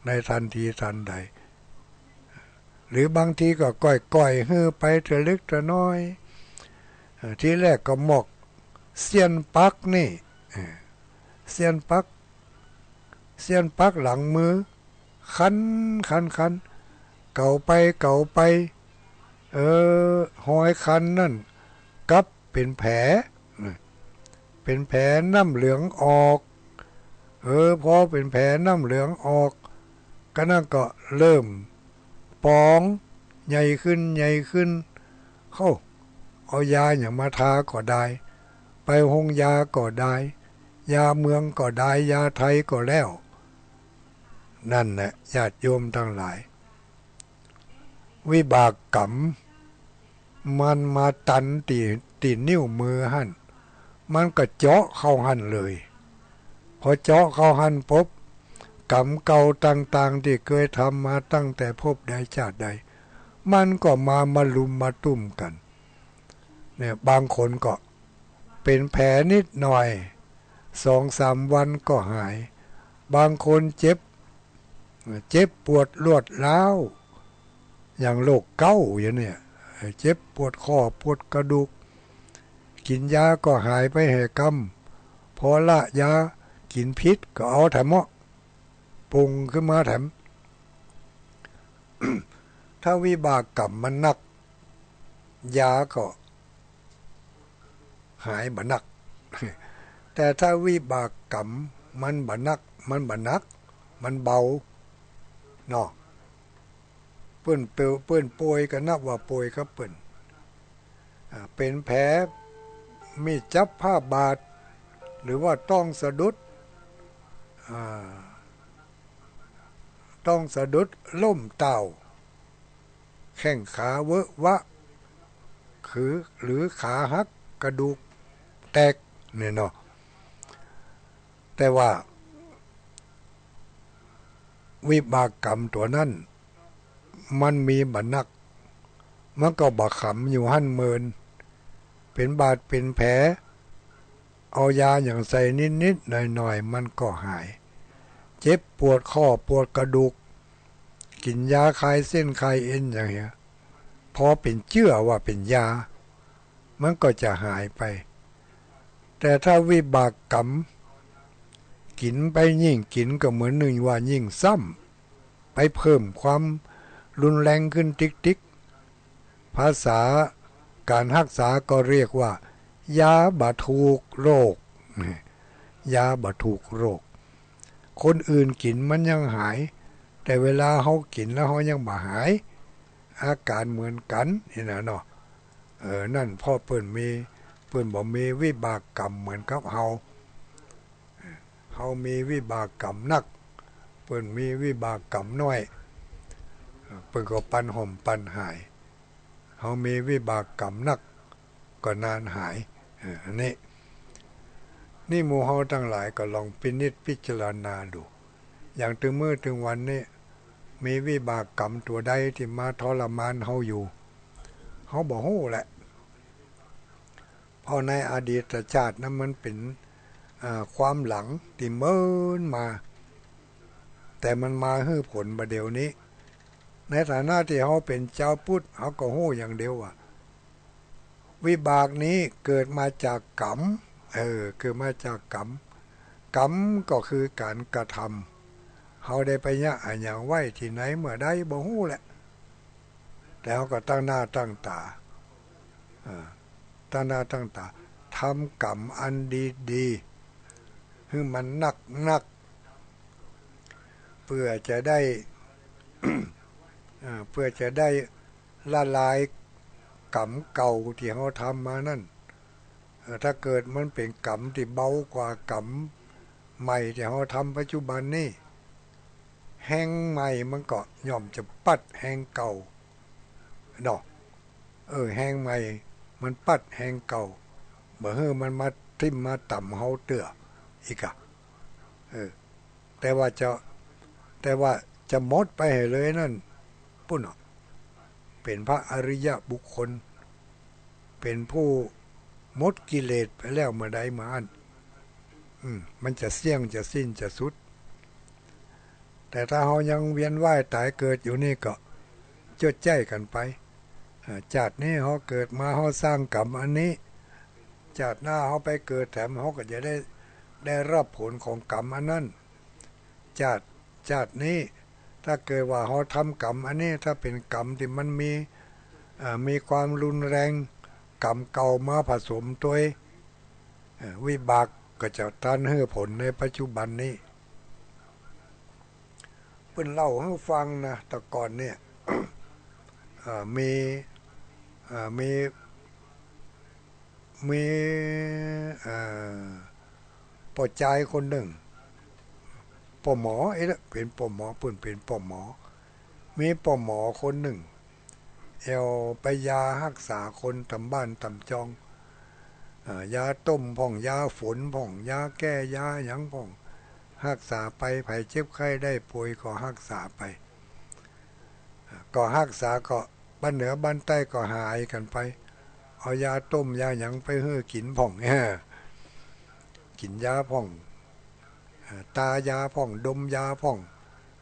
ในตันทีตันใด หรือบางทีก็ก่อยๆ หื้อไปเตื้อเล็กเตื้อน้อย เอ่อ ทีแรกก็หมอกเสี้ยนปักนี่ เอ่อ เสี้ยนปัก เสี้ยนปักหลังมือ คัน คัน คัน เก๋าไป เก๋าไป เออ ฮอยคันนั้นกลับเป๋นแผล เป๋นแผลน้ำเหลืองออก เออ พอเป๋นแผลน้ำเหลืองออก ก็นั้นก็เริ่มปอง ใหญ่ขึ้น ใหญ่ขึ้น เฮ้า เอายาหยังมาทาก็ได้ ไปโฮงยาก็ได้ ยาเมืองก็ได้ ยาไทยก็แล้ว นั่นแหละ ญาติโยมตังหลาย วิบากกรรมมันมาตันตี้ ตี้นิ้วมือหั้น มันก็เจาะเข้าหั้นเลย พอเจาะเข้าหั้นปุ๊บ กรรมเก่าต่างๆ ตี้เกยทำมาตั้งแต่ภพใดชาติใด มันก็มา มาลุมมาตุ้มกั๋น เนี่ย บางคนก็เป๋นแผลนิดหน่อย สองสามวันก็หาย บางคนเจ็บ เจ็บปวดรวดร้าว อย่างโรคเก๋าอย่างเนี่ย เจ็บปวดข้อปวดกระดูก กิ๋นยาก็หายไปแหมกำ พอละยากิ๋นผิดก็เอาแถมเนาะ ปรุงขึ้นมาแถม ถ้าวิบากกรรมมันหนัก ยาก็หายบ่หนัก แต่ถ้าวิบากกรรมมันบ่หนัก มันบ่หนัก มันเบา เนาะ เปิ้นเป๋น เปิ้นป่วยก็นับว่าป่วยกับเปิ้น อ่า เป๋นแผล มีดจับผ้าบาด หรือว่าต้องสะดุด อ่า ต้องสะดุดล้มเต้า แข้งขาเวอะวะ คือ หรือขาหัก กระดูกแตก เนี่ยเนาะ แต่ว่าวิบากกรรมตั๋วนั้น มันมีบ่หนัก มันก็บ่ขำอยู่หั้นเมิน เป๋นบาดเป๋นแผล เอายาหยังใส่นิดๆ หน่อยๆ มันก็หาย เจ็บปวดข้อปวดกระดูก กิ๋นยาคลายเส้นคลายเอ็นอย่างเนี้ย พอเป๋นเจื้อว่าเป๋นยา มันก็จะหายไป แต่ถ้าวิบากกรรม กิ๋นไปยิ่งกิ๋นก็เหมือนนึ่งว่ายิ่งซ้ำ ไปเพิ่มความรุนแรงขึ้นติ๊กๆ ภาษาก๋านฮักษาก็เรียกว่า ยาบ่ถูกโรค ยาบ่ถูกโรค คนอื่นกิ๋นมันยังหาย แต่เวลาเฮากิ๋นแล้วเฮายังบ่หาย อาก๋านเหมือนกั๋นนี่นะเนาะ เออ นั่นเพราะเปิ้นมี เปิ้นบ่มีวิบากกรรมเหมือนกับเฮา เฮ เฮามีวิบากกรรมนัก เปิ้นมีวิบากกรรมน้อย เปิ้นก็ปันห่มปันหาย เฮามีวิบากกรรมนัก ก็นานหาย เออ อันนี้ นี่หมู่เฮาตังหลายก็ลองพินิจพิจารณาดู อย่างตึงมื้อตึงวันนี้ มีวิบากกรรมตั๋วใดตี้มาทรมานเฮาอยู่ เฮาบ่ฮู้แหละ เพราะในอดีตชาตินั้นมันเป๋น อ่า ความหลังตี้เมินมา แต่มันมาหื้อผลบ่าเดี่ยวนี้ ในฐานะตี้เฮาเป๋นจาวพุทธ เฮาก็ฮู้อย่างเดียวว่า วิบากนี้เกิดมาจากกรรม เออ เกิดมาจากกรรม กรรมก็คือก๋านกระทำ เฮาได้ไปเยียะอะหยังไว้ตี้ไหนเมื่อใดบ่ฮู้แหละ แต่เฮาก็ตั้งหน้าตั้งต๋า เออ ตั้งหน้าตั้งต๋า ทำกรรมอันดีๆ หื้อมันนักๆ เปื้อจะได้ เอ่อ เปื้อจะได้ละลายกรรมเก่าตี้เฮาทำมานั้น เอ่อ ถ้าเกิดมันเป๋นกรรมตี้เบากว่ากรรมใหม่ตี้เฮาทำปัจจุบันนี้ แฮงใหม่มันก็ย่อมจะปัดแฮงเก่าเนาะ เออ แฮงใหม่มันปัดแฮงเก่า บ่หื้อมันมาทิ่มมาตำเฮาเตื้ออีกอะ เออ แต่ว่าจะ แต่ว่าจะหมดไปหื้อเลยนั้น ปู้นเนาะ เป๋นพระอริยบุคคล เป๋นผู้หมดกิเลสไปแล้วเมื่อใดเมื่ออั้น อืม มันจะเสี้ยง จะสิ้น จะสุด แต่ถ้าเฮายังเวียนว่ายต๋ายเกิดอยู่นี่ก็จดใจ๊กั๋นไป อ่า จาตินี้เฮาเกิดมา เฮาสร้างกรรมอันนี้ จาติหน้าเฮาไปเกิดแถม เฮาก็จะได้ ได้รับผลของกรรมอันนั้น จาติ จาตินี้ ถ้าเกิดว่าเฮาทำกรรมอันนี้ ถ้าเป๋นกรรมตี้มันมี อ่า มีความรุนแรง กรรมเก่ามาผสมตวย เอ่อ วิบากก็จะตันหื้อผลในปัจจุบันนี้ เปิ้นเล่าหื้อฟังนะ แต่ก่อนเนี่ย เอ่อ มี เอ่อ มี มี เอ่อ ป้อจายคนนึ่ง ป้อหมอ เอ๊ะ เป๋นป้อหมอ เปิ้นเป๋นป้อหมอ มีป้อหมอคนนึ่ง แอ่วไปยาฮักษาคนต๋ามบ้านต๋ามจอง เอ่อ ยาต้มพ่อง ยาฝนพ่อง ยาแก้ ยาหยังพ่อง ฮักษาไป ใผเจ็บไข้ได้ป่วยก็ฮักษาไป ก็ฮักษาก็บ้านเหนือบ้านใต้ก็หายกั๋นไป เอายาต้มยาหยังไปหื้อกิ๋นพ่อง กิ๋นยาพ่อง อ่า ตายาพ่อง ดมยาพ่อง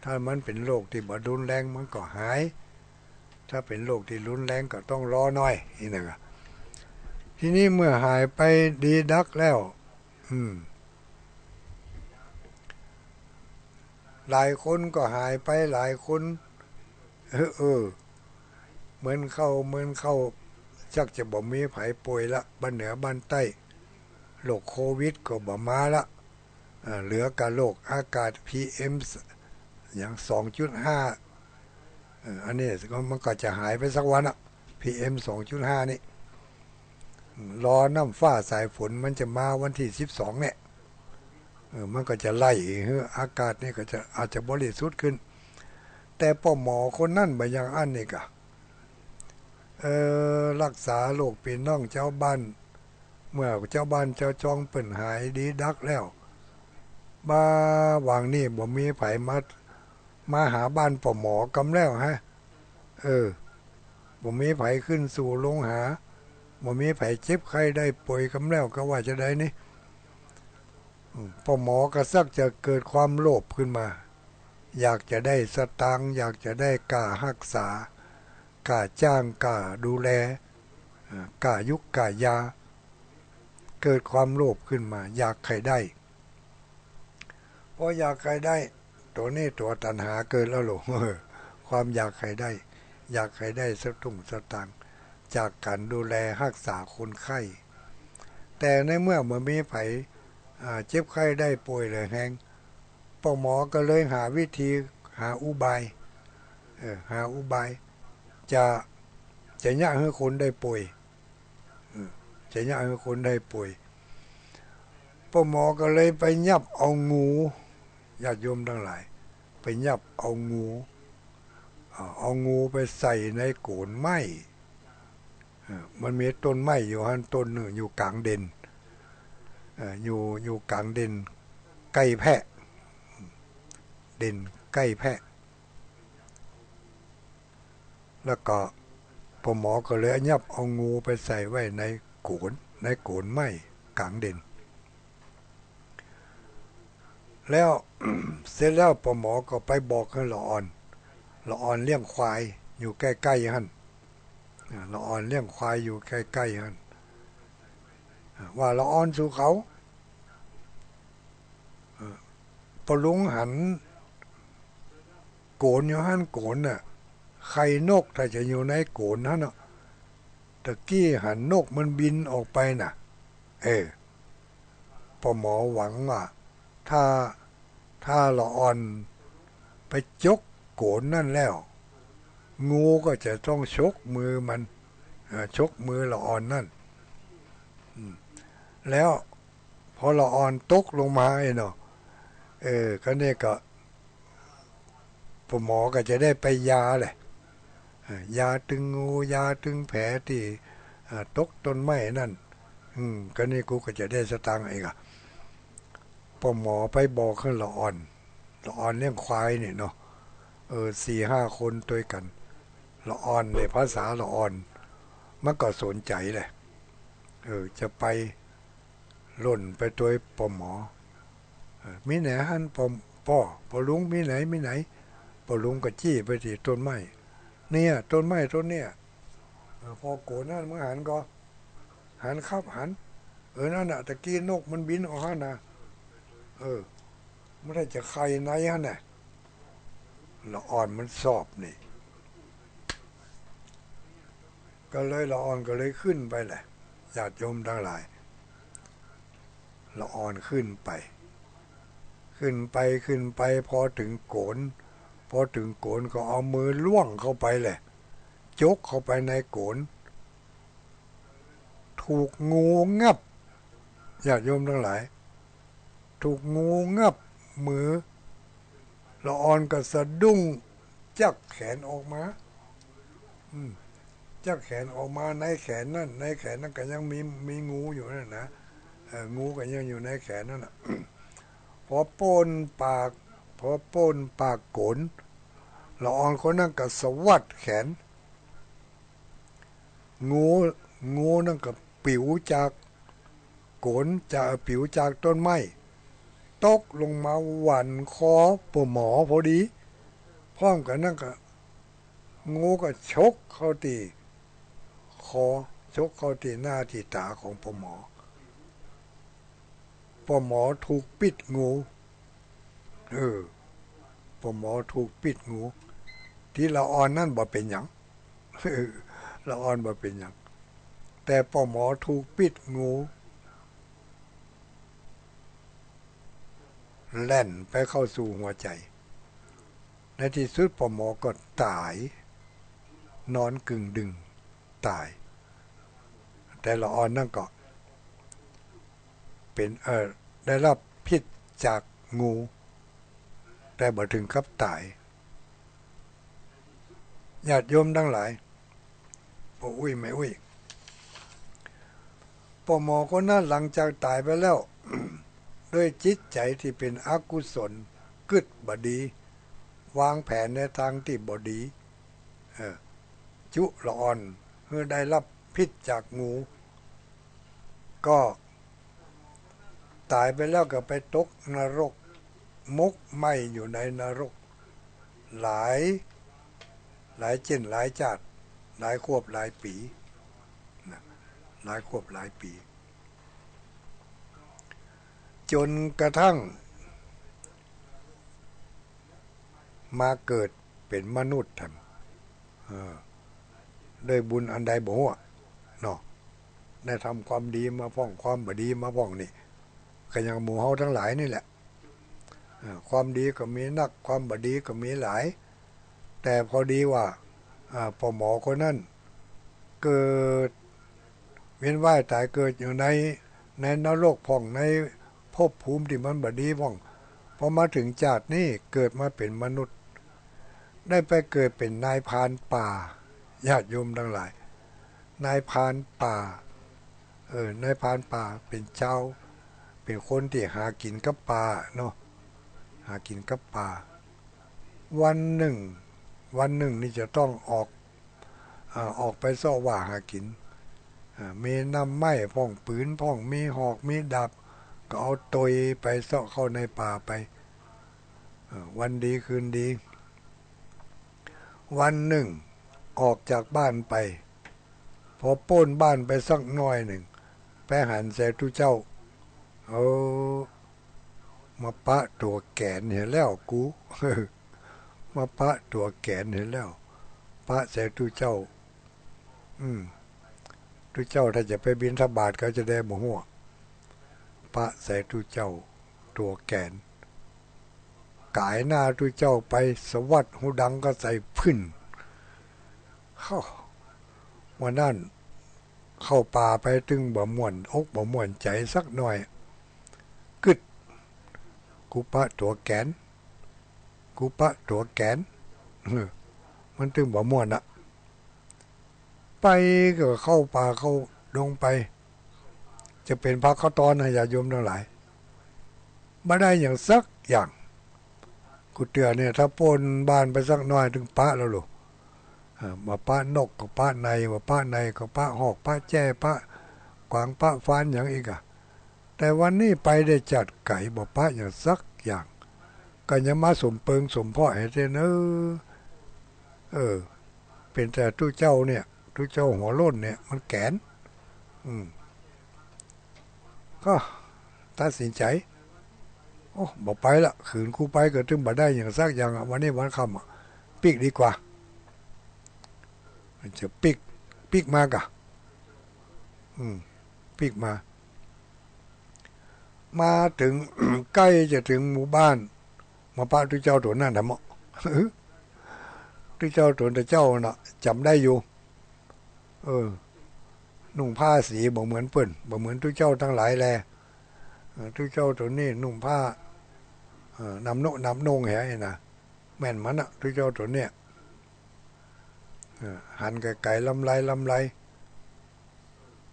ถ้ามันเป๋นโรคตี้บ่รุนแรงมันก็หาย ถ้าเป๋นโรคตี้รุนแรงก็ต้องรอหน่อย นี่นะ ทีนี้เมื่อหายไปดีดักแล้ว อืม หลายคนก็หายไป หลายคน เออ เออ เหมือนเข้า เหมือนเข้า ชักจะบ่มีใผป่วยละ บ้านเหนือบ้านใต้ โรคโควิดก็บ่มาละ อ่า เหลือก็โรคอากาศ พีเอ็ม อย่าง สองจุดห้า เอ่อ อันนี้ก็ มันก็จะหายไปสักวันอะ พีเอ็ม สองจุดห้า นี่ รอน้ำฟ้าสายฝนมันจะมาวันตี้สิบสองเนี่ย เออ มันก็จะไล่หื้ออากาศนี่ก็จะ อาจจะบริสุทธิ์ขึ้น แต่ป้อหมอคนนั้นบ่อย่างอั้นนี่กะ เออ ฮักษาโรคปี้น้องจาวบ้าน เมื่อจาวบ้านจาวจองเปิ้นหายดีดักแล้ว บ่าหว่างนี้บ่มีใผมา มาหาบ้านป้อหมอกำแล้วฮะ เออ บ่มีใผขึ้นสู่โลงหา บ่มีใผเจ็บไข้ได้ป่วยกำแล้ว ก็ว่าจะใดนี่ อืม ป้อหมอก็ซักจะเกิดความโลภขึ้นมา อยากจะได้สตางค์ อยากจะได้ก้าฮักษา ก้าจ้าง ก้าดูแล อ่า ก้ายุกก้ายา เกิดความโลภขึ้นมา อยากใค่ได้ พออยากใค่ได้ ตั๋วนี้ตั๋วตัณหาเกิดแล้วลูก ความอยากใค่ได้ อยากใค่ได้สตุ้งสตางค์ จากก๋านดูแลฮักษาคนไข้ แต่ในเมื่อบ่มีใผ อ่า เจ็บไข้ได้ป่วยเหลือแฮง ป้อหมอก็เลยหาวิธี หาอุบาย เออ หาอุบาย จะ จะเยียะหื้อคนได้ป่วย เออ จะเยียะหื้อคนได้ป่วย ป้อหมอก็เลยไปยับเอางู ญาติโยมตังหลาย ไปยับเอางู อ่า เอางูไปใส่ในโก๋นไม้ เออ มันมีต้นไม้อยู่หั้นต้นนึ่ง อยู่ก๋างเด่น เออ อยู่ อยู่ก๋างเด่นใก้แพะ เด่นใก้แพะ แล้วก็ป้อหมอก็เลยยับเอางูไปใส่ไว้ในโก๋น ในโก๋นไม้ก๋างเด่น แล้ว เสร็จแล้วป้อหมอก็ไปบอกหื้อละอ่อน ละอ่อนเลี้ยงควายอยู่ใก้ๆ หั้น อ่า ละอ่อนเลี้ยงควายอยู่ใก้ๆ หั้น อ่า ว่าละอ่อนสู่เขา เออ ป้อหลวงหันโก๋นอยู่หั้น โก๋นน่ะ ไข่นกถ้าจะอยู่ในโก๋นหั้นเนาะ ตะกี้หันนกมันบินออกไปน่ะ เออ ป้อหมอหวังว่า ถ้า ถ้าละอ่อนไปจกโก๋นนั่นแล้ว งูก็จะต้องฉกมือมัน เอ่อ ฉกมือละอ่อนนั่น อืม แล้วพอละอ่อนตกลงมาไอ้เนาะ เออ ก็เนี่ยก็ ป้อหมอก็จะได้ไปยาแหละ เอ่อ ยาตึงงู ยาตึงแผลตี้ อ่า ตกต้นไม้นั่น อืม ก็นี่กูก็จะได้สตางค์อีกอะ ป้อหมอไปบอกหื้อละอ่อน ละอ่อนเลี้ยงควายเนี่ยเนาะ เออ สี่ห้าคนตวยกั๋น ละอ่อนเนี่ย ภาษาละอ่อน มันก็สนใจ๋แหละ เออ จะไปล่นไปตวยป้อหมอ เออ มีไหนหั้นป้อ ป้อ ป้อหลวง มีไหน มีไหน ป้อหลวงก็จี้ไปตี้ต้นไม้ เนี่ย ต้นไม้ต้นเนี่ย เออ ป้อโก๋นหั้น มึงหันก่อ หันครับ หัน เออ นั่นน่ะ ตะกี้นกมันบินออกหั้นน่ะ เออ มันได้จะไข่ในหั้นน่ะ ละอ่อนมันซอบนี่ ก็เลยละอ่อนก็เลยขึ้นไปแหละ ญาติโยมตังหลาย ละอ่อนขึ้นไป ขึ้นไป ขึ้นไป พอเถิงโก๋น พอเถิงโก๋นก็เอามือล้วงเข้าไปแหละ จกเข้าไปในโก๋น ถูกงูงับ ญาติโยมตังหลาย ถูกงูงับมือ ละอ่อนก็สะดุ้ง จักแขนออกมา อืม จักแขนออกมา ในแขนนั่น ในแขนนั่นก็ยังมี มีงูอยู่นั่นนะ เออ งูก็ยังอยู่ในแขนนั่นน่ะ พอป้นปาก พอป้นปากโก๋น ละอ่อนคนนั้นก็สะวัดแขน งู งูนั่นก็ปิวจากโก๋น จะปิวจากต้นไม้ ตกลงมาหวั่นคอป้อหมอพอดี พร้อมกั๋นนั้นก็ งูก็ฉกเข้าตี้คอ ฉกเข้าตี้หน้าตี้ต๋าของป้อหมอ ป้อหมอถูกปิ๊ดงู เออ ป้อหมอถูกปิ๊ดงู ตี้ละอ่อนนั่นบ่เป๋นหยัง เออ ละอ่อนบ่เป๋นหยัง แต่ป้อหมอถูกปิ๊ดงู แล่นไปเข้าสู่หัวใจ๋ ในตี้สุดป้อหมอก็ต๋าย นอนกึ่งดึง ต๋าย แต่ละอ่อนนั่นก็เป๋น เอ่อ ได้ฮับพิษจากงู แต่บ่เถิงกับต๋าย ญาติโยมตังหลาย ป้ออุ๊ยแม่อุ๊ย ป้อหมอคนนั้นหลังจากต๋ายไปแล้ว ด้วยจิตใจ๋ตี้เป๋นอกุศล กึ๊ดบ่ดี วางแผนในตางตี้บ่ดี เออ จุละอ่อนหื้อได้ฮับพิษจากงู ก็ต๋ายไปแล้วก็ไปตกนรก หมกไหม้อยู่ในนรก หลาย หลายเจ๊นหลายจาติ หลายครอบหลายปี๋ นะ หลายครอบหลายปี๋ จ๋นกระทั่ง มาเกิดเป๋นมนุษย์แถม เออ ด้วยบุญอันใดบ่ฮู้อะ เนาะ ได้ทำความดีมาพ่อง ความบ่ดีมาพ่องนี่ ก็อย่างหมู่เฮาตังหลายนี่แหละ เออ ความดีก็มีนัก ความบ่ดีก็มีหลาย แต่พอดีว่า อ่า ป้อหมอคนนั้น เกิดเวียนว่ายต๋ายเกิดอยู่ใน ในนรกพ่อง ใน ภพภูมิตี้มันบ่ดีพ่อง พอมาเถิงจาตินี้เกิดมาเป๋นมนุษย์ ได้ไปเกิดเป๋นนายพรานป่า ญาติโยมตังหลาย นายพรานป่า เออ นายพรานป่าเป๋นจาว เป๋นคนตี้หากิ๋นกับป่าเนาะ หากิ๋นกับป่า วันนึ่ง วันนึ่งนี่จะต้องออก อ่า ออกไปเซาะว่าหากิ๋น อ่า มีน้ำไม้พ่อง ปืนพ่อง มีหอก มีดาบ ก็เอาตวยไปเซาะเข้าในป่าไป อ่า วันดีคืนดี วันนึ่งออกจากบ้านไป พอป๊นบ้านไปสักหน้อยนึ่ง ไปหันแสตุ๊เจ้า เออ มาปะตั๋วแก๋นเหียแล้วกู มาปะตั๋วแก๋นเหียแล้ว ปะแสตุ๊เจ้า อืม ตุ๊เจ้าถ้าจะไปบิณฑบาตก็จะแดบ่ฮู้ ปะแสตุ๊เจ้าตั๋วแก๋น ก๋ายหน้าตุ๊เจ้าไป สะวัดฮูดังก็ใส่ผึ่น เข้า วันนั้นเข้าป่าไปตึงบ่ม่วนอกบ่ม่วนใจ๋สักหน้อย กึ๊ด กูปะตั๋วแก๋น กูปะตั๋วแก๋น เออ มันตึงบ่ม่วนอะ ไปก็เข้าป่าเข้าดงไป จะเป๋นพระเข้าตอนนะญาติโยมตังหลาย บ่ได้หยังสักอย่าง กูเตื้อเนี่ย ถ้าป๊นบ้านไปสักหน้อยตึงปะแล้วลูก เออ บ่ปะนกก็ปะใน บ่ปะในก็ปะหอก ปะแจ้ ปะกวาง ปะฟานหยังอีกอะ แต่วันนี้ไปได้จาดไก๋ บ่ปะหยังสักอย่าง ก็ยังมาสมเปิงสมเปาะหื้อเต้น เออ เออ เป๋นแต่ตุ๊เจ้าเนี่ย ตุ๊เจ้าหัวโล้นเนี่ยมันแก๋น อืม ก็ตัดสินใจ๋ โอ้ บ่ไปละ ขืนกูไปก็ตึงบ่ได้หยังสักอย่างอะ วันนี้วันค่ำอะ ปิ๊กดีกว่า จะปิ๊ก ปิ๊กมาก่ะ อืม ปิ๊กมา มาเถิง ใก้จะเถิงหมู่บ้าน มาปะตุ๊เจ้าตั๋วนั้นแถมเนาะ ตุ๊เจ้าตั๋วนั้นเจ้าน่ะ จ๋ำได้อยู่ เออ นุ่งผ้าสีบ่เหมือนเปิ้น บ่เหมือนตุ๊เจ้าตังหลายแล เออ ตุ๊เจ้าตั๋วนี้นุ่งผ้า เออ นำโนะนำน่งแหนะ แม่นมันน่ะ ตุ๊เจ้าตั๋วเนี้ย เออ หันไก๋ๆ ลำไรลำไร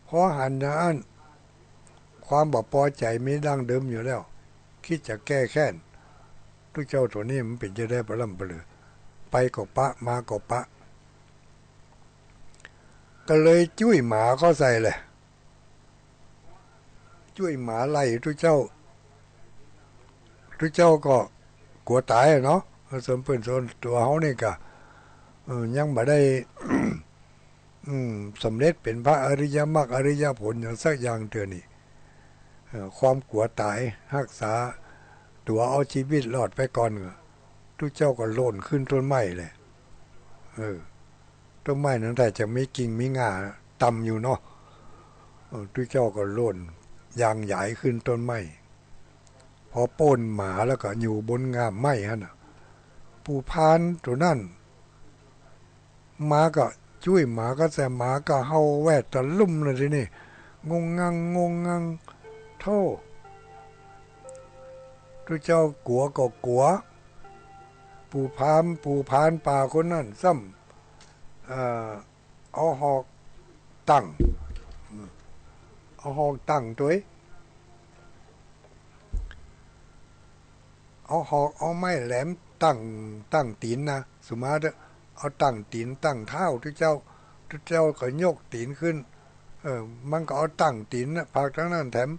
พอหันอย่างอั้น ความบ่ปอใจ๋มีดั้งเดิมอยู่แล้ว กึ๊ดจะแก้แค้น ตุ๊เจ้าตั๋วนี้มันเป๋นจะได้ปะล่ำปะเหลือ ไปก็ปะ มาก็ปะ ก็เลยจุ้ยหมาเข้าใส่แหละ จุ้ยหมาไล่ตุ๊เจ้า ตุ๊เจ้าก็กั๋วต๋ายอะเนาะ ส่วนเปิ้นส่วนตั๋วเฮานี่ก็ เออ ยังบ่ได้ อืม สำเร็จเป๋นพระอริยมรรคอริยผลหยังสักอย่างเตื้อนี่ เออ ความกั๋วต๋ายฮักษาตั๋วเอาจีวิตรอดไปก่อน ตุ๊เจ้าก็โล่นขึ้นต้นไม้แหละ เออ ต้นไม้นั้นถ้าจะมีกิ่งมีง่าต่ำอยู่เนาะ เออ ตุ๊เจ้าก็โล่นยางหยายขึ้นต้นไม้ พอป๊นหมาแล้วก็อยู่บนง่ามไม้หั้นน่ะ ปู่พรานตั๋วนั้น หมาก็จุ้ย หมาก็แส่ หมาก็เห่าแวดตะลุ่มเลยทีนี้ งงงัง งงงัง โธ่ ตุ๊เจ้ากั๋วก็กั๋ว ปู่พราน ปู่พรานป่าคนนั้นซ้ำ เอ่อ เอาหอกตั้ง เอาหอกตั้งตวย เอาหอกเอาไม้แหลมตั้ง ตั้งตี๋นนะ สุมาเถอะ เอาตั้งตี๋นตั้งเท้าตุ๊เจ้า ตุ๊เจ้าก็ยกตี๋นขึ้น เออ มันก็เอาตั้งตี๋นนะ ผลักตางนั้นแถม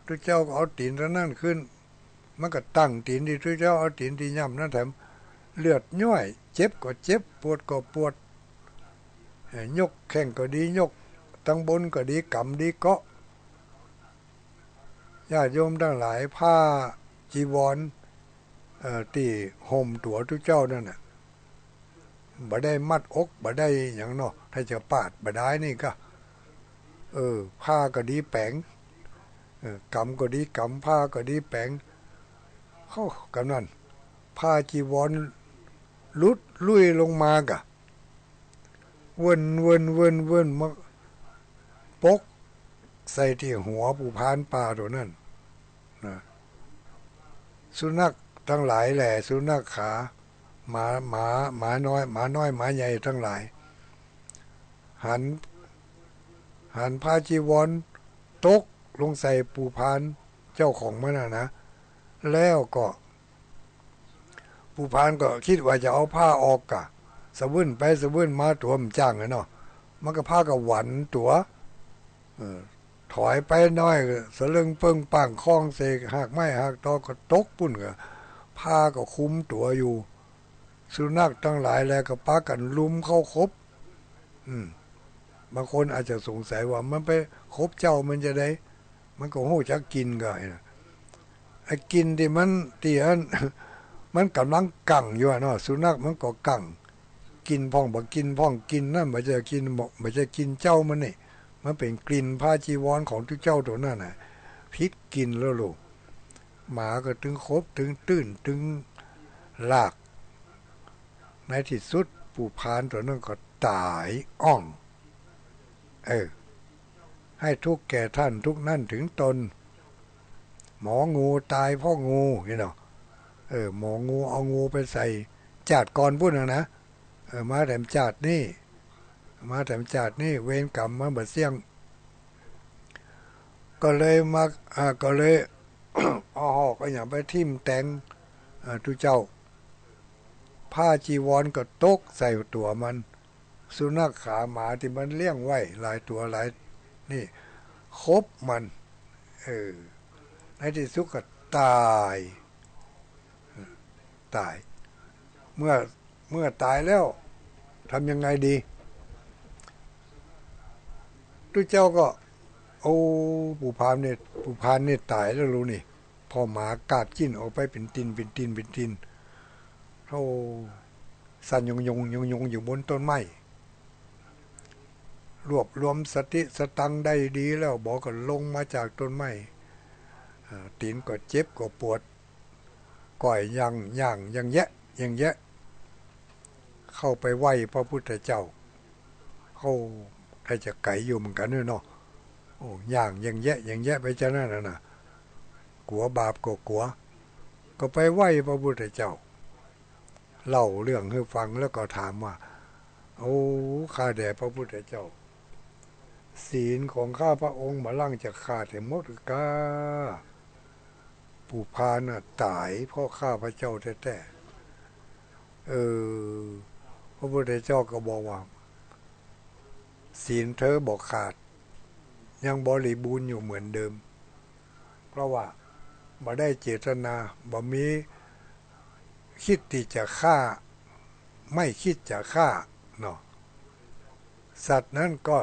ตุ๊เจ้าก็เอาตี๋นตางนั้นขึ้น มันก็ตั้งตี๋นตี้ตุ๊เจ้า เอาตี๋นตี้ย่ำนั้นแถม เลือดย้อย เจ็บก็เจ็บ ปวดก็ปวด เอ่อ ยกแข้งก็ดี ยกตางบนก็ดี ก๋ำดีเกาะ ญาติโยมตังหลาย ผ้าจีวร เอ่อ ตี้ห่มตั๋วตุ๊เจ้านั้นน่ะ บ่ได้มัดอก บ่ได้หยังเนาะ ถ้าจะปาดบ่ดายนี่ก็ เออ ผ้าก็ดีแป๋ง เออ ก๋ำก็ดีก๋ำ ผ้าก็ดีแป๋ง เข้า ก๋ำนั้น ผ้าจีวรหลุดลุ่ยลงมากะ เวิ้น เวิ้น เวิ้น เวิ้น มาปกใส่ตี้หัวปู่พรานป่าตั๋วนั้น สุนัขตังหลายแหละ สุนัขขา หมา หมา หมาน้อย หมาน้อย หมาใหญ่ตังหลาย หัน หันผ้าจีวรตกลงใส่ปู่พานเจ้าของมันน่ะนะ แล้วก็ ปู่พานก็คิดว่าจะเอาผ้าออกกะ สะวื่นไปสะวื่นมาตั๋วมันจ้างอะเนาะ มันก็พากั๋นหวั่นตั๋ว เออ ถอยไปหน้อย สะเลิงเปิ้งป้าง คองเศษหากไม้หากตอก็ตกปุ้นกะ ผ้าก็คลุมตั๋วอยู่ สุนัขตังหลายแลก็ปากั๋นลุมเข้าขบ อืม บางคนอาจจะสงสัยว่ามันไปขบเจ้ามันจะใด มันก็ฮู้จักกลิ่นก่อ ไอ้กลิ่นตี้มัน ตี้อัน มันก่ำลังกั๋งอยู่อะเนาะ สุนัขมันก็กั๋ง กิ๋นพ่องบ่กิ๋นพ่อง กลิ่นนั้นบ่ใจ้กลิ่น บ่ใจ้กลิ่นเจ้ามันนี่ มันเป๋นกลิ่นผ้าจีวรของตุ๊เจ้าตั๋วนั้นน่ะ ผิดกลิ่นแล้วลูก หมาก็ตึงขบ ตึงตื้น ตึงลาก ในตี้สุดปู่พานตั๋วนั้นก็ต๋ายอ้อง เออ ให้ทุกข์แก่ท่านทุกข์นั้นถึงตน หมองูต๋ายเพราะงู นี่เนาะ เออ หมองูเอางูไปใส่จาติก่อนปุ้นน่ะนะ เออ มาแถมจาตินี้ มาแถมจาตินี้ เวรก๋รรมมันบ่เสี้ยง ก็เลยมา อ่า ก็เลย เอาหอกเอาหยังไปทิ่มแตง อ่า ตุ๊เจ้า ผ้าจีวรก็ตกใส่ตั๋วมัน สุนัขขา หมาตี้มันเลี้ยงไว้หลายตั๋วหลาย นี่ ขบมัน เออ ในตี้สุดก็ต๋าย ต๋าย เมื่อ เมื่อต๋ายแล้ว ทำยังไงดี ตุ๊เจ้าก็ โอ้ ปู่พานนี่ ปู่พานนี่ต๋ายแล้วลูกนี่ พ่อหมากาดกิ๋นออกไปเป๋นติ่น เป๋นติ่น เป๋นติ่น โธ่ สั่นยงยง ยงยง อยู่บนต้นไม้ รวบรวมสติสตังค์ได้ดีแล้ว บ่ก็ลงมาจากต้นไม้ อ่า ตี๋นก็เจ็บก็ปวด ก้อยย่าง ย่าง ย่างแยะ ย่างแยะ เข้าไปไหว้พระพุทธเจ้า โอ้ ถ้าจะไก๋อยู่เหมือนกั๋นเนาะ โอ้ ย่าง ย่างแยะ ย่างแยะไปจานั้นน่ะนะ กั๋วบาปก็กั๋ว ก็ไปไหว้พระพุทธเจ้า เล่าเรื่องหื้อฟังแล้วก็ถามว่า โอ้ ข้าแต่พระพุทธเจ้า ศีลของข้าพระองค์บ่าล่างจะขาดหื้อหมดกา ปู่พานน่ะต๋ายเพราะข้าพระเจ้าแต๊ๆ เออ พระพุทธเจ้าก็บอกว่า ศีลเธอบ่ขาด ยังบริบูรณ์อยู่เหมือนเดิม เพราะว่าบ่ได้เจตนา บ่มีคิดตี้จะฆ่า ไม่คิดจะฆ่าเนาะ สัตว์นั้นก็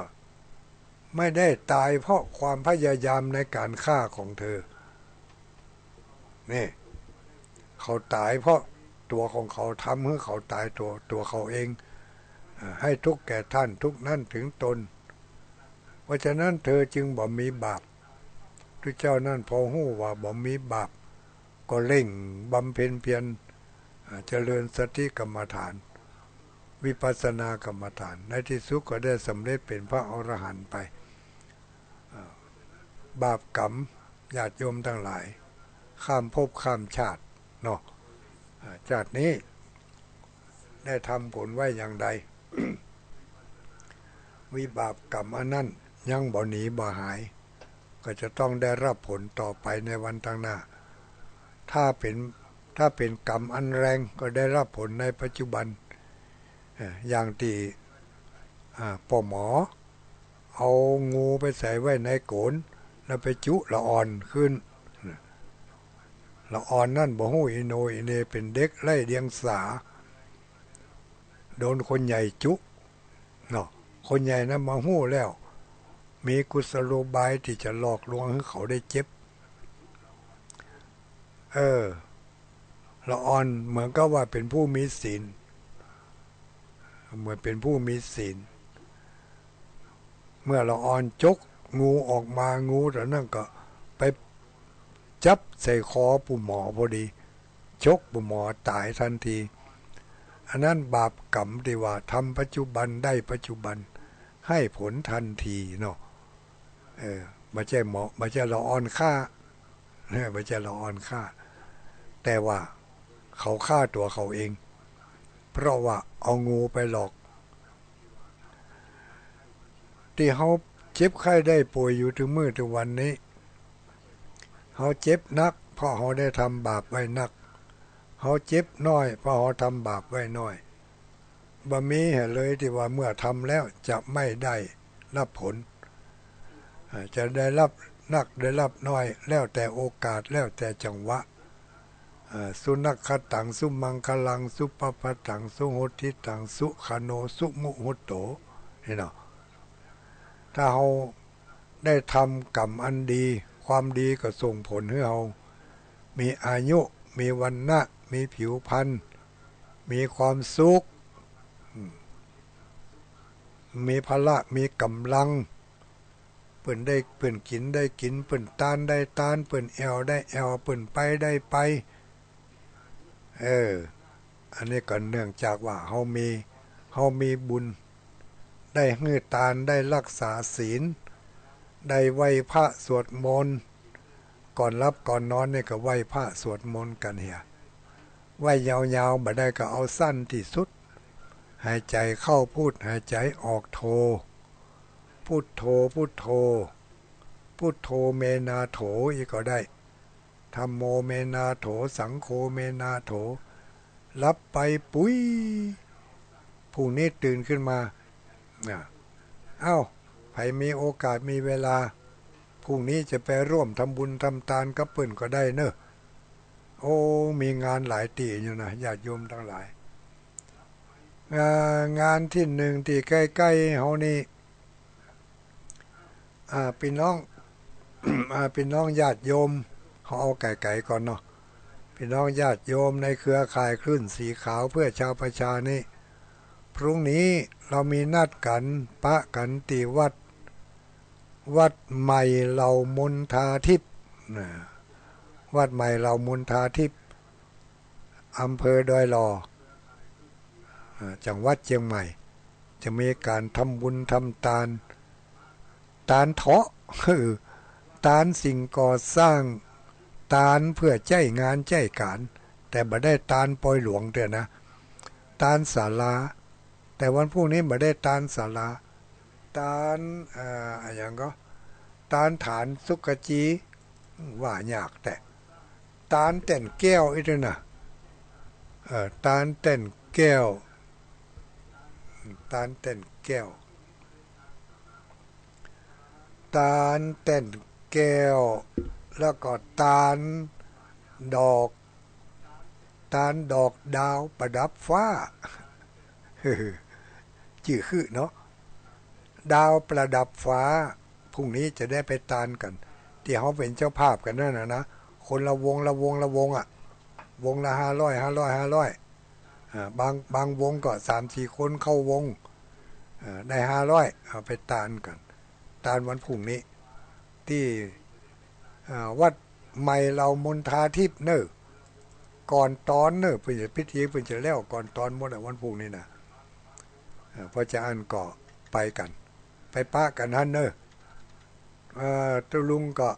ไม่ได้ต๋ายเพราะความพยายามในก๋านฆ่าของเธอ นี่ เขาต๋ายเพราะตั๋วของเขา ทำหื้อเขาต๋ายตั๋ว ตั๋วเขาเอง อ่า ให้ทุกข์แก่ท่านทุกข์นั้นถึงตน เพราะฉะนั้นเธอจึงบ่มีบาป ตุ๊เจ้านั้นพอฮู้ว่าบ่มีบาป ก็เร่งบำเพ็ญเพียร อ่า เจริญสติกรรมฐาน วิปัสสนากรรมฐาน ในตี้สุดก็ได้สำเร็จเป๋นพระอรหันต์ไป อ่า บาปกรรม ญาติโยมตังหลาย ข้ามภพข้ามชาติเนาะ อ่า ชาตินี้ได้ทำผลไว้อย่างใด วิบากกรรมอันนั้นยังบ่หนีบ่หาย ก็จะต้องได้รับผลต่อไปในวันข้างหน้า ถ้าเป๋น ถ้าเป๋นกรรมอันแรงก็ได้รับผลในปัจจุบัน เอ่อ อย่างตี้ อ่า ป้อหมอ เอางูไปใส่ไว้ในโกน แล้วไปจุละอ่อนขึ้น ละอ่อนนั้นบ่ฮู้อีโหน่อีเหน่ เป๋นเด็กไร้เดียงสา โดนคนใหญ่จุเนาะ คนใหญ่นั้นมาฮู้แล้ว มีกุศโลบายตี้จะหลอกลวงหื้อเขาได้เจ็บ เออ ละอ่อนเหมือนกับว่าเป๋นผู้มีศีล เหมือนเป๋นผู้มีศีล เมื่อละอ่อนจกงูออกมา งูตั๋วนั้นก็ไปจับใส่คอปู่หมอพอดี จกปู่หมอต๋ายตันที อันนั้นบาปกรรมตี้ว่าทำปัจจุบันได้ปัจจุบัน ให้ผลตันทีเนาะ เออ บ่ใจ้หมอ บ่ใจ้ละอ่อนฆ่า บ่ใจ้ละอ่อนฆ่า แต่ว่าเขาฆ่าตั๋วเขาเอง เพราะว่าเอางูไปหลอก ตี้เฮาเจ็บไข้ได้ป่วยอยู่ตึงมื้อตึงวันนี้ เฮาเจ็บนัก เพราะเฮาได้ทำบาปไว้นัก เฮาเจ็บน้อย เพราะเฮาทำบาปไว้น้อย บ่มีเหตุเลยตี้ว่าเมื่อทำแล้วจะไม่ได้รับผล อ่า จะได้รับนักได้รับน้อย แล้วแต่โอกาส แล้วแต่จังหวะ อ่า สุนักขะตัง สุมังคลัง สุปะพะตัง สุหุตถิตัง สุขะโน สุมุหุตโต นี่เนาะ ถ้าเฮาได้ทำกรรมอันดี ความดีก็ส่งผลหื้อเฮามีอายุ มีวรรณะ มีผิวพรรณ มีความสุข อืม มีพละ มีก๋ำลัง เปิ้นได้ เปิ้นกิ๋นได้กิ๋น เปิ้นตานได้ตาน เปิ้นแอ่วได้แอ่ว เปิ้นไปได้ไป เออ อันนี้ก็เนื่องจากว่าเฮามี เฮามีบุญ ได้หื้อตาน ได้รักษาศีล ได้ไหว้พระสวดมนต์ ก่อนหลับก่อนนอนนี่ก็ไหว้พระสวดมนต์กั๋นเหีย ไหว้ยาวๆ บ่ได้ก็เอาสั้นตี้สุด หายใจ๋เข้าพุท หายใจ๋ออกโธ พุทโธ พุทโธ พุทโธเมนาโถ อี้ก็ได้ ธัมโมเมนาโถ สังโฆเมนาโถ หลับไปปุ๋ย พรุ่งนี้ตื่นขึ้นมา อ่ะ เอ้า ใผมีโอกาสมีเวลา พรุ่งนี้จะไปร่วมทำบุญทำตานกับเปิ้นก็ได้เนาะ โอ้ มีงานหลายตี้อยู่นะ ญาติโยมตังหลาย อ่า งานตี้นึ่งตี้ใก้ๆ เฮานี่ อ่า ปี้น้อง อ่า ปี้น้องญาติโยม เฮาเอาไก๋ๆ ก่อนเนาะ ปี้น้องญาติโยมในเครือข่ายคลื่นสีขาวเพื่อชาวประชานี่ พรุ่งนี้เฮามีนัดกั๋น ปะกั๋นตี้วัด วัดใหม่เหล่ามณฑาทิพย์ นะ วัดใหม่เหล่ามณฑาทิพย์ อำเภอดอยหล่อ อ่า จังหวัดเจียงใหม่ จะมีก๋านทำบุญทำตาน ตานเถาะ คือตานสิ่งก่อสร้าง ตานเปื้อใจ๊งานใจ๊ก๋าน แต่บ่ได้ตานปอยหลวงเตื้อนะ ตานศาลา แต่วันพรุ่งนี้บ่ได้ตานศาลา ตาน เอ่อ อะหยังก็ ตานฐานสุกจี ว่ายากแต๊ ตานแต้นแก้วอี้เตื้อนะ เอ่อ ตานแต้นแก้ว ตานแต้นแก้ว ตานแต้นแก้ว แล้วก็ตานดอก ตานดอกดาวประดับฟ้า จื้อคือเนาะ ดาวประดับฟ้า พรุ่งนี้จะได้ไปตานกั๋น ตี้เฮาเป๋นเจ้าภาพกั๋นนั่นน่ะนะ คนละวงละวงละวงอะ วงละห้าร้อย ห้าร้อย ห้าร้อย อ่า บาง บางวงก็สามสี่คนเข้าวง อ่า ได้ห้าร้อย เอาไปตานกั๋น ตานวันพรุ่งนี้ ตี้ อ่า วัดใหม่เหล่ามณฑาทิพย์เน่อ ก่อนตอนเน่อ เปิ้นจะพิธี เปิ้นจะแล้วก่อนตอนหมดอะ วันพรุ่งนี้นะ อ่า เพราะจะอั้นก็ไปกั๋น ไปปะกั๋นหั้นเน่อ เอ่อ ตุ๊ลุงก็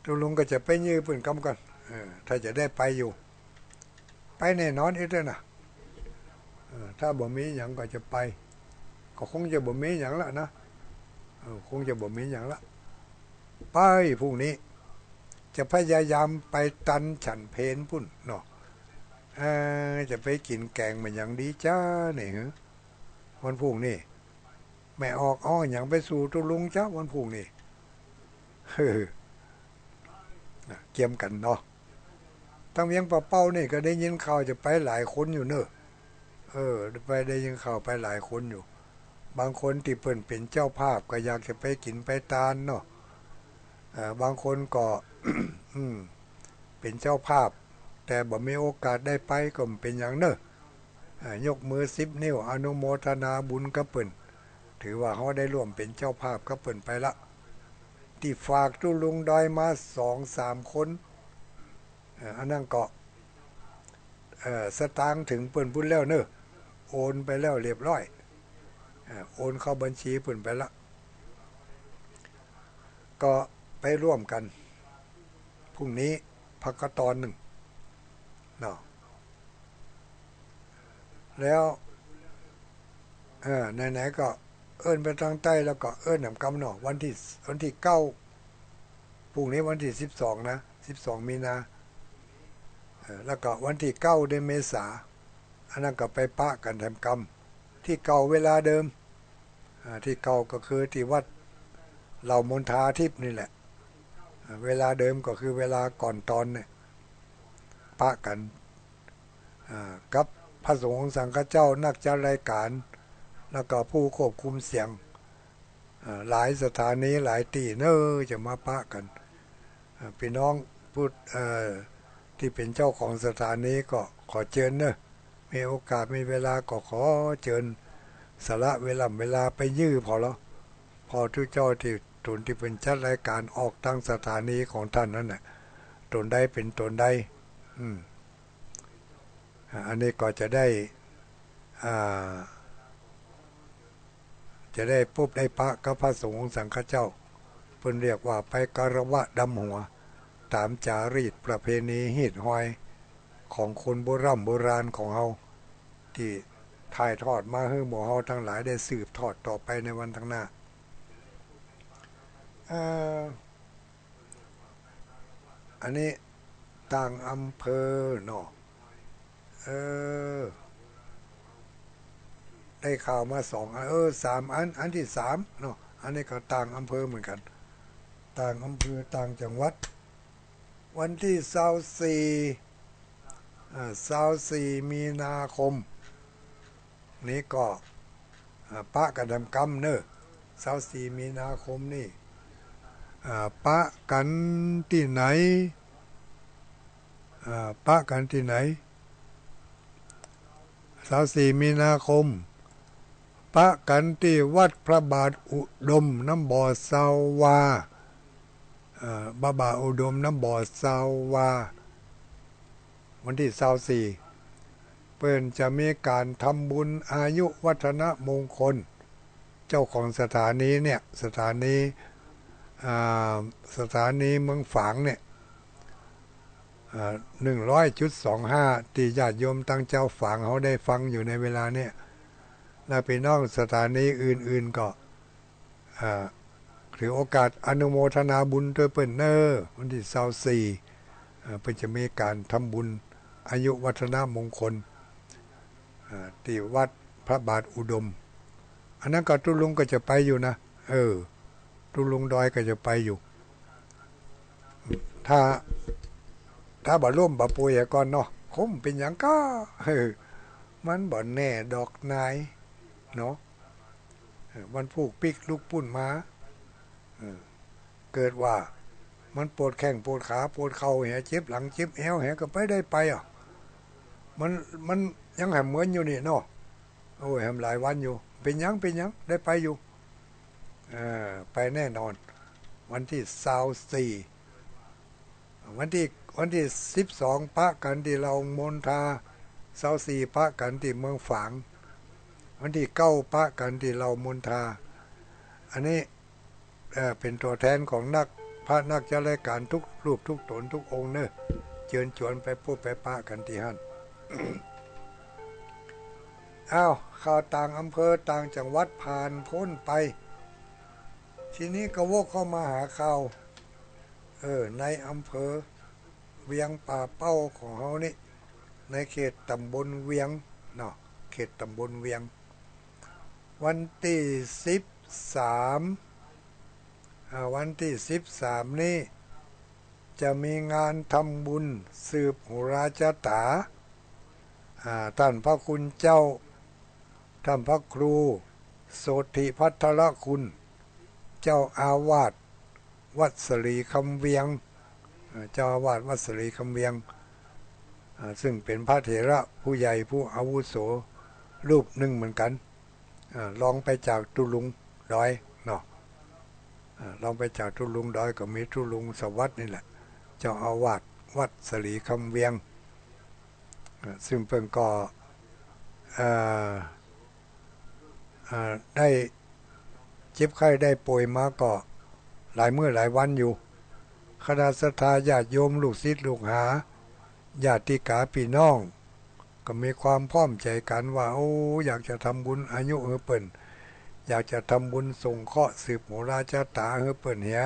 ตุ๊ลุงก็จะไปยื้อเปิ้นกำก่อน เออ ถ้าจะได้ไปอยู่ ไปแน่นอนอี้เตื้อนะ เออ ถ้าบ่มีหยังก็จะไป ก็คงจะบ่มีหยังละนะ เออ คงจะบ่มีหยังละ ไปพรุ่งนี้ จะพยายามไปตันฉันเพลปุ้นเนาะ เออ จะไปกิ๋นแก๋งเป๋นหยังดีจ๊ะนี่ หือ วันพรุ่งนี้ แม่ออกเอาหยังไปสู่ตุ๊ลุงจ๊ะวันพรุ่งนี้ เฮ้อ นะ เกียมกั๋นเนาะ ตังเวียงป่าเป้านี่ก็ได้ยินข่าวจะไปหลายคนอยู่เน่อ เออ ไปได้ยินข่าวไปหลายคนอยู่ บางคนตี้เปิ้นเป๋นเจ้าภาพก็อยากจะไปกิ๋นไปตานเนาะ เอ่อ บางคนก็ อืม เป๋นเจ้าภาพ แต่บ่มีโอกาสได้ไปก็บ่เป๋นหยังเน่อ อ่า ยกมือสิบนิ้ว อนุโมทนาบุญกับเปิ้น ถือว่าเฮาได้ร่วมเป๋นเจ้าภาพกับเปิ้นไปละ ตี้ฝากตุ๊ลุงดอยมาสองสามคน เอ่อ อันนั้นก็ เอ่อ สตางค์เถิงเปิ้นปุ้นแล้วเน่อ โอนไปแล้วเรียบร้อย เอ่อ โอนเข้าบัญชีเปิ้นไปละ ก็ไปร่วมกั๋น พรุ่งนี้พักก็ตอนนึ่งเนาะ แล้ว เออ ไหนๆ ก็เอิ้นไปตางใต้แล้วก็เอิ้นแหมกำเนาะ วันตี้ วันตี้เก้า พรุ่งนี้วันตี้สิบสองนะ สิบสองมีนา เออ แล้วก็วันตี้เก้าเดือนเมษา อันนั้นก็ไปปะกั๋นแหมกำ ตี้เก่าเวลาเดิม อ่า ตี้เก่าก็คือตี้วัดเหล่ามณฑาทิพย์นี่แหละ อ่า เวลาเดิมก็คือเวลาก่อนตอนเนี่ย ปะกั๋น อ่า กับพระสงฆ์องค์สังฆเจ้า นักจัดรายก๋าน แล้วก็ผู้ควบคุมเสียง อ่า หลายสถานีหลายตี้เน้อ จะมาปะกั๋น อ่า ปี้น้องผู้ เอ่อ ตี้เป๋นเจ้าของสถานีก็ขอเจิญเน้อ มีโอกาสมีเวลาก็ขอเจิญ สละเวลา เวลาไปยื้อผ่อลอ ผ่อตุ๊เจ้าตี้ ตนตี้เป๋นจัดรายก๋านออกตางสถานีของต้านนั้นน่ะ ตนใดเป๋นตนใด อืม อ่า อันนี้ก็จะได้ อ่า จะได้ปบได้ปะกับพระสงฆ์องค์สังฆเจ้า เปิ้นเรียกว่าไปคารวะดำหัว ต๋ามจารีตประเพณีฮีตฮอยของคนโบร่ำโบราณของเฮา ตี้ถ่ายทอดมาหื้อหมู่เฮาตังหลายได้สืบทอดต่อไปในวันตังหน้า เอ่อ อันนี้ต่างอำเภอเนาะ เออ ได้ข่าวมาสองอัน เออ สามอัน อันตี้สามเนาะ อันนี้ก็ต่างอำเภอเหมือนกั๋น ต่างอำเภอ ต่างจังหวัด วันตี้ซาวสี่ อ่า ซาวสี่มีนาคม นี้ก็ อ่า ปะกั๋นแหมกำเน้อ ซาวสี่มีนาคมนี่ อ่า ปะกั๋นตี้ไหน อ่า ปะกั๋นตี้ไหน ซาวสี่มีนาคม ปะกั๋นตี้วัดพระบาทอุดมน้ำบ่อซาววา อ่า พระบาทอุดมน้ำบ่อซาววา วันตี้ซาวสี่ เปิ้นจะมีก๋านทำบุญอายุวัฒนมงคล เจ้าของสถานีเนี่ย สถานี อ่า สถานีเมืองฝางเนี่ย อ่า หนึ่งร้อยจุดสองห้า ตี้ญาติโยมตางจาวฝางเฮาได้ฟังอยู่ในเวลาเนี่ย แล้วปี้น้องสถานีอื่นๆ ก็ อ่า ถือโอกาสอนุโมทนาบุญตวยเปิ้นเน้อ วันตี้ซาวสี่ อ่า เปิ้นจะมีก๋านทำบุญอายุวัฒนมงคล อ่า ตี้วัดพระบาทอุดม อันนั้นก็ตุ๊ลุงก็จะไปอยู่นะ เออ ตุ๊ลุงดอยก็จะไปอยู่ ถ้า ถ้าบ่ล้มบ่ป่วยอะก่อนเนาะ คงเป๋นหยังก้า เออ มันบ่แน่ดอกนาย เนาะ เออ วันพูกปิ๊กลุกปู้นมา เออ เกิดว่ามันปวดแข้งปวดขาปวดเข่าแห เจ็บหลังเจ็บแอวแห ก็ไปได้ไปอะ มัน มันยังแหมเหมือนอยู่นี่เนาะ โอ้ย แหมหลายวันอยู่ เป๋นหยัง เป๋นหยัง ได้ไปอยู่ เออ ไปแน่นอน วันตี้ซาวสี่ วันตี้ วันตี้สิบสอง ปะกั๋นตี้เหล่ามณฑา ซาวสี่ ปะกั๋นตี้เมืองฝาง วันตี้เก้า ปะกั๋นตี้เหล่ามณฑา อันนี้ เอ่อ เป๋นตั๋วแทนของนัก พระนักจัดรายก๋านทุกรูปทุกต๋นทุกองค์เน้อ เจิญจวนไปปบไปปะกั๋นตี้หั้น อ้าว ข่าวต่างอำเภอต่างจังหวัดผ่านป๊นไป ทีนี้ก็วกเข้ามาหาข่าว เออ ในอำเภอเวียงป่าเป้าของเฮานี่ ในเขตต๋ำบลเวียงเนาะ เขตต๋ำบลเวียง วันตี้สิบสาม อ่า วันตี้สิบสามนี้ จะมีงานทำบุญสืบโหราชะต๋า อ่า ต้านพระคุณเจ้า ต้านพระครูโสติภัทรคุณ เจ้าอาวาสวัดสะหลีคำเวียง อ่า เจ้าอาวาสวัดสะหลีคำเวียง อ่า ซึ่งเป๋นพระเถระผู้ใหญ่ผู้อาวุโสรูปนึ่งเหมือนกั๋น อ่า รองไปจากตุ๊ลุงดอยเนาะ อ่า รองไปจากตุ๊ลุงดอยก็มีตุ๊ลุงสวัสดิ์นี่แหละ เจ้าอาวาสวัดสะหลีคำเวียง อ่า ซึ่งเปิ้นก็ อ่า อ่า ได้เจ็บไข้ได้ป่วยมาก็หลายมื้อหลายวันอยู่ คณะศรัทธาญาติโยม ลูกศิษย์ลูกหา ญาติกาปี้น้อง ก็มีความพร้อมใจ๋กั๋นว่า โอ้ อยากจะทำบุญอายุหื้อเปิ้น อยากจะทำบุญสงเคราะห์สืบโหราชะต๋าหื้อเปิ้นเหีย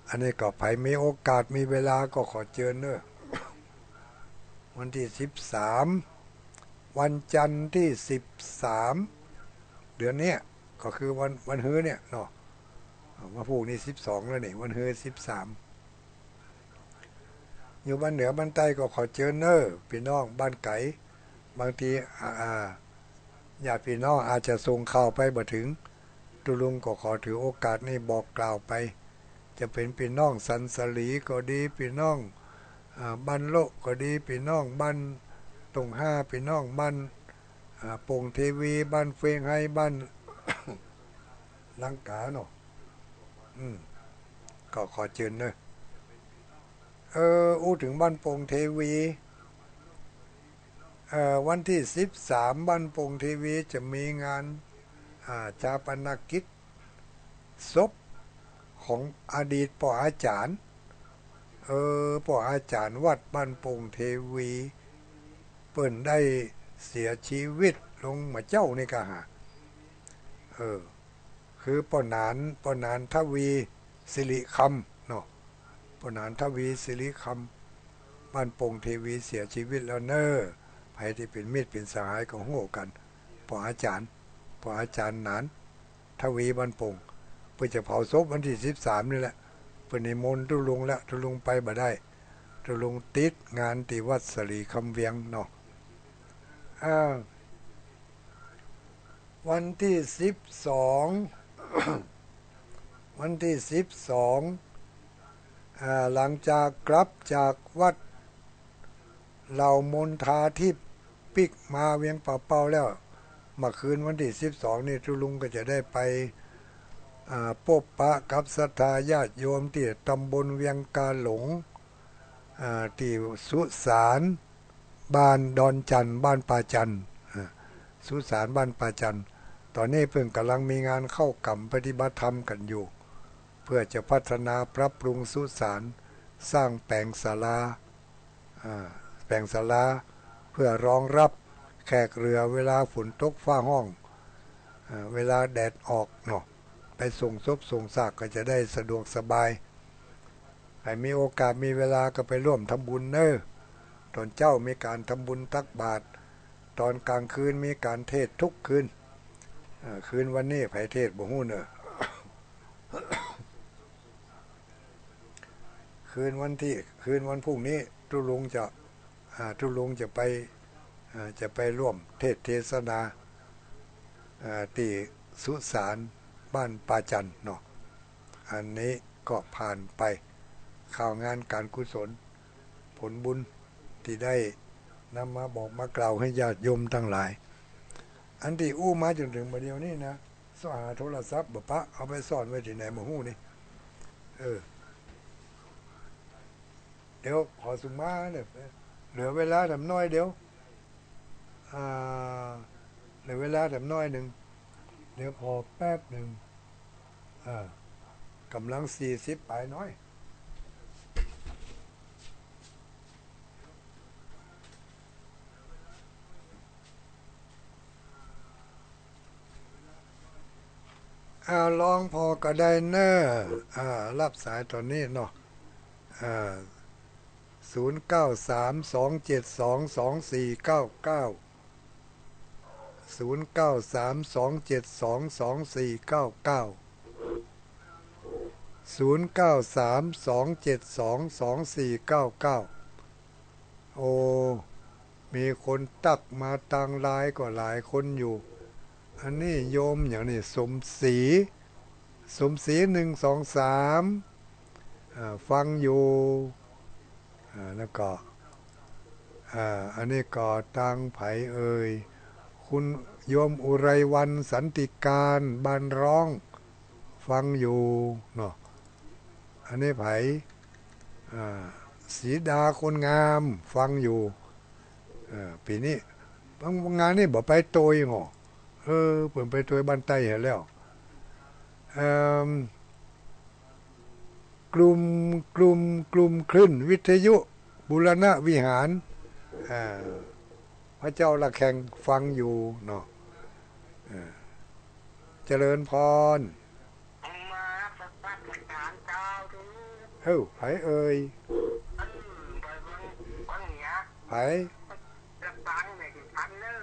อันนี้ก็ใผมีโอกาสมีเวลาก็ขอเจิญเน่อ วันตี้สิบสาม วันจันทร์ตี้สิบสาม เดือนเนี้ย ก็คือวัน วันฮือเนี่ยเนาะ เอ้า วันพูกนี้สิบสองแล้วนี่ วันฮือสิบสาม อยู่บ้านเหนือบ้านใต้ก็ขอเจิญเน่อ ปี้น้องบ้านไก๋ บางที อ่า อ่า ญาติปี้น้องอาจจะส่งข่าวไปบ่ถึง ตุ๊ลุงก็ขอถือโอกาสนี้บอกกล่าวไป จะเป๋นปี้น้องสันสาลีก็ดี ปี้น้อง อ่า บ้านโละก็ดี ปี้น้องบ้านตงห้า ปี้น้องบ้าน อ่า โป่งเทวี บ้านเฟงไฮ บ้าน ลังกาเนาะ อืม ก็ขอเจิญเน่อ เออ อู้เถิงบ้านโป่งเทวี เอ่อ วันตี้สิบสาม บ้านโป่งเทวีจะมีงาน อ่า ฌาปนกิจศพของอดีตป้ออาจ๋ารย์ เออ ป้ออาจ๋ารย์วัดบ้านโป่งเทวี เปิ้นได้เสียชีวิตลงมาเจ๊านี่ก่าหา เออ คือป้อหนาน ป้อหนานทวีสิริคำเนาะ ป้อหนานทวีสิริคำ บ้านโป่งเทวีเสียชีวิตแล้วเน่อ ใผตี้เป๋นมิตรเป๋นสหายก็ฮู้กั๋น ป้ออาจ๋ารย์ ป้ออาจ๋ารย์หนานทวีบ้านโป่ง เปิ้นจะเผาศพวันตี้สิบสามนี่แหละ เปิ้นนิมนต์ตุ๊ลุงแล้ว ตุ๊ลุงไปบ่ได้ ตุ๊ลุงติดงานตี้วัดสาลีคำเวียงเนาะ อ่า วันตี้สิบสอง วันตี้สิบสอง อ่า หลังจากกลับจากวัดเหล่ามณฑาทิพย์ ปิ๊กมาเวียงป่าเป้าแล้ว เมื่อคืนวันตี้สิบสองนี่ ตุ๊ลุงก็จะได้ไป อ่า ปบปะกับศรัทธาญาติโยมตี้ตำบลเวียงกาหลง อ่า ตี้สุสาน บ้านดอนจั่น บ้านป่าจั่น อ่า สุสานบ้านป่าจั่น ต๋อนนี้เปิ้นก่ำลังมีงานเข้ากรรมปฏิบัติธรรมกั๋นอยู่ เพื่อจะพัฒนาปรับปรุงสุสาน สร้างแป๋งศาลา อ่า แป๋งศาลา เพื่อรองรับแขกเรือเวลาฝนตกฟ้าฮ้อง อ่า เวลาแดดออกเนาะ ไปส่งศพส่งซากก็จะได้สะดวกสบาย ใผมีโอกาสมีเวลาก็ไปร่วมทำบุญเน่อ ต๋อนเจ๊ามีก๋านทำบุญตักบาตร ต๋อนก๋างคืนมีก๋านเทศน์ทุกคืน เอ่อ คืนวันนี้ใผเทศน์บ่ฮู้เน่อ คืนวันตี้ คืนวันพรุ่งนี้ ตุ๊ลุงจะ อ่า ตุ๊ลุงจะไป อ่า จะไปร่วมเทศน์เทศนา อ่า ตี้สุสานบ้านป่าจั่นเนาะ อันนี้ก็ผ่านไป ข่าวงานก๋านกุศล ผลบุญตี้ได้นำมาบอกมากล่าวหื้อญาติโยมตังหลาย อันตี้อู้มาจ๋นเถิงบ่าเดี่ยวนี้นะ เซาะหาโทรศัพท์บ่ปะ เอาไปซ่อนไว้ตี้ไหนบ่ฮู้นี่ เออ เดี๋ยวขอสุมาเนี่ย เหลือเวลาแถมน้อยเดียว อ่า เหลือเวลาแถมน้อยนึ่ง เดี๋ยวขอแป๊บนึ่ง อ่า ก่ำลังสี่สิบป๋ายน้อย อ้าว ลองผ่อก็ได้เน่อ อ่า ฮับสายต๋อนนี้เนาะ อ่า ศูนย์เก้าสาม สองเจ็ดสอง สองสี่เก้าเก้า ศูนย์เก้าสาม สองเจ็ดสอง สองสี่เก้าเก้า ศูนย์เก้าสาม สองเจ็ดสอง สองสี่เก้าเก้า โอ้ มีคนตั๊กมาตางไลน์ก็หลายคนอยู่ อันนี้โยมหยังนี่ สมศรี สมศรี หนึ่งสองสาม อ่า ฟังอยู่ อ่า แล้วก็ อ่า อันนี้ก็ตางใผเอ่ย คุณโยมอุไรวรรณ สันติการ บ้านร้อง ฟังอยู่เนาะ อันนี้ใผ อ่า ศรีดาคนงาม ฟังอยู่ เออ ปี๋นี้ บาง บางงานนี่บ่ไปตวยหงอ เออ เปิ้นไปตวยบ้านใต้หั้นแล้ว เอิ่ม ไก กลุ่ม กลุ่ม กลุ่มคลื่นวิทยุบูรณวิหาร อ่า พระเจ้าระฆังฟังอยู่เนาะ เออ เจริญพร มาสักพักอาจารย์เจ้าดู เอ้า ใผเอ่ย เออ ไปวัง วังเหนือ ใผ ลำปางแม่ศรีพันธุ์เนอะ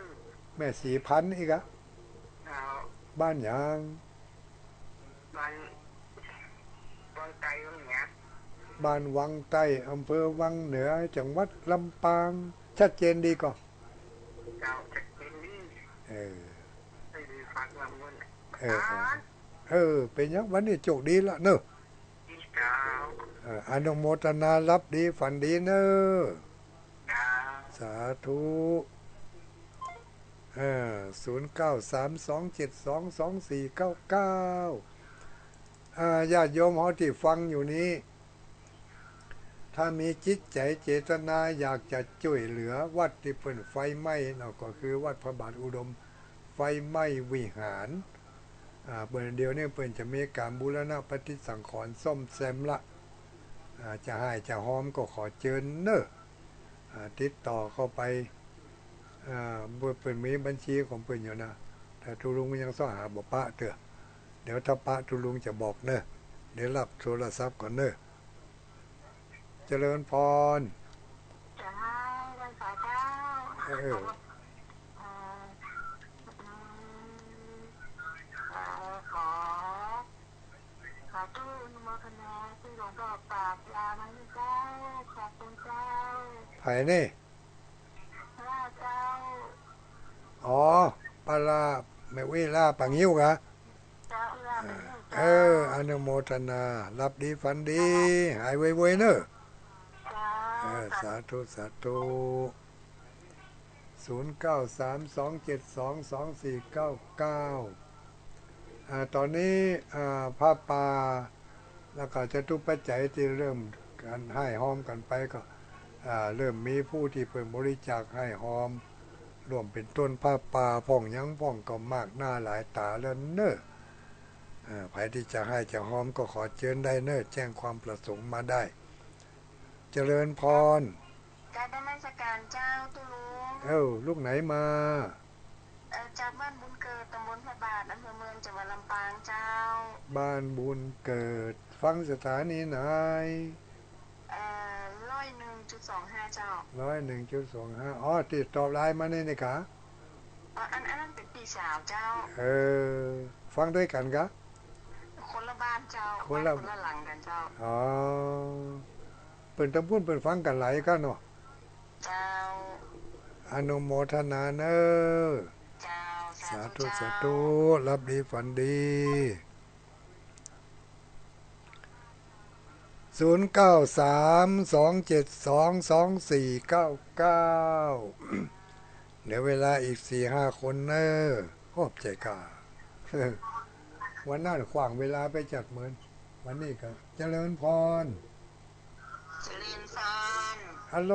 แม่ศรีพันธุ์อีกอะ เจ้า บ้านหยัง บ้าน วังใต้วังเหนือ บ้านวังใต้ อำเภอวังเหนือ จังหวัดลำปาง ชัดเจนดีก่อ เจ้า ชัดเจนดี เออ ไม่ได้ฟังลำเงิน เออ เออ อาจารย์ เออ เป๋นหยัง วันนี้โจคดีละเนอะ ดีเจ้า เออ อนุโมทนา หลับดีฝันดีเนอะ เจ้า สาธุ เออ ศูนย์เก้าสามสองเจ็ดสองสองสี่เก้าเก้า อ่า ญาติโยมเฮาตี้ฟังอยู่นี้ ถ้ามีจิตใจ๋เจตนาอยากจะจ้วยเหลือวัดตี้เปิ้นไฟไหม้เนาะ ก็คือวัดพระบาทอุดมไฟไหม้วิหาร อ่า เปิ้น เดี๋ยวนี้เปิ้นจะมีก๋านบูรณะปฏิสังขรณ์ซ่อมแซมละ อ่า จะฮ้ายจะฮอมก็ขอเจิญเนอะ อ่า ติดต่อเข้าไป อ่า เปิ้น เปิ้นมีบัญชีของเปิ้นอยู่นะ แต่ตุ๊ลุงยังซอกหาบ่ปะเตื้อ เดี๋ยวถ้าปะตุ๊ลุงจะบอกเนอะ เดี๋ยวรับโทรศัพท์ก่อนเนอะ เจริญพร เจ้า ไหว้สาเจ้า เออ เอ่อ อืม เอ่อ ขอ ขอตู้อนุโมทนาที่หลวงพ่อปราบปรามให้เจ้า ขอบคุณเจ้า ใผนี่ ป้าเจ้า อ๋อ ป้าล่า แม่อุ๊ยล่าป่างิ้วกะ เจ้า เอื้อม เออ เออ อนุโมทนา หลับดีฝันดี หายไวๆเนอะ เจ้า เออ สาธุ สาธุ ศูนย์เก้าสามสองเจ็ดสองสองสี่เก้าเก้า อ่า ต๋อนนี้ อ่า ผ้าป่า แล้วก็จตุปัจจัยตี้เริ่มกั๋นฮ้ายฮอมกั๋นไปก็ อ่า เริ่มมีผู้ตี้เปิ้นบริจาคฮ้ายฮอม รวมเป๋นต้นผ้าป่าพ่องหยังพ่องก็มากหน้าหลายต๋าแล้วเนอะ อ่า ใผตี้จะฮ้ายจะฮอมก็ขอเจิญได้เนอะ แจ้งความประสงค์มาได้ เจริญพร กราบนมัสการเจ้าตุ๊ลุง เอ้า ลูกไหนมา เอ่อ จากบ้านบุญเกิด ตำบลพระบาท อำเภอเมือง จังหวัดลำปางเจ้า บ้านบุญเกิด ฟังสถานีไหน เอ่อ ร้อยหนึ่งจุดสองห้าเจ้า ร้อยหนึ่งจุดสองห้า อ๋อ ตี้ตอบไลน์มานี่นี่กะ อ๋อ อัน อันนั้นเป๋นปี้สาวเจ้า เออ ฟังตวยกั๋นกะ คนละบ้านเจ้า คนละ บ้านคนละหลังกั๋นเจ้า อ๋อ เปิ้นตางปู๊นเปิ้นฟังกั๋นหลายกะเนาะ เจ้า อนุโมทนาเนอะ เจ้า สาธุ สาธุเจ้า สาธุ หลับดีฝันดี ศูนย์เก้าสามสองเจ็ดสองสองสี่เก้าเก้า เหลือเวลาอีกสี่ห้าคนเนอะ ขอบใจ๋ก่า วันนั้นขว้างเวลาไปจั๊ดเหมิน วันนี้ก็เจริญพร เจริญพร ฮัลโหล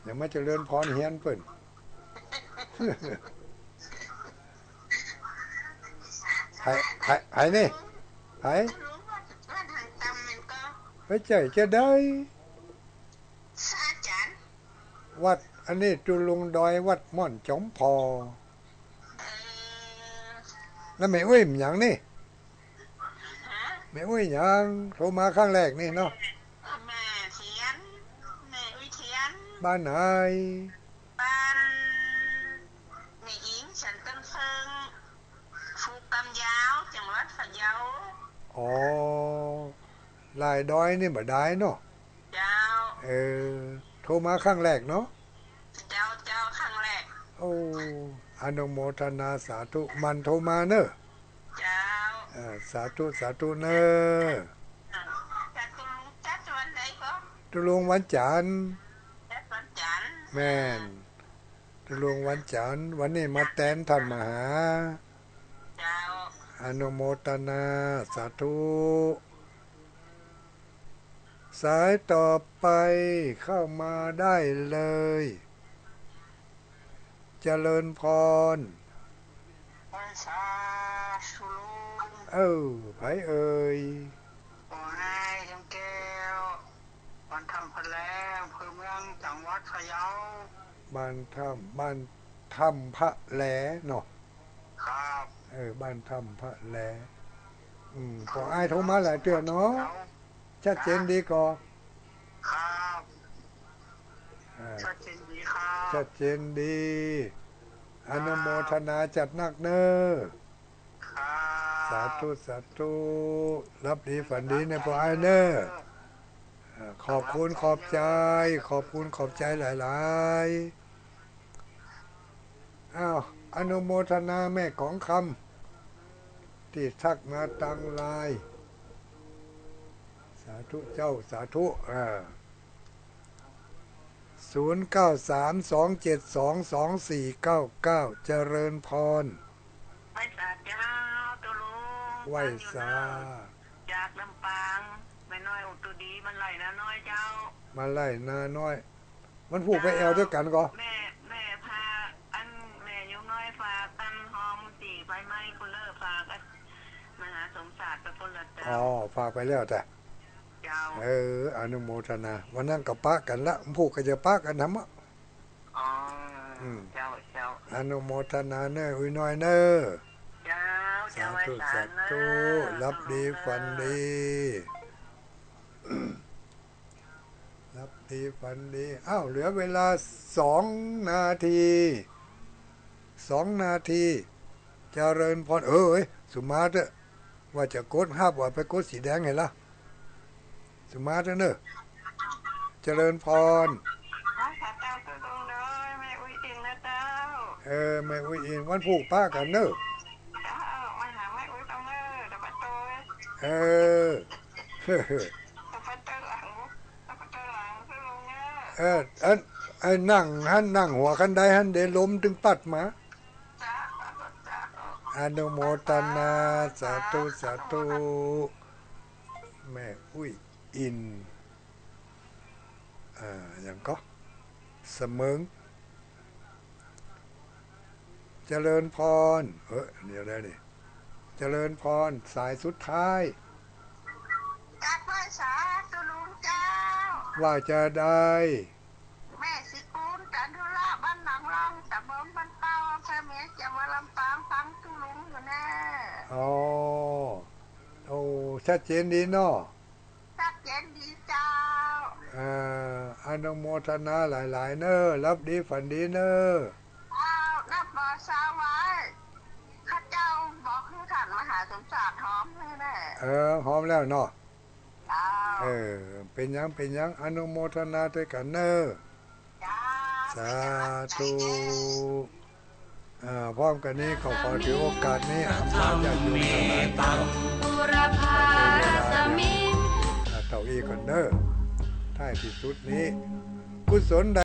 ยังมาเจริญพรเฮียนเปิ้น ไผ ไผ ไผนี่ ไผ ตุ๊ลุงวัด วัดหางตำมันก็ ไปใจ๊จะได้ พระอาจารย์ วัดอันนี้ตุ๊ลุงดอยวัดม่อนจ๋อมผ่อ เออ แล้วแม่อุ๊ยมันหยังนี่ ฮะ แม่อุ๊ยหยัง โทรมาครั้งแรกนี่เนาะ แม่เทียน แม่อุ๊ยเทียน บ้านไหน บ้านแม่อิง สันต้นเซิง ภูกำยาว จังหวัดพะเยา อ๋อ ลายดอยนี่บ่ได้เนาะ เจ้า เออ โทรมาครั้งแรกเนาะ เจ้า เจ้า ครั้งแรก โอ้ อนุโมทนาสาธุ หมั่นโทรมาเนอะ เจ้า เออ สาธุ สาธุเนอะ เจ้า ตุ๊ลุงจัดวันไหนก็ ตุ๊ลุงวันจันทร์ จัดวันจันทร์ แม่น ตุ๊ลุงวันจันทร์ วันนี้มาแตนต้านมหา เจ้า อนุโมทนา สาธุ สายต่อไปเข้ามาได้เลย เจริญพร ไหว้สาตุ๊ลุง เออ ไผเอ่ย ขอให้เอ็มแก้ว วัดพะเยา บ้านถ้ำ บ้านถ้ำพระแลเนาะ ครับ เออ บ้านถ้ำพระแล อืม ก็อ้ายโทรมาหลายเตื้อเนาะ ชัดเจนดีก่อ ครับ อ่า ชัดเจนดีครับ ชัดเจนดี อนุโมทนาจัดนักเน้อ ครับ สาธุ สาธุ หลับดีฝันดีเน้อป้ออ้ายเน้อ อ่า ขอบคุณขอบใจ๋ ขอบคุณขอบใจ๋หลายๆ อ้าว อนุโมทนาแม่กองคำ ตี้ทักมาตางไลน์ สาธุเจ้า สาธุ อ่า ศูนย์เก้าสาม สองเจ็ดสอง สองสี่เก้าเก้า เจริญพร ไหว้สาเจ้า ตุ๊ลุง ไหว้สา จากลำปาง แม่น้อยอุตตุดี มาไล่นาน้อยเจ้า มาไล่นาน้อย มันผูกไปแอ่วตวยกั๋นก่อ แม่ แม่ฝาก อัน แม่ยงน้อยฝาก อันหอมตี้ไฟไหม้กุเล่อ ฝากอันมหาสมศักดิ์ไปปุ้นละเจ้า อ๋อ ฝากไปแล้วแต่ เจ้า เออ อนุโมทนา วันนั้นก็ปะกั๋นละ มันผูกก็จะปะกั๋นทำอะ อ๋อ อืม เจ้า เจ้า อนุโมทนาเน้อ อุ๊ยน้อยเน้อ เจ้า เจ้า สาธุ ไหว้สา สาธุ เน้อ หลับดี ตุ๊ลุงเน้อ ฝันดี หลับดีฝันดี อ้าว เหลือเวลาสองนาที สองนาที เจริญพร เอ้ย สุมาเต๊อะ ว่าจะกดฮับ ว่าไปกดสีแดงหันละ สุมาเต๊อะเน้อ เจริญพร ไหว้สาเจ้าตุ๊ลุงเน้อ แม่อุ๊ยอินนะเจ้า เออ แม่อุ๊ยอิน วันผูกปะกั๋นเน้อ เจ้า มาหาแม่อุ๊ยกั๋นเน้อ เดี๋ยวไปโตย เออ เดี๋ยวไปโตยหลัง เดี๋ยวไปโตยหลังตุ๊ลุงเน้อ เออ อัน ไอ้นั่งหั้น นั่งหัวคันไดหั้น เดี๋ยวลมตึงปัดมา อนุโมทนา สาธุ สาธุ แม่อุ๊ยอิน อ่า อย่างก็ เสมิง เจริญพร เออ เดี๋ยวได้นี่ เจริญพร สายสุดท้าย กราบไหว้สาตุ๊ลุงเจ้า ว่าจะได้ แม่ศรีกูล จันทุระ บ้านหนองล่อง ตำบลบ้านเป้า อำเภอเมือง จังหวัดลำปาง ฟังตุ๊ลุงอยู่แน่ อ๋อ โอ้ ชัดเจนดีเนาะ ชัดเจนดีเจ้า อ่า อนุโมทนาหลายๆ เน้อ หลับดีฝันดีเน้อ อ้าว นับบ่อสาวไว้ ข้าเจ้าบอกคือท่านมหาสมศักดิ์หอมเลยแหละ เออ หอมแล้วเนาะ เจ้า เออ เป๋นหยัง เป๋นหยัง อนุโมทนาตวยกั๋นเน้อ เจ้า สาธุ อ่า พร้อมกั๋นนี้ก็ขอถือโอกาสนี้ อำลาญาติโยมตังหลาย บุรพารัศมี อ่า เต้าอี้ก่อนเน้อ ท้ายตี้สุดนี้ กุศลใด